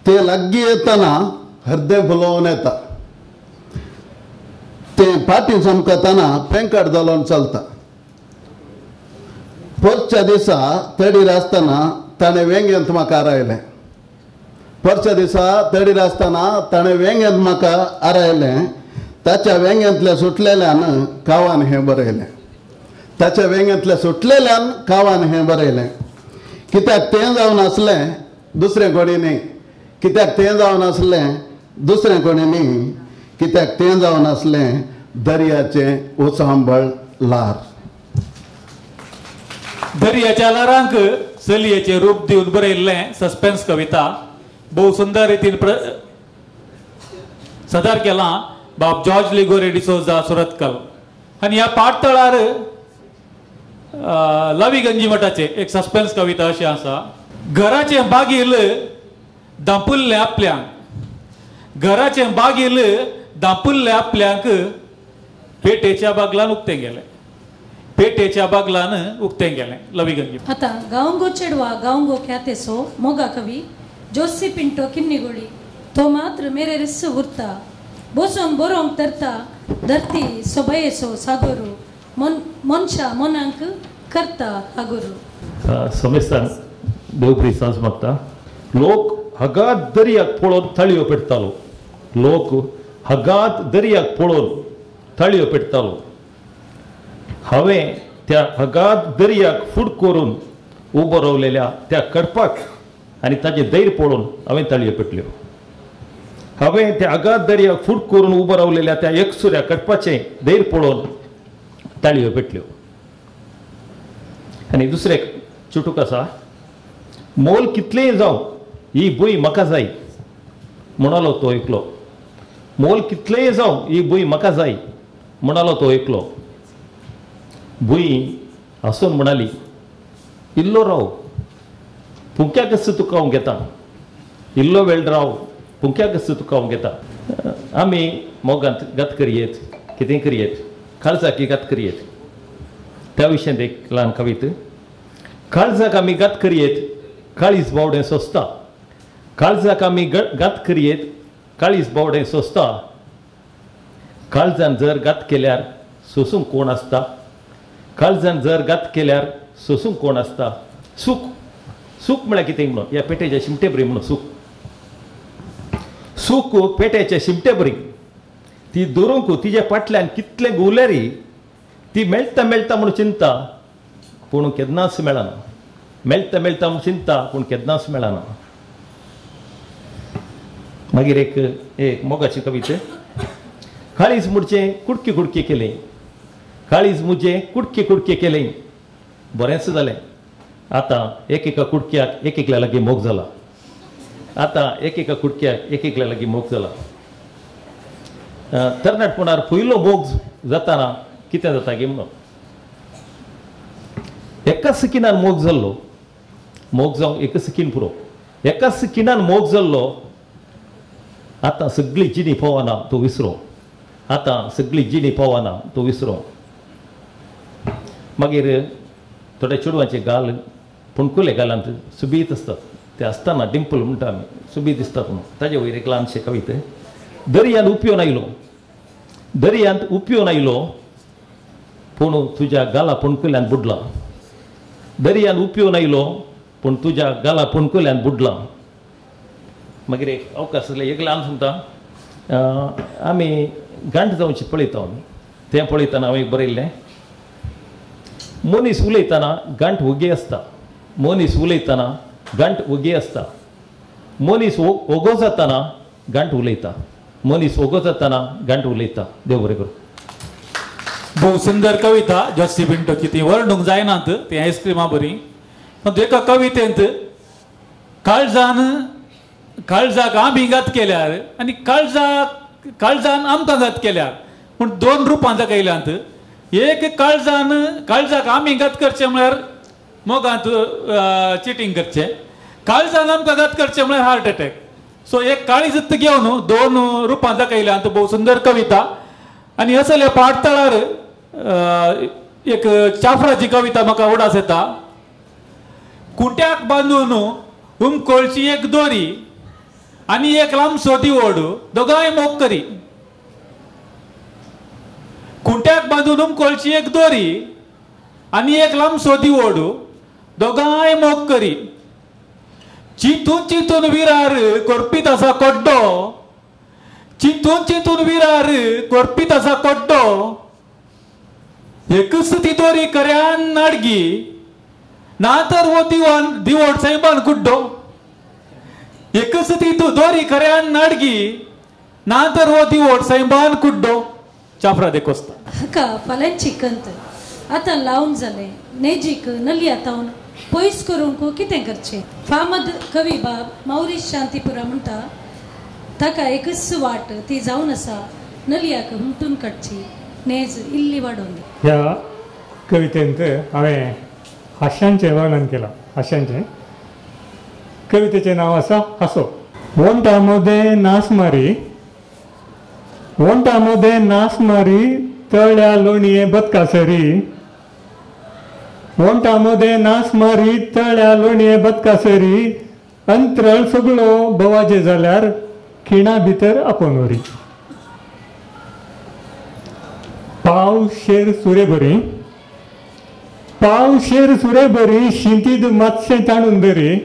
ते लागीं येतना हृदय फुलोवन येता, ते फाटीं चमकतना पेंकट जालोवन चलता. परच्या दिसा तडीर आसतना ताणें वेंगेंत म्हाका आरायलें, परच्या दिसा तडीर आसतना ताणें वेंगेंत म्हाका आरायलें. ताच्या वेंगेंतल्या सुटलेल्यान कावान हें बरयलें, ताच्या वेंगेंतल्या सुटलेल्यान कावान हें बरयलें. कित्याक तें जावन आसलें दुसरें कोणी न्ही, कित्याक तें जावन आसलें दुसरें कोणी न्ही, कित्याक तें जावन आसलें दर्याचें उचांबळ ल्हार.
दर्याच्या ल्हारांक चलयेचें रूप दिवन बरयल्लें सस्पेन्स कविता भोव सुंदर रितीन सदर केलां बाब जॉर्ज लिगोरी डिसोजा सुरतकल. आनी ह्या पाटतळार लवी गंजी मठाचे एक सस्पेन्स कविता अशी आसा. घराचें बागील दांपुल्लें आपल्यांक, घराचें बागील दांपुल्लें आपल्यांक पेटेच्या बागलान उक्तें गेलें, पेटेच्या बागलान उक्तें गेलें. लवी गंजी.
आतां गांवगो चेडवा गांवगो ख्यातेसो मोगा कवी जोसी पिंटो किन्नीगोळी तो मात्र मेरे रिस्स उरता बोसोन बरोवंक तरता धरती सोबायेसो सागोरू मन मनशा मनांक करता हागोरू.
समेस्तान देवप्री सांज मागता. लोक हगात दर्याक पळोवन थाळयो पेटतालो, लोक हगात दर्याक पळोवन थाळयो पेटतालो. हांवें त्या हगात दर्याक फूट करून उबो रावलेल्या त्या कडपाक आनी ताचें धैर्य पळोवन हांवें ताळयो पेटल्यो. हांवें त्या आगात दर्याक फूट करून उबो रावलेल्या त्या एकसुऱ्या कडपाचें धैर्य पळोवन ताळयो पेटल्यो. आनी दुसरें चुटूक आसा. मोल कितलेंय जावं ही भूंय म्हाका जाय म्हणालो तो एकलो, मोल कितलेंय जावं ही भूंय म्हाका जाय म्हणालो तो एकलो. भूंय हांसून म्हणाली इल्लो राव फुंक्याकच तुका हांव घेता, इल्लो वेळ राव फुंक्याकच तुका हांव घेता. आमी मोगांत गत करयेत कितें करयेत काळजाक गत करयेत त्या विशयांत एक ल्हान कवित. काळजाक आमी गत करयेत काळीज बावडें सोंसता, काळजाक आमी घात करयेत काळीज बावडें सोंसता. काळजान जर घात केल्यार सोसूंक कोण आसता, काळजान जर घात केल्यार सोसूंक कोण आसता. सूख सूख म्हळ्यार कितें म्हणून ह्या पेटेच्या शिमटे बरी म्हणून सूख, सूख पेट्याच्या शिमटे बरी ती दवरूंक तिज्या फाटल्यान कितलें घुंवल्यारी ती मेळटा मेळटा म्हणून चिंता पूण केन्नाच मेळना, मेळटा मेळटा म्हणून चिंता पूण केन्नाच मेळना. मागीर एक एक मोगाची कविता. काळीज मुडचें कुडके कुडके केलें, काळीज मुजें कुडके कुडके केलें. बरेंच जालें आतां एक एका कुडक्याक एक एकल्या लागीं मोग जाला. आतां एकेका कुडक्याक एक एकल्या लागीं मोग जाला. तरणाटपणार पयलो मोग जाताना कितें जाता गी म्हणून एका सकिनान मोग जाल्लो, मोग जावंक एक सकीन पुरो, एका सकिनान मोग जाल्लो. आतां सगळी जिणी पावना तो विसरो, आतां सगळी जिणी पावना तो विसरो. मागीर थोड्या चेडवांचे गाल पुणकुले गालांत सुबीत आसतात, ते आसतना डिंपल म्हणटा आमी, सुबीत दिसतात म्हणून. ताजे वयर एक ल्हानशें कविता. दर्यांत उपयोन आयलो, दर्यांत उपयोन आयलो पूण तुज्या गाला पुणकुल्यान बुडला. दर्यांत उपयोन आयलो पूण तुज्या गाला पुणकुल्यान बुडला. मागीर एक अवकाश आसले एक ल्हान सांगता, आमी गांठ जावची पळयता आमी, तें पळयतना हांवें एक बरयल्लें, मनीस उलयतना गांठ वगी आसता, मनीस उलयतना गांठ वगी आसता, मनीस ओगो जातना गांठ उलयता, मनीस ओगो जातना गांठ उलयता. देव बरें करूं.
भोव सुंदर कविता जोसी पिंटोची, ती वर्णूंक जायनात, ती आयस्क्रिमा बरी. पण एका कवितेंत काळजान काळजाक आमी घात केल्यार आनी काळजाक काळजान आमकां घात केल्यार पूण दोन रुपां दाखयल्यांत. एक काळजान काळजाक आमी घात करचें म्हळ्यार मोगांत चिटींग करचें, काळजान आमकां घात करचें म्हळ्यार हार्ट अटॅक. सो एक काळीज घेवन दोन रुपां दाखयल्यांत. भोव सुंदर कविता. आनी असल्या पाटतळार एक चाफ्राची कविता म्हाका उडास येता. कुट्याक बांदून उमकोळची एक दोरी आनी एक लांबसो दिवड दोगांय मोग करी. कुट्याक बांदून उमकोळची एक दोरी आनी एक लांबसो दिवड दोगांय मोग करी. चिंतून चिंतून विरार कोरपीत आसा कोड्डो, चिंतून चिंतून विरार कोरपीत आसा कोड्डो. एकच ती दोरी कर्यान नाडगी ना तर हो दिवान दिवड सैमान गुड्डो. एकच ती दोरी खऱ्यान नाडगी ना तर हो दिवड सैमान कुड्डो. चाफ्रा दे कोस्ता.
हाका फाल्यांची कंत आतां लावन जालें नेजीक नलिया तावन पयस करूंक कितें करचें. फामद कवी बाब मावरीश शांतीपुरा म्हणटा ताका एकच वाट ती जावन आसा नलियाक हुमटून काडची नेज इल्ली वाडोवन.
ह्या कवितेंत हांवें हांशांचें वर्णन केलां. हांशांचें कवितेचें नांव आसा हांसो. वण्टा मदें नास मारी, वण्टा मदें नास मारी तळ्या लोणये बदकासरी. वण्टा मदें नास मारी तळ्या लोणये बदकासरी अंतरळ सगळो बवाजे जाल्यार खिणा भितर आपोवन व्हरी. पाव शेर सुरे बरी, पाव शेर सुरे बरी शिंतीद मातशें ताणून दरी.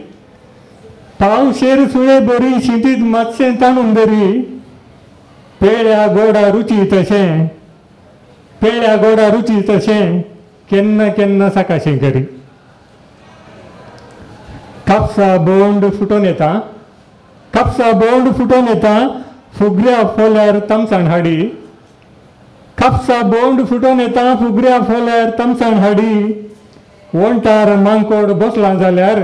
पाव शेर सुरे बरी शिंतीद मातशें ताणून दरी पेळ्या गोडा रुची तशें, पेळ्या गोडा रुची तशें केन्ना केन्ना साकाशें करी. कापसा बोंड फुटोन येता, कापसा बोंड फुटोन येता फुगऱ्या फोल्यार तामसाण हाडी. कापसा बोंड फुटोन येता फुगऱ्या फोल्यार तामसाण हाडी. वण्टार मांकोड बसलां जाल्यार,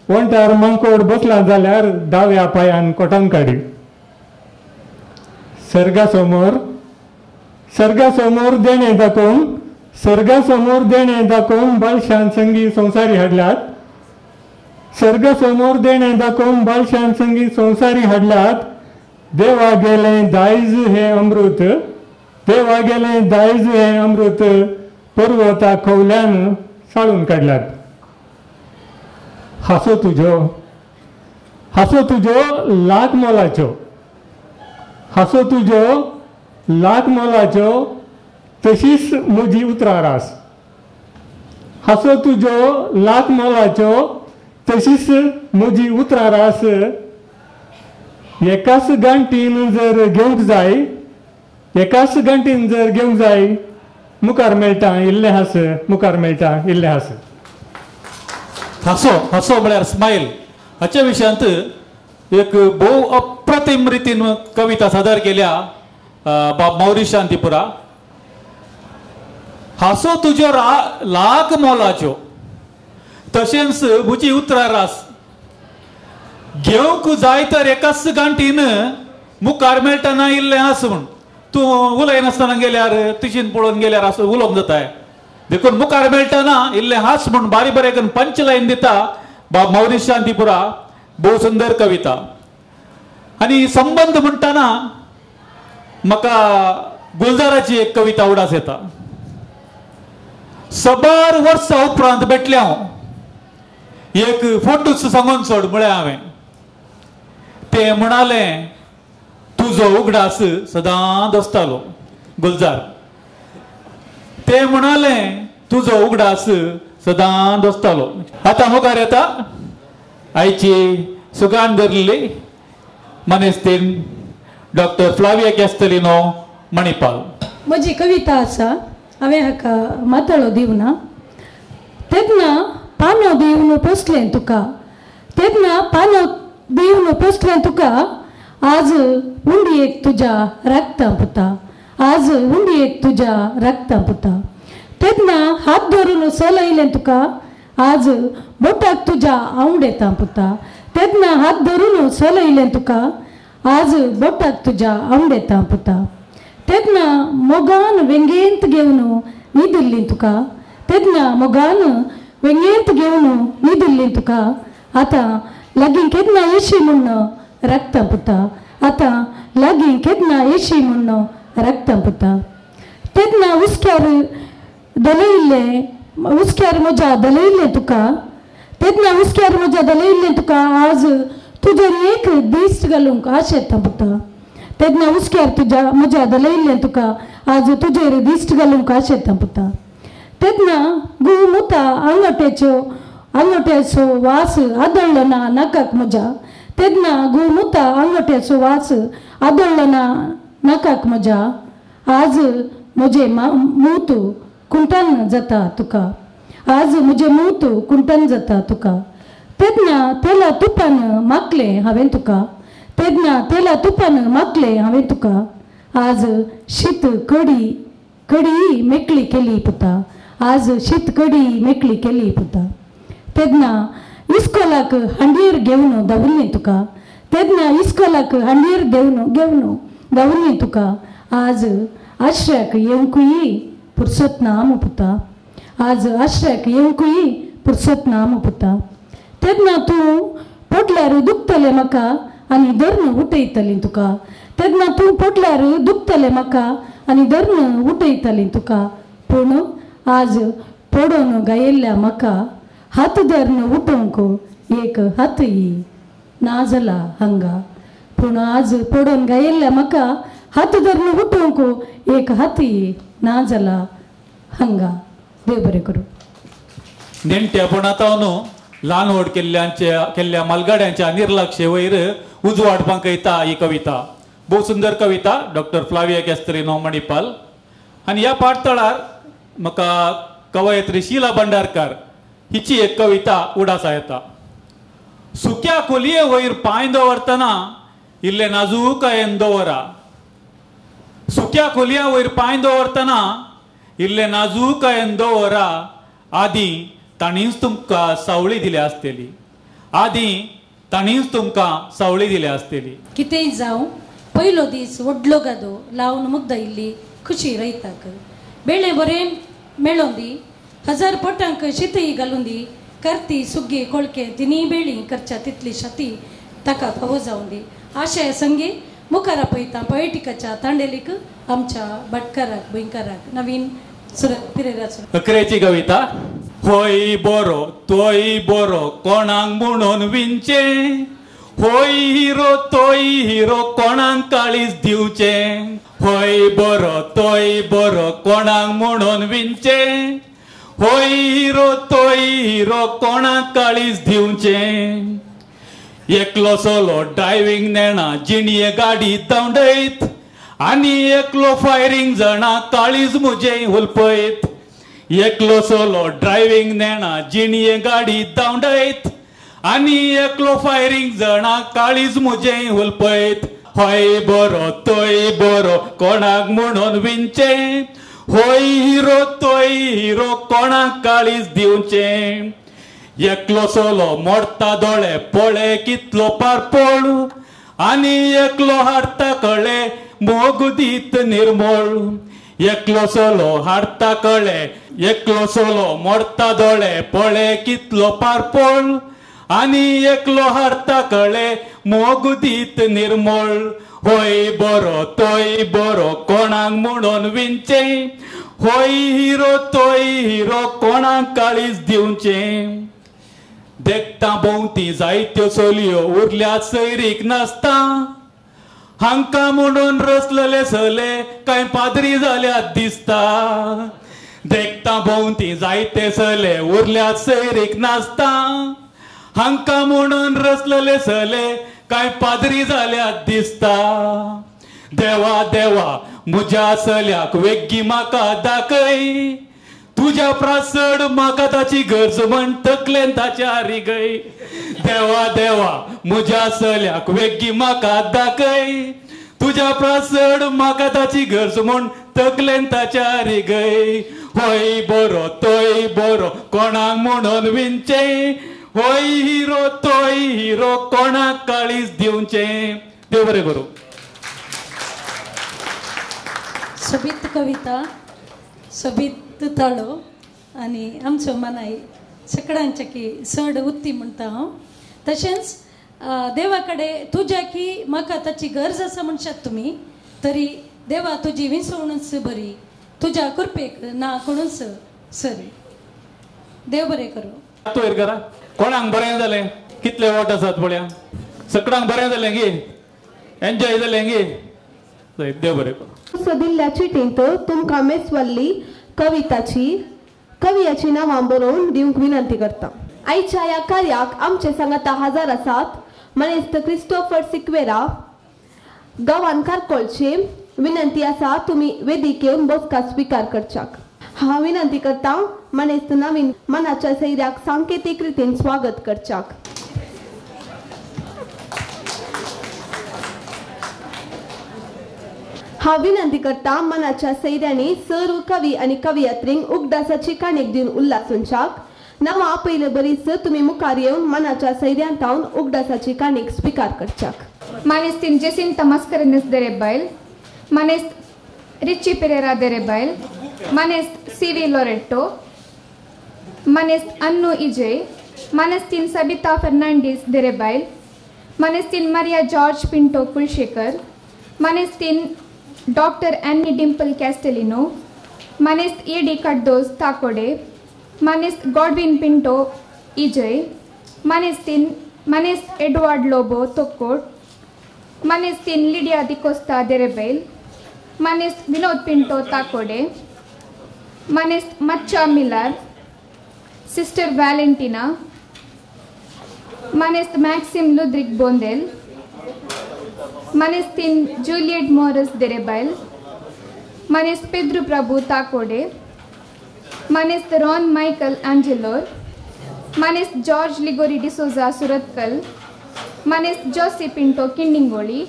वण्टार मांकोड बसलां जाल्यार दाव्या पांयान कोटान काडी. सर्गा समोर, सर्गा समोर देणें दाखोवन, सर्गा समोर देणें दाखोवन बालशान संगी संवसारी हाडल्यात. सर्गा समोर देणें दाखोवन बालशान संगी संवसारी हाडल्यात. देवा गेलें दायज हें अमृत, देवा गेलें दायज हें अमृत पर्वता खोवल्यान साळून काडल्यात. हांसो तुज्यो, हांसो तुज्यो लाख मोलाच्यो, हांसो तुज्यो लाख मोलाच्यो तशीच म्हजी उतरां रास. हांसो तुज्यो लाख मोलाच्यो तशीच म्हजी उतरां रास. एकाच गांठीन जर घेवंक जाय, एकाच गांठीन जर घेवंक जाय मुखार मेळटा इल्लें हांस, मुखार मेळटा इल्लें हांस.
हांसो, हांसो म्हळ्यार स्मायल. हाच्या विशयांत एक भोव अप्रतिम रितीन कविता सादर केल्या बाब मावरीश शांतीपुरा. हांसो तुज्यो लाख मोलाच्यो तशेंच म्हजी उतरां रास. घेवंक जाय तर एकाच गांठीन मुखार मेळटना इल्लें आस म्हूण तूं उलयनासतना गेल्यार तुशीन पळोवन गेल्यार असो उलोवंक जाताय. देखून मुखार मेळटना इल्लें हास म्हूण बारीक बारीक पंच लायन दिता बाब मौरीश शांतीपुरा. भोव सुंदर कविता. आनी संबंद म्हणटना म्हाका गुलजाराची एक कविता उडास येता. सबार वर्सां उपरांत भेटलें हांव, एक फोटोच सांगून सोड म्हळें हांवें. तें म्हणालें तुजो उगडास सदां दसतालो. गुलजार ते म्हणालें तुजो उगडास सदां दसतालो. आतां मुखार येता आयची सुगान धरलेली मनेस्तीन डॉक्टर फ्लाविया कॅस्टलिनो मणिपाल.
म्हजी कविता आसा, हांवें हाका माथाळो दिवना. तेन्ना पानो दिवन पोसलें तुका, तेन्ना पानो दिवन पोसलें तुका, आज उंडयेक तुज्या राखता पुता, आज उंडयेक तुज्या राखता पुता. तेन्ना हात धरून चलयलें तुका, आज बोटाक तुज्या आवडेता पुता. तेन्ना हात धरून चलयलें तुका, आज बोटाक तुज्या आवडेता पुता. तेन्ना मोगान वेंगेंत घेवन न्हिदिल्ली तुका, तेन्ना मोगान वेंगेंत घेवन न्हिदिल्ली तुका, आतां लागीं केन्ना येशी म्हूण राखता पुता, आतां लागीं केन्ना येशी म्हूण राखता पुता. तेन्ना हुस्क्यार दलयिल्लें, हुस्क्यार म्हज्या दलयिल्लें तुका, तेन्ना हुस्क्यार म्हज्या दलयिल्लें तुका, आज तुजेर एक दीस घालूंक आशेता पुता. तेन्ना हुस्क्यार तुज्या म्हज्या दलयिल्लें तुका, आज तुजेर दिश्ट घालूंक आशेता पुता. तेन्ना गू मुता आंगोट्याच्यो आंगोट्याचो वास आदळ्ळो ना नाकाक म्हज्या, तेन्ना गू मुता आंगोट्याचो वास आदळ्ळो ना नाकाक म्हज्या, आज म्हजें मूत कुंटन जाता तुका, आज म्हजें मूत कुंटन जाता तुका. तेन्ना तेला तुपान माखलें हांवें तुका, तेन्ना तेला तुपान माखलें हांवें तुका, आज शीत कडी कडी मेकळी केली पुता, आज शीत कडी मेकळी केली पुता. तेन्ना इस्कोलाक हांडीर घेवन धांवल्लें तुका, तेन्ना इस्कोलाक हांडीर घेवन घेवन धांवल्लें तुका, आज आश्र्याक येवंकूय पुरसत ना मु पुता, आज आश्र्याक येवंकूय पुरसत ना मु पुता. तेन्ना तूं पोटल्यार दुखतलें म्हाका आनी धरून उठयतलीं तुका, तेन्ना तूं पोटल्यार दुखतलें म्हाका आनी धरून उठयतलीं तुका, पूण आज पडोवन गायिल्ल्या म्हाका हात धरून उठोवंक एक हातय ना जाला हांगा, पूण आज पडोवन गायिल्ल्या म्हाका हात धरून उठोवंक एक हातय ना जाला हांगा. देव बरें करूं.
नेणट्यापणांत ल्हान व्हड केल्ल्यांच्या केल्ल्या मालगाड्यांच्या निर्लक्ष वयर उजवाड पांकयता ही कविता. भोव सुंदर कविता डॉक्टर फ्लाविया कॅस्टलिनो मणिपाल. आनी ह्या पाठतळार म्हाका कवयित्री शीला भंडारकर हिची एक कविता उडासा येता. सुक्या कोलये वयर पांय दवरतना इल्ले नाजूकायेन दवरा, सुक्या कोलया वयर पांय दवरतना इल्ले नाजूकायेन दवरा, आदीं ताणीच तुमकां सावळी दिल्या आसतली, आदीं ताणीच तुमकां सावळी दिल्या आसतली.
कितेंय जावं पयलो दीस व्हडलो गादो लावन मुग्द इल्ली खुशी रयताक, बेळे बरें मेळोन दी, हजार पोटांक शितय घालून दी, करती सुग्गी कोळके तिनी बेळी करच्या तितली शती ताका फावो जावन दी. आशय संगी मुखार पळयता पॉयटिकाच्या तांडेलीक आमच्या भाटकाराक भुंयकाराक नवीन सुरत पिरेराचो.
अकरेची कविता. होय बरो तोय बरो कोणाक म्हणून विंचें, होय हिरो तोय हिरो कोणाक काळीज दिवचें, होय बरो तोय बरो कोणाक म्हणून विंचें, होय हिरो तोय हिरो कोणाक काळीज दिवचें. एकलो सोलो ड्रायव्हींग नेणा जिणये गाडी धांवडयत, आनी एकलो फायरींग जाणा काळीज म्हजें हुलपयत. एकलो सोलो ड्रायव्हींग नेणा जिणये गाडी धांवडयत, आनी एकलो फायरींग जाणा काळीज म्हजें हुलपयत. होय बरो तोय बरो कोणाक म्हणून विंचें, होय हिरो तोय हिरो कोणाक काळीज दिवचें. एकलो सोलो मोडता दोळे पोळे कितलो पारपोळ आनी एकलो हाडता कळे मोग दीत निर्मोळ. एकलो सोलो हाडता कळे एकलो सोलो मोडता दोळे पोळे कितलो पारपोळ आनी एकलो हाडता कळे मोग दीत निर्मोळ. होय बरो तोय बरो कोणाक म्हणून विंचें, होय हिरो तोय हिरो कोणाक काळीज दिवचें. देखता भोंवती जायत्यो चलयो उरल्या सैरीक नासता, हांकां म्हणून रसलेले सले कांय पाद्री जाल्यात दिसता. देखता भोंवती जायते सले उरल्या सैरीक नासता, हांकां म्हणून रसलेले सले कांय पाद्री जाल्यात दिसता. देवा देवा म्हज्या सल्याक वेग्गी म्हाका दाखय, तुज्या प्रासड म्हाका ताची गरज म्हण तकलेन ताच्या रिगय. देवा देवा म्हज्या सल्याक वेग्गी म्हाका दाखय, तुज्या प्रासड म्हाका ताची गरज म्हण तकलेन ताच्या रिगय. होय बरो तोय बरो कोणाक म्हणून विंचें, होय हिरो तोय हिरो कोणाक काळीज दिवचें. देव बरें करूं.
सोबीत कविता, सोबीत ताळो आनी आमचो मनाय सगळ्यांच्या की चड उत्ती म्हणटा हांव. तशेंच देवा कडेन तुज्या की म्हाका ताची गरज आसा म्हणशात तुमी, तरी देवा तुजी विसवणूच बरी, तुज्या कृपेक ना कोणूच सरी. देव बरें करूं.
वयर करा. कोणाक बरें जालें? कितले वोट आसात पळया. सगळ्यांक बरें जालें गी? एन्जॉय जालें गी? देव बरें करूं.
सदिल्ल्या चिटींत तुमकां मेसवल्ली कविताची कवियाची नांवां बरोवन दिवंक विनंती करता. आयच्या ह्या कार्याक आमचे सांगाता हजर आसात मानेस्त क्रिस्टोफर सिक्वेरा, गांवान कारकोळचे. विनंती आसा तुमी वेदीक येवन बसका स्विकार करच्याक. हांव विनंती करता मानेस्त नवीन मनाच्या सैऱ्याक सांकेतीक रितीन स्वागत करच्याक. हांव विनंती करता मनाच्या सैऱ्यांनी सर्व कवी आनी कवियात्रींक उगडासाची काणीक दिवन उल्हासूनच्याक. नांवां पयले बरीच तुमी मुखार येवन मनाच्या सैऱ्यां तावन उगडासाची काणीक स्विकार करच्याक.
मानेस्तीन जेसिंता मास्करेन्हस देरेबायल, मानेस्त रिची पेरेरा देरेबायल, मानेस्त सी व्ही लोरेटो, मानेस्त अन्नू इजय, मानेस्तीन सबिता फर्नांडीस देरेबायल, मानेस्तीन मारिया जॉर्ज पिंटो कुलशेखर, मानेस्तीन डॉक्टर ॲनी डिम्पल कॅस्टेलिनो, मानेस्त ए डी कार्दोज ताकोडे, मानेस्त गॉडविन पिंटो इजय, मानेस्तीन मानेस्त एडवर्ड लोबो तोक्कोट, मानेस्तीन लिडिया दिकोस्ता देरेबैल, मानेस्त विनोद पिंटो ताकोडे, मानेस्त मच्चा मिलार, सिस्टर व्हॅलेंटिना, मानेस्त मॅक्सिम लुद्रिक बोंदेल, मानेस्तीन जुलियट मोरस देरेबायल, मानेस्त पेद्रू प्रभू ताकोडे, मानेस्त रॉन मायकल आंजेलोर, मानेस्त जॉर्ज लिगोरी डिसोजा सुरतकल, मानेस्त जोसी पिंटो किंडिंगोळी,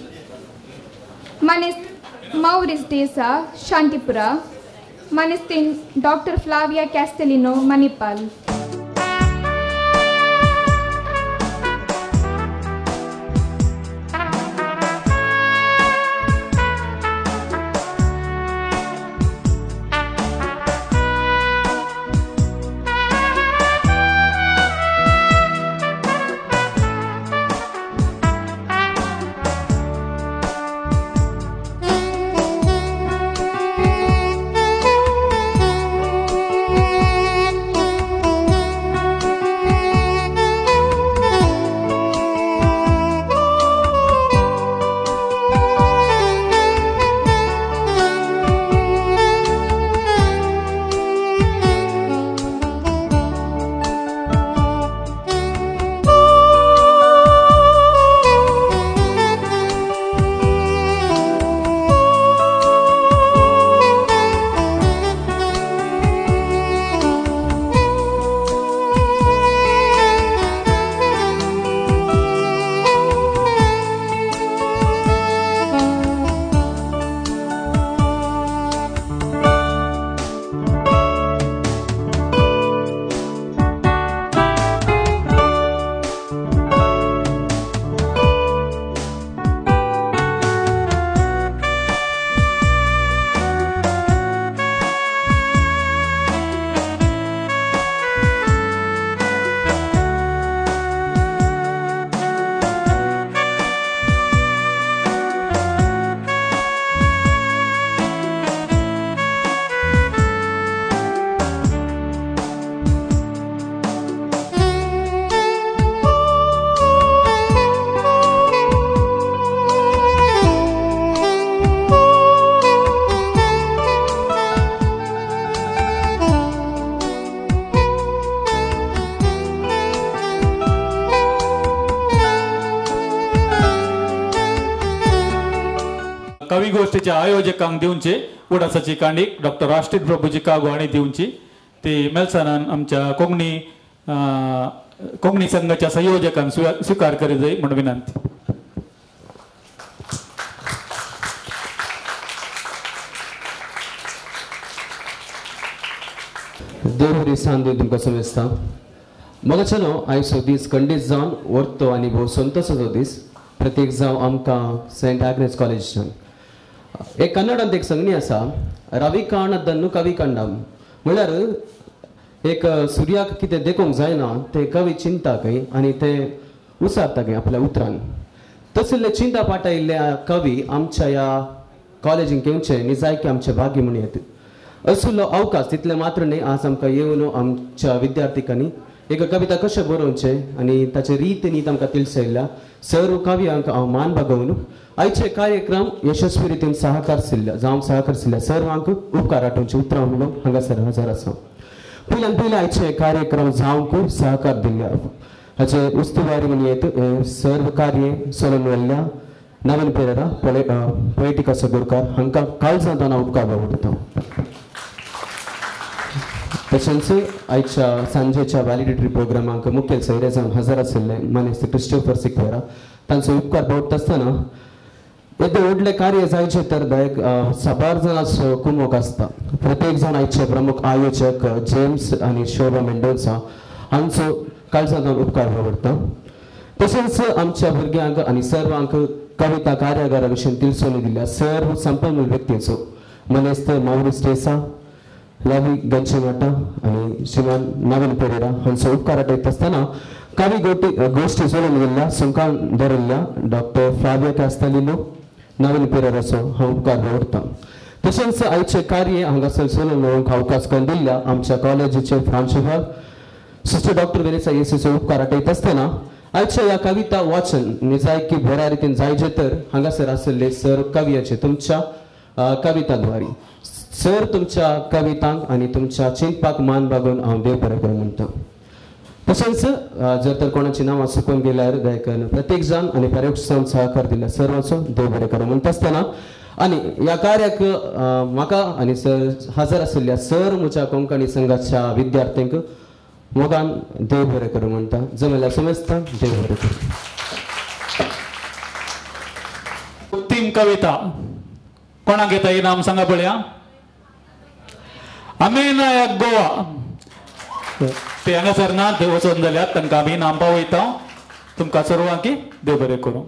मानेस्त मौरिस डेसा शांतिपुरा, मानेस्तीन डॉक्टर फ्लाविया कॅस्टेलिनो मणिपाल.
कवी गोष्टीच्या आयोजकांक दिवचे उडासाची कांडी डॉक्टर राष्ट्रीय प्रभूजी कागो हांणी दिवची ती मेलसानान आमच्या कोंकणी कोंकणी संघाच्या संयोजकांक स्विकार करीत जाय म्हूण विनंती.
देव बरी सांदी तुमकां समजता मगाच्यानो आयचो दीस खंडीत जावन व्हरतो आनी भोव संतोसाचो दीस प्रत्येक जावं आमकां सेंट आग्नेस कॉलेजच्यान एक कन्नडांत एक संगणी आसा रवी काणदन्नु कवी कंडम म्हणल्यार एक सुर्याक कितें देखूंक जायना तें कवी चिंता खंय आनी तें उसारता खंय आपल्या उतरान तसले चिंता पाटायिल्ले कवी आमच्या ह्या कॉलेजींत घेवचे निजायकी आमचें भाग्य म्हूण येत असलो अवकाश तितले मात्र न्ही आज आमकां येवन आमच्या विद्यार्थिकांनी एक कविता कशें बरोवचें आनी ताचे रीत नीत आमकां तिळसयल्या सर्व कवियांक हांव मान बागोवन आयचे कार्यक्रम यशस्वी रितीन सहकार सिल्ल्या जावं सहकार सिल्ल्या सर्वांक उपकार आठोवचे उतरां म्हणून हांगासर हजर आसा. पयल्यान पयलें आयचे कार्यक्रम जावंक सहकार दिल्ल्या हाचे उस्तवारी म्हण येत सर्व कार्य सोडून व्हेल्ल्या नवीन पेरेरा पोएटिका सगुरकार हांकां काळजांत हांव उपकार बावडटा. तशेंच आयच्या सांजेच्या व्हॅलिडिटरी प्रोग्रामाक मुखेल सोयरे जावन हजर आशिल्ले मानेस्त क्रिस्टोफर सिक्वेरा तांचो उपकार बावडटा आसतना येदें व्हडलें कार्य जायचें तर दायक साबार जाणांचो कुमोक आसता. प्रत्येक जाण आयचे प्रमुख आयोजक जेम्स आनी शोभा मेंडोन्सा हांचो काळजांत उपकार बावडटा. तशेंच आमच्या भुरग्यांक आनी सर्वांक कविता कार्यागारा विशीं तिळसोनी दिल्या सर्व संपन्न व्यक्तींचो मनेस्त मावरीस टेसा लवी गंचेमाटा आनी श्रीमान नवीन पेरेरा हांचो उपकार आठयता आसतना कवी गोश्टी सोडून दिल्ल्या सुंकान दवरिल्ल्या डॉक्टर फ्लाविया कास्तालिनो नवीन पेरेराचो हांव उपकार दवरता. तशेंच आयचें कार्य हांगासर सोडून दवरूंक अवकाश करून दिल्ल्या आमच्या कॉलेजीचे प्रांशुपाल सिस्टर डॉक्टर वेनेसा येसूचो उपकार आठयता आसतना आयच्या ह्या कविता वाचन निजायकी बऱ्या रितीन जायचें तर हांगासर आशिल्ले सर कवियाचे तुमच्या कविता द्वारी सर तुमच्या कवितांक आनी तुमच्या चिंतपाक मान बागोवन हांव देव बरें करूं म्हणटा. तशेंच जर तर कोणाची नांवां चुकून गेल्यार दयाकरून प्रत्येक जाण आनी परोक्ष सहकार दिल्या सर्वांचो देव बरें करूं म्हणटा आसतना आनी ह्या कार्याक म्हाका आनी सर हजर आशिल्ल्या सर म्हज्या कोंकणी संघाच्या विद्यार्थ्यांक मोगान देव बरें करूं म्हणटा. जमेल्या समजता देव बरें करूं.
उत्तीम कविता कोणाक येता इनाम सांगा पळया. आमी नायक गोवा ते हांगासर ना वचोन जाल्यार तांकां आमी इनाम पावयता. तुमकां सर्वांकी देव बरें करूं.